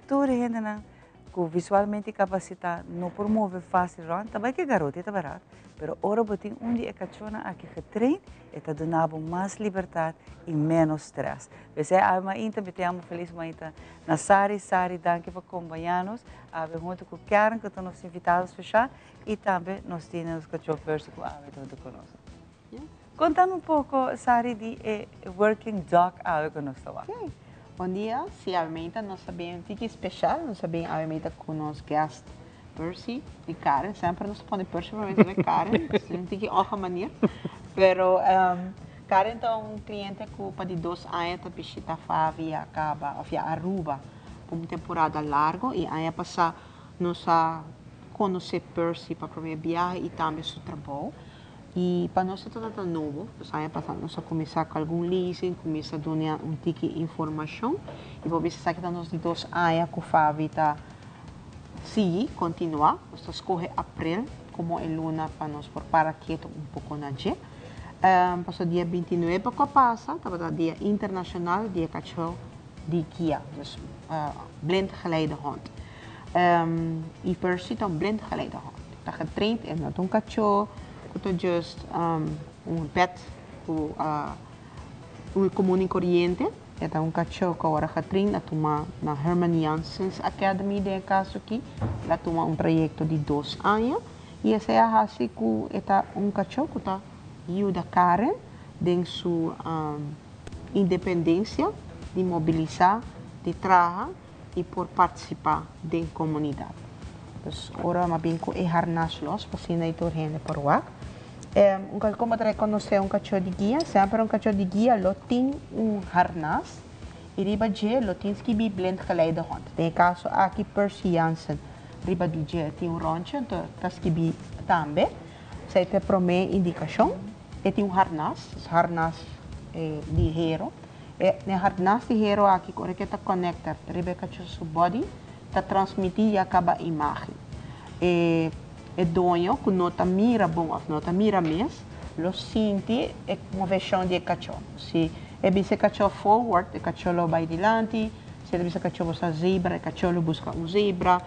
tur e hendenan cu visualmente incapacita no por move facil rond, ta bay ke garoti ta barat, pero ora bo tin un di e cachonan aki getrain, e ta duna bo mas libertad y menos stress. P'esey awe mainta mi te amo feliz mainta na Sari. Sari, danki pa compaña nos awe hunto cu Karen cu ta nos invitado special y tambe nos tin nos cacho Percy cu awe ta hunto cu nos. Contame un poco, Sari, di e working dog awe cu nos ta wak. Ok. Bon dia. Si, awe meinta nos ta bin un tiki special. Nos ta bin awe meinta cu nos guest Percy y Karen. Semper nos ta pone Percy pero meinta ta Karen. Un tiki ojo manier. Pero Karen ta un cliente cu pa di dos aña ta bishita Favi ya caba of ya Aruba pa un temporada largo y aña pasa nos a conoce Percy pa prome biaha y tambe su trabou. Y pa nos e tabata nobo, nos aña pasa nos a cuminsa cu algun leasing, cuminsa duna un tiki informacion y por bisa esaki ta nos di dos aña cu Favi ta sigui, continua. Nos ta scoge april como e luna pa nos por para keto un poco na dje. Pasobra dia bintinuebe cu a pasa tabata dia internacional di e cacho di guia, dus blind geleidehond. Y Percy ta un blind geleidehond. Ta getraind e no ta un kachó ku ta just un pet ku un komun i koriente. E ta un kachó ku awor a getraind a tuma na Herman Janssens Academy den e kaso aki. El a tuma un trayekto di dos aña i esei a hasi ku e ta un kachó ku ta yuda Karen den su independensia di mobilisá, di traha. i por partisipá den komunidat. Dus ora m'a bin ku e harnas los pa asina i tur hende por wak. Un ka komo ta rekonosé un kachó di guia? Semper un kachó di guia lo tin un harnas i riba dje lo tin skibí blindgeleidehond. Den e kaso aki Percy Jansen riba di dje tin un ròntje anto ta skibí tambe. Esei ta e promé indikashon. E tin un harnas, dus harnas di hero. E ne harnas di hero aki ku ora ke ta konekta riba e kachó su body ta transmití ya kaba imágen. E e doño ku no ta mira bon òf no ta mira mes lo sinti e moveshon di e kachó. Si e bisa e kachó forward e kachó lo bai dilanti, si e ta bisa e kachó bo sa zebra e kachó lo buska un zebra,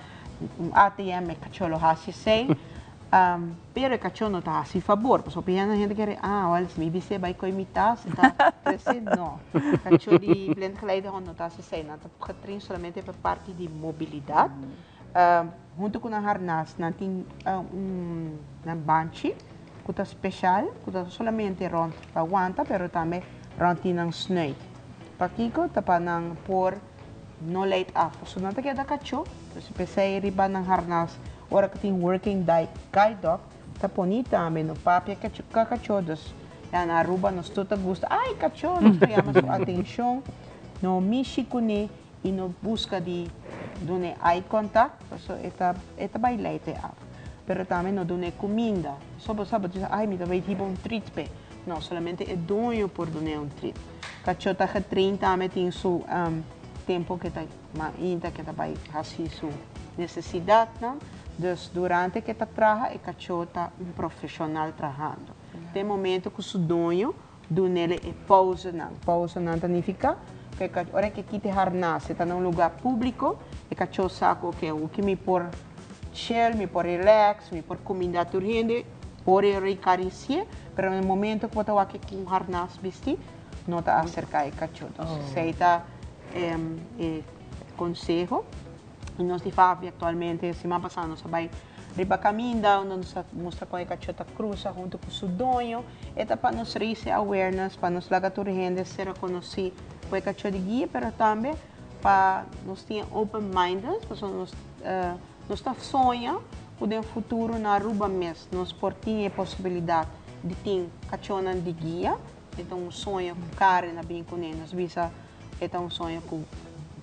un ATM e kachó lo hasi esei. Pero e kachó no ta hasi fabor, pasobra hopi hende kere, ah, wèl, si mi bis'é bai koe mi tas, e ta trese. No, kachó di blindgeleidehond no ta hasi esei, nan ta getrain solamente pa e parti di mobilidat. Huntu ku nan harnas nan tin un nan banchi ku ta speshal, ku ta solamente rònt pa wanta, pero tambe rònt di nan snuit. Pakiko? Ta pa nan por no leit af. Pasobra nan ta keda kachó, entonces p'esei riba nan harnas ora ku tin working guide dog ta poni tambe no papia ka kachó. Dus ya na Aruba nos tur ta gusta, ay kachó, nos ta yama su atenshon, no mishi kuné i no buska di dun'é eye contact, pasobra e ta e ta bai leit e af. Pero tambe no dun'é kuminda. Pasobra bo sa bo ta bisa, ay mi ta bai hiba un treat p'e. No, solamente e doño por dun'é un treat. Kachó ta getrain tambe tin su tempo ke ta mainta ke ta bai hasi su nesesidatnan. Dus durante ke ta traha e kachó ta un profeshonal trahando. Te momento ku su doño dunele e pauzenan. Pauzenan ta nifiká ku e kachó ora ke kita e harnas e ta na un lugá públiko e kachó sa ku oke awor mi por chill, mi por relax, mi por kumindá tur hende. Por e recaricié, pero na e momento cu bo ta wak cu un harnas bisti, no ta acerca e cacho. Entonces, esey ta e conseho. Y nos di Favi actualmente, siman pasa nos a bay riba caminda unda nos a mustra con e cacho ta cruza hunto cu su doño. E ta pa nos raise awareness, pa nos laga tur hende ser reconoci cu e cacho di guia, pero tambe pa nos tin open minded, pasobra nos Nos ta soña ku den futuro na Aruba mes nos por tin e posibilidat di tin kachónan di guia. E ta un soño ku Karen a bin kuné. Nos bisa e ta un soño ku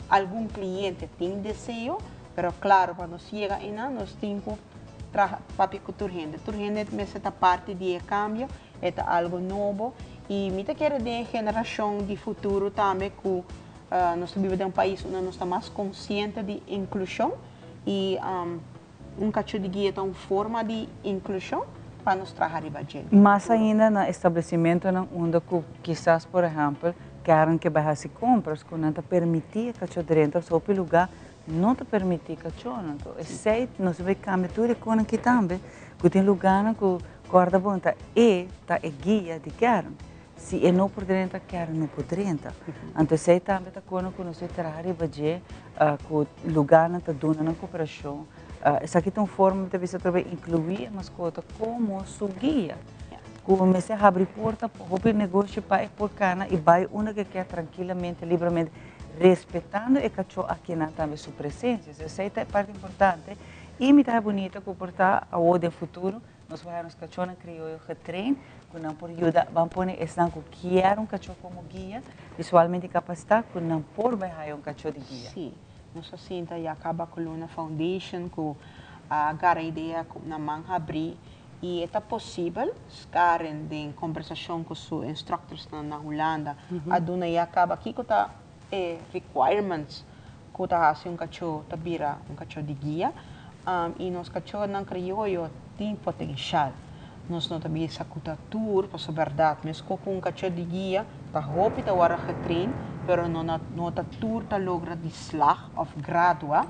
algun kliente tin deseo, pero klaro pa nos yega einan nos tin ku traha papia ku tur hende. Tur hende mester ta parti di e kambio, e ta algu nobo i mi ta kere den e generashon di futuro tambe ku Nos ta biba den un pais unda nos ta mas konsiente di inklushon i un kachó di guia ta un forma di inklushon pa nos traha riba dje. Mas ainda na establesimentonan unda ku kisas por ehèmpel kèren ke bai hasi kompras ku nan ta permití e kachó drenta pasobra hopi lugá no ta permití kachónan. Anto esei nos a bai kambia tur e konan aki tambe ku tin lugánan ku kòrda bon ta e ta e guia di kèren. Si e no por drenta, kere no por drenta. Anto esei tambe ta kono ku nos a traha riba dje, ku lugánan ta duna nan koperashon. Esaki ta un forma, mi ta bisa atrobe, inkluí e maskota komo su guia. Ku mester habri porta pa hopi negoshi pa e por kana i bai unda ku e ke trankilamente, libramente, respetando e kachó akinan tambe su presensia. Esei ta e parti importante i mi ta haña bunita ku por ta awor den futuro Nos por haya nos kachónan krioyo getrain ku nan por yuda ban pone esnan ku kier un kachó komo guia visualmente kapasitá ku nan por bai haya un kachó di guia. Sí, nos a sinta ya kaba ku Luna Foundation ku a gara idea ku nan man habrí i e ta posibel, Karen den kombersashon ku su instructorsnan na Hulanda a duna ya kaba kiko ta e requirements ku ta hasi un kachó ta bira un kachó di guia i nos kachónan krioyo tin potenshal. Nos no ta bisa ku ta tur pasobra bèrdat meskos ku un kachó di guia ta hopi ta wòrdu getrain pero no no ta tur ta logra di slag òf gradua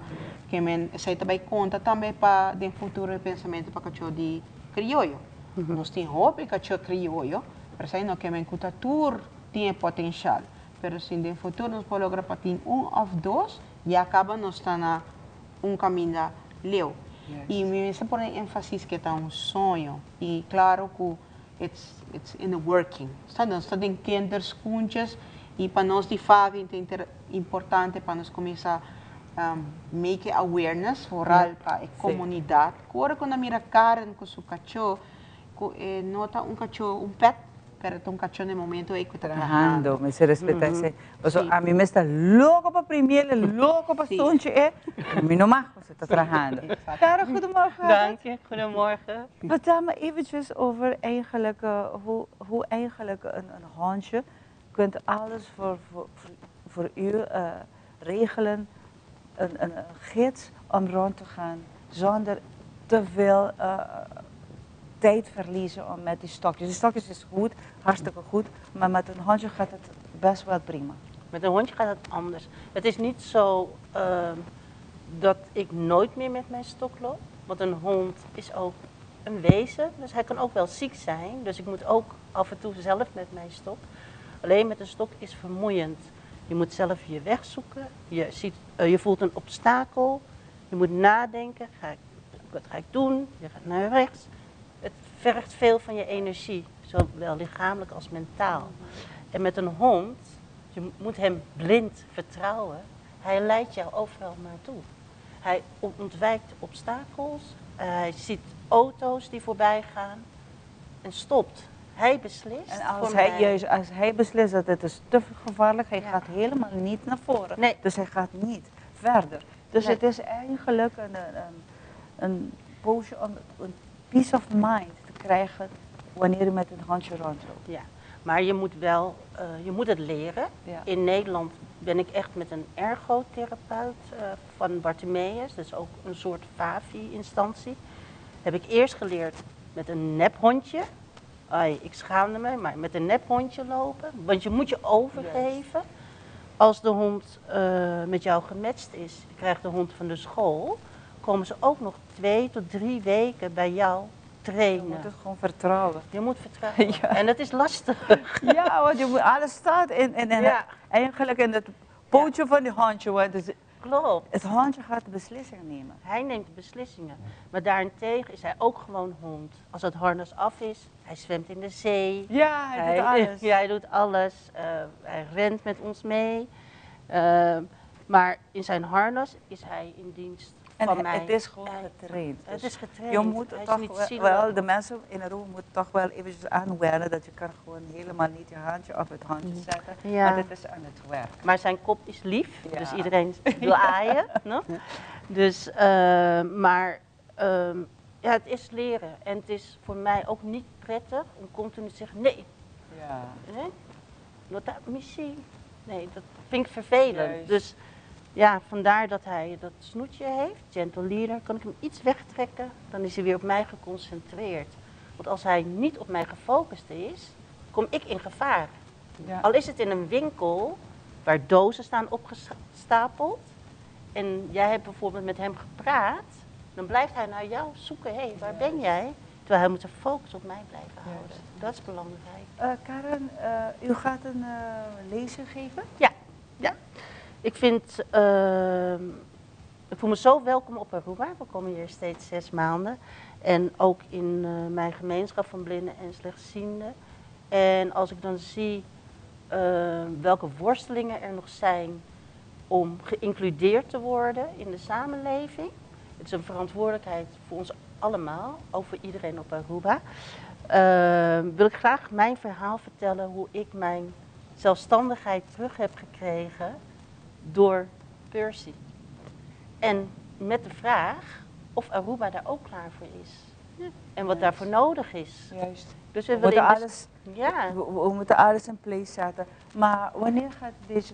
ke men esei ta bai konta tambe pa den futuro e pensamentu pa kachó di krioyo. Nos tin hopi kachó krioyo pero esei no ke men ku ta tur tin e potenshal. Pero si den futuro nos por logra pa tin un of dos, ya caba nos ta na un caminda leu. Y mi mester pone enfasis cu e ta un soño y claro cu it's it's in the working. Sta nos ta den kinderschoentjes y pa nos di Favi ta importante pa nos cuminsa make e awareness vooral pa e comunidad cu ora cu nan mira Karen cu su cacho cu e no ta un cacho un pet, Pero ta un cachó na e momento ey cu ta trahando. Mester respeta esey. Pasobra ami mes ta loco pa primiel, loco pa sunchi e, pero mi no mag pasobra ta trahando. Karen, goedemorgen. Dank je, goedemorgen. Vertel me eventjes over eigenlijk hoe, hoe eigenlijk een, een hondje kunt alles voor, voor, voor u regelen, een, een, een gids om rond te gaan zonder te veel tijd verliezen om met die stokjes. Die stokjes is goed, hartstikke goed, maar met een hondje gaat het best wel prima. Met een hondje gaat het anders. Het is niet zo dat ik nooit meer met mijn stok loop, want een hond is ook een wezen, dus hij kan ook wel ziek zijn. Dus ik moet ook af en toe zelf met mijn stok. Alleen met een stok is vermoeiend. Je moet zelf je weg zoeken, je, ziet, je voelt een obstakel, je moet nadenken, ga ik, wat ga ik doen? Je gaat naar rechts. Het vergt veel van je energie, zowel lichamelijk als mentaal. En met een hond, je moet hem blind vertrouwen. Hij leidt jou overal naartoe. Hij ontwijkt obstakels, hij ziet auto's die voorbij gaan en stopt. Hij beslist. En als voor hij, mij. juist, als hij beslist dat het is te gevaarlijk, hij gaat helemaal niet naar voren. Nee. Dus hij gaat niet verder. Dus Nee. het is eigenlijk een poosje om een peace of mind te krijgen wanneer je met een hondje rondloopt. Ja, maar je moet wel, je moet het leren. Ja. In Nederland ben ik echt met een ergotherapeut van Bartimeus, dus ook een soort VAVI-instantie. Heb ik eerst geleerd met een nephondje. Ai, ik schaamde me, maar met een nephondje lopen. Want je moet je overgeven. Als de hond met jou gematcht is, je krijgt de hond van de school, komen ze ook nog 2 tot 3 weken bij jou trainen. Je moet het gewoon vertrouwen. Je moet vertrouwen. Ja. En dat is lastig. Ja, want je moet, alles staat in eigenlijk in het pootje van die hondje. Want het, Klopt. Het hondje gaat de beslissing nemen. Hij neemt de beslissingen. Maar daarentegen is hij ook gewoon hond. Als het harnas af is, hij zwemt in de zee. Ja, hij doet alles. Ja, hij doet alles. Hij rent met ons mee. Maar in zijn harnas is hij in dienst En van mij. het is gewoon getraind. Het Dus is getraind. Je moet Hij is toch niet wel, zielig. wel, de mensen in Aruba moeten toch wel eventjes aanwennen dat je kan gewoon helemaal niet je handje op het handje zetten. Ja. Maar dit is aan het werk. Maar zijn kop is lief, Ja. dus iedereen wil aaien. No? Dus, maar ja, het is leren. En het is voor mij ook niet prettig om continu te zeggen, nee. Ja. Nee, no ta missie. Nee, dat vind ik vervelend. Juist. Dus ja, vandaar dat hij dat snoetje heeft, gentle leader. Kan ik hem iets wegtrekken, dan is hij weer op mij geconcentreerd. Want als hij niet op mij gefocust is, kom ik in gevaar. Al is het in een winkel waar dozen staan opgestapeld en jij hebt bijvoorbeeld met hem gepraat, dan blijft hij naar jou zoeken. Hé, hey, waar ben jij? Terwijl hij moet zijn focus op mij blijven houden. Dat is belangrijk. Karen, u gaat een lezing geven? Ja. Ik voel me zo welkom op Aruba. We komen hier steeds 6 maanden. En ook in mijn gemeenschap van blinden en slechtzienden. En als ik dan zie welke worstelingen er nog zijn om geïncludeerd te worden in de samenleving. Het is een verantwoordelijkheid voor ons allemaal, ook voor iedereen op Aruba. Wil ik graag mijn verhaal vertellen hoe ik mijn zelfstandigheid terug heb gekregen door Percy. En met de vraag of Aruba daar ook klaar voor is. En wat daarvoor nodig is. Dus we We willen moeten in de alles, Ja. we moeten alles in place zetten. Maar wanneer gaat deze...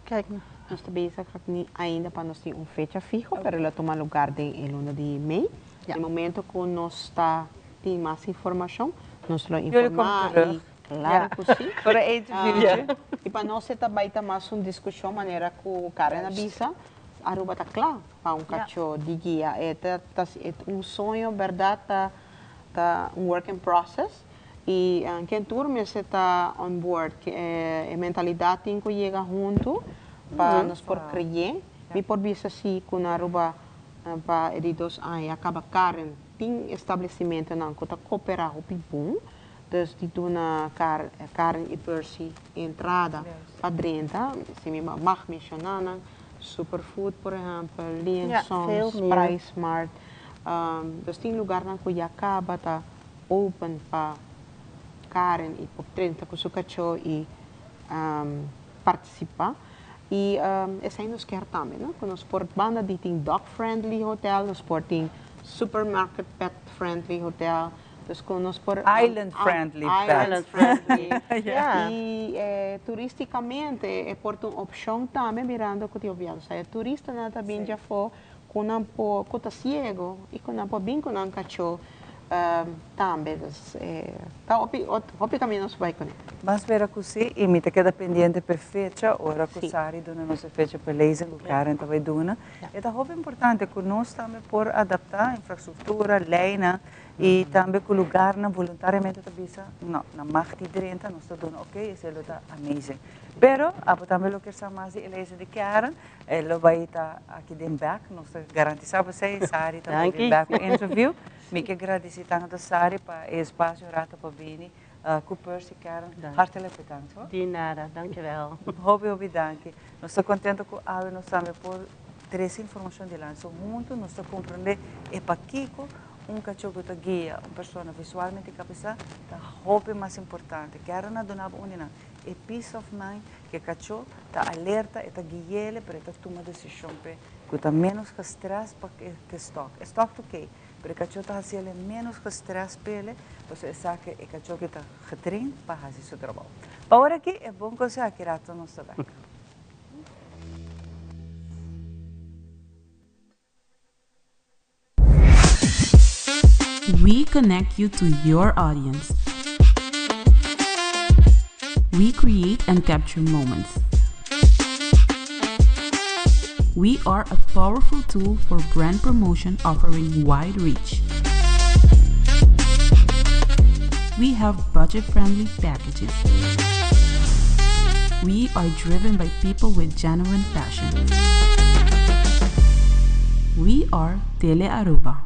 Kijk, Nos ta bezig niet ainda pa nos tin un fecha fiho, pero e ta tuma lugar den luna di mei. Ja. Na momento cu nos ta tin mas informacion, nos lo Jullie komen informa. terug. Y, claro Ja. cu si. Voor een interviewtje. Y pa nos tambe ta mas un discusion manera cu Karen a bisa, Aruba ta cla pa un cacho di guia. E ta un soño, berdad, ta un work in process. Y ken tur mester ta on board, cu e mentalidad tin cu yega hunto pa nos por crea. Mi por bisa si cu na Aruba pa e 2 aña caba Karen tin establecimentonan cu ta coopera hopi bon. Dus di duna Karen y Percy entrada pa drenta, si mi mag menciona, nan, Superfood, por ehempel, Ja, Liensons, veel meer. PriceSmart. Dus tin lugarnan cu ya caba ta open pa Karen y pa drenta cu su cacho y participa. Y esey nos kier tambe, no? Cu nos por banda di tin dog friendly hotel, nos por tin supermarket pet friendly hotel. Dus cu nos por Island friendly pet. Island friendly. Ja. Y turisticamente e por un opcion tambe mirando cu tin obvio. Sea, turistanan tambe ya for cu nan por cu ta ciego y cu nan por bin cu nan cacho. Tambe, dus ta hopi hopi caminda nos bai cune. Ban spera cu si y mi ta keda pendiente p'e fecha ora cu Sari duna nos e fecha p'e lezing cu Karen ta bai duna. E ta hopi importante cu nos tambe por adapta infrastructura, leynan y tambe cu lugarnan voluntariamente ta bisa no, nan mag di drenta, nos ta duna ok, esey lo ta amazing. Pero abo tambe lo kier sa mas di e lezing di Karen, E lo bai ta aki den bek, nos ta garantisa bo esei, Sari ta bai den bek pa interview. Mi ke gradisi tanto Sari pa e espasio rato pa bini ku Percy Karen. Hartelijk bedankt hoor. Di nada, dankjewel. Hopi hopi danki. Nos ta kontento ku awe nos tambe por trese informashon dilanti. So huntu nos ta komprende e pakiko un kachó ku ta guia un persona visualmente kapasitá ta hopi mas importante. Karen a duna bo un di nan. E peace of mind ku e kachó ta alerta, e ta guiele, pero e ta tuma desishon p'e ku ta ménos gestrès pa ku e stòk. E stòk ta okey, pero e kachó ta hasi el ménos gestrès p'el, pasobra e sa ku e kachó aki ta getraind pa hasi su trabou. Pa ora aki e bon konseho aki rato nos ta bèk. We connect you to your audience. We create and capture moments. We are a powerful tool for brand promotion offering wide reach. We have budget friendly packages. We are driven by people with genuine passion. We are Tele Aruba.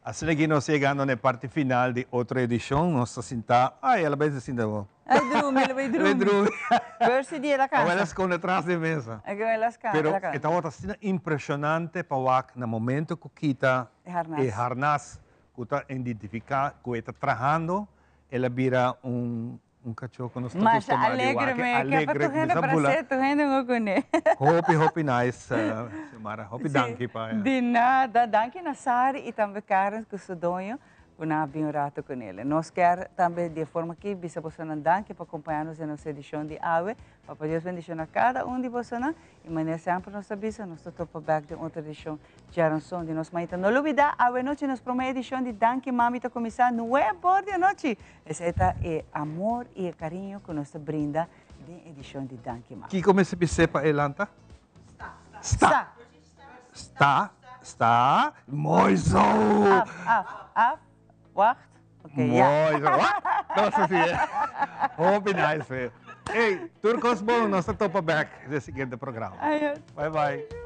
Asina aki nos yegando na e parti final di otro edicion. Nos ta sinta, ay, el a bay sinta bo. Ay drumi, el a bay drumi. El a bay drumi. Percy di el a cansa. Awel a sconde tras di mesa. Awel a sconde, Pero el a cansa. e tabata asina impresionante pa wak na momento cu kita E harnas. e harnas cu ta identifica cu e ta trahando, el a bira un un cachó cu nos ta Masha custumá di alegre wak. me, ke pa Alegre, tur hende cuminsa bula. bras'é, tur hende un kuné. Hopi, hopi nice, Xiomara. Hopi Sí, danki pa. Di nada. Danki na Sari y tambe Karen cu su doño cu nan a bin un rato cu nele. Nos kier tambe di e forma aki bisa bosonan danki pa acompaña nos den nos edicion di awe. Papa Dios bendiciona cada un di bosonan y manera semper nos ta bisa, nos ta topa bek den otro edicion Djaranson di nos maita. No lubida, awenochi nos prome edicion di Danki Mami ta cuminsa nuebe or di anochi. Esey ta e amor y e cariño cu nos ta brinda den edicion di Danki Mami. Kico mester bis'é pa e lanta? Sta. Sta. Sta. Mooi zo! Af, af, af. Wacht. Oké, ja. Mooi zo. Wacht. Nos ta si'e. Hopi nice. Ey, tur cos bon. Nos ta topa bek den siguiente programa. Adios. Bye bye.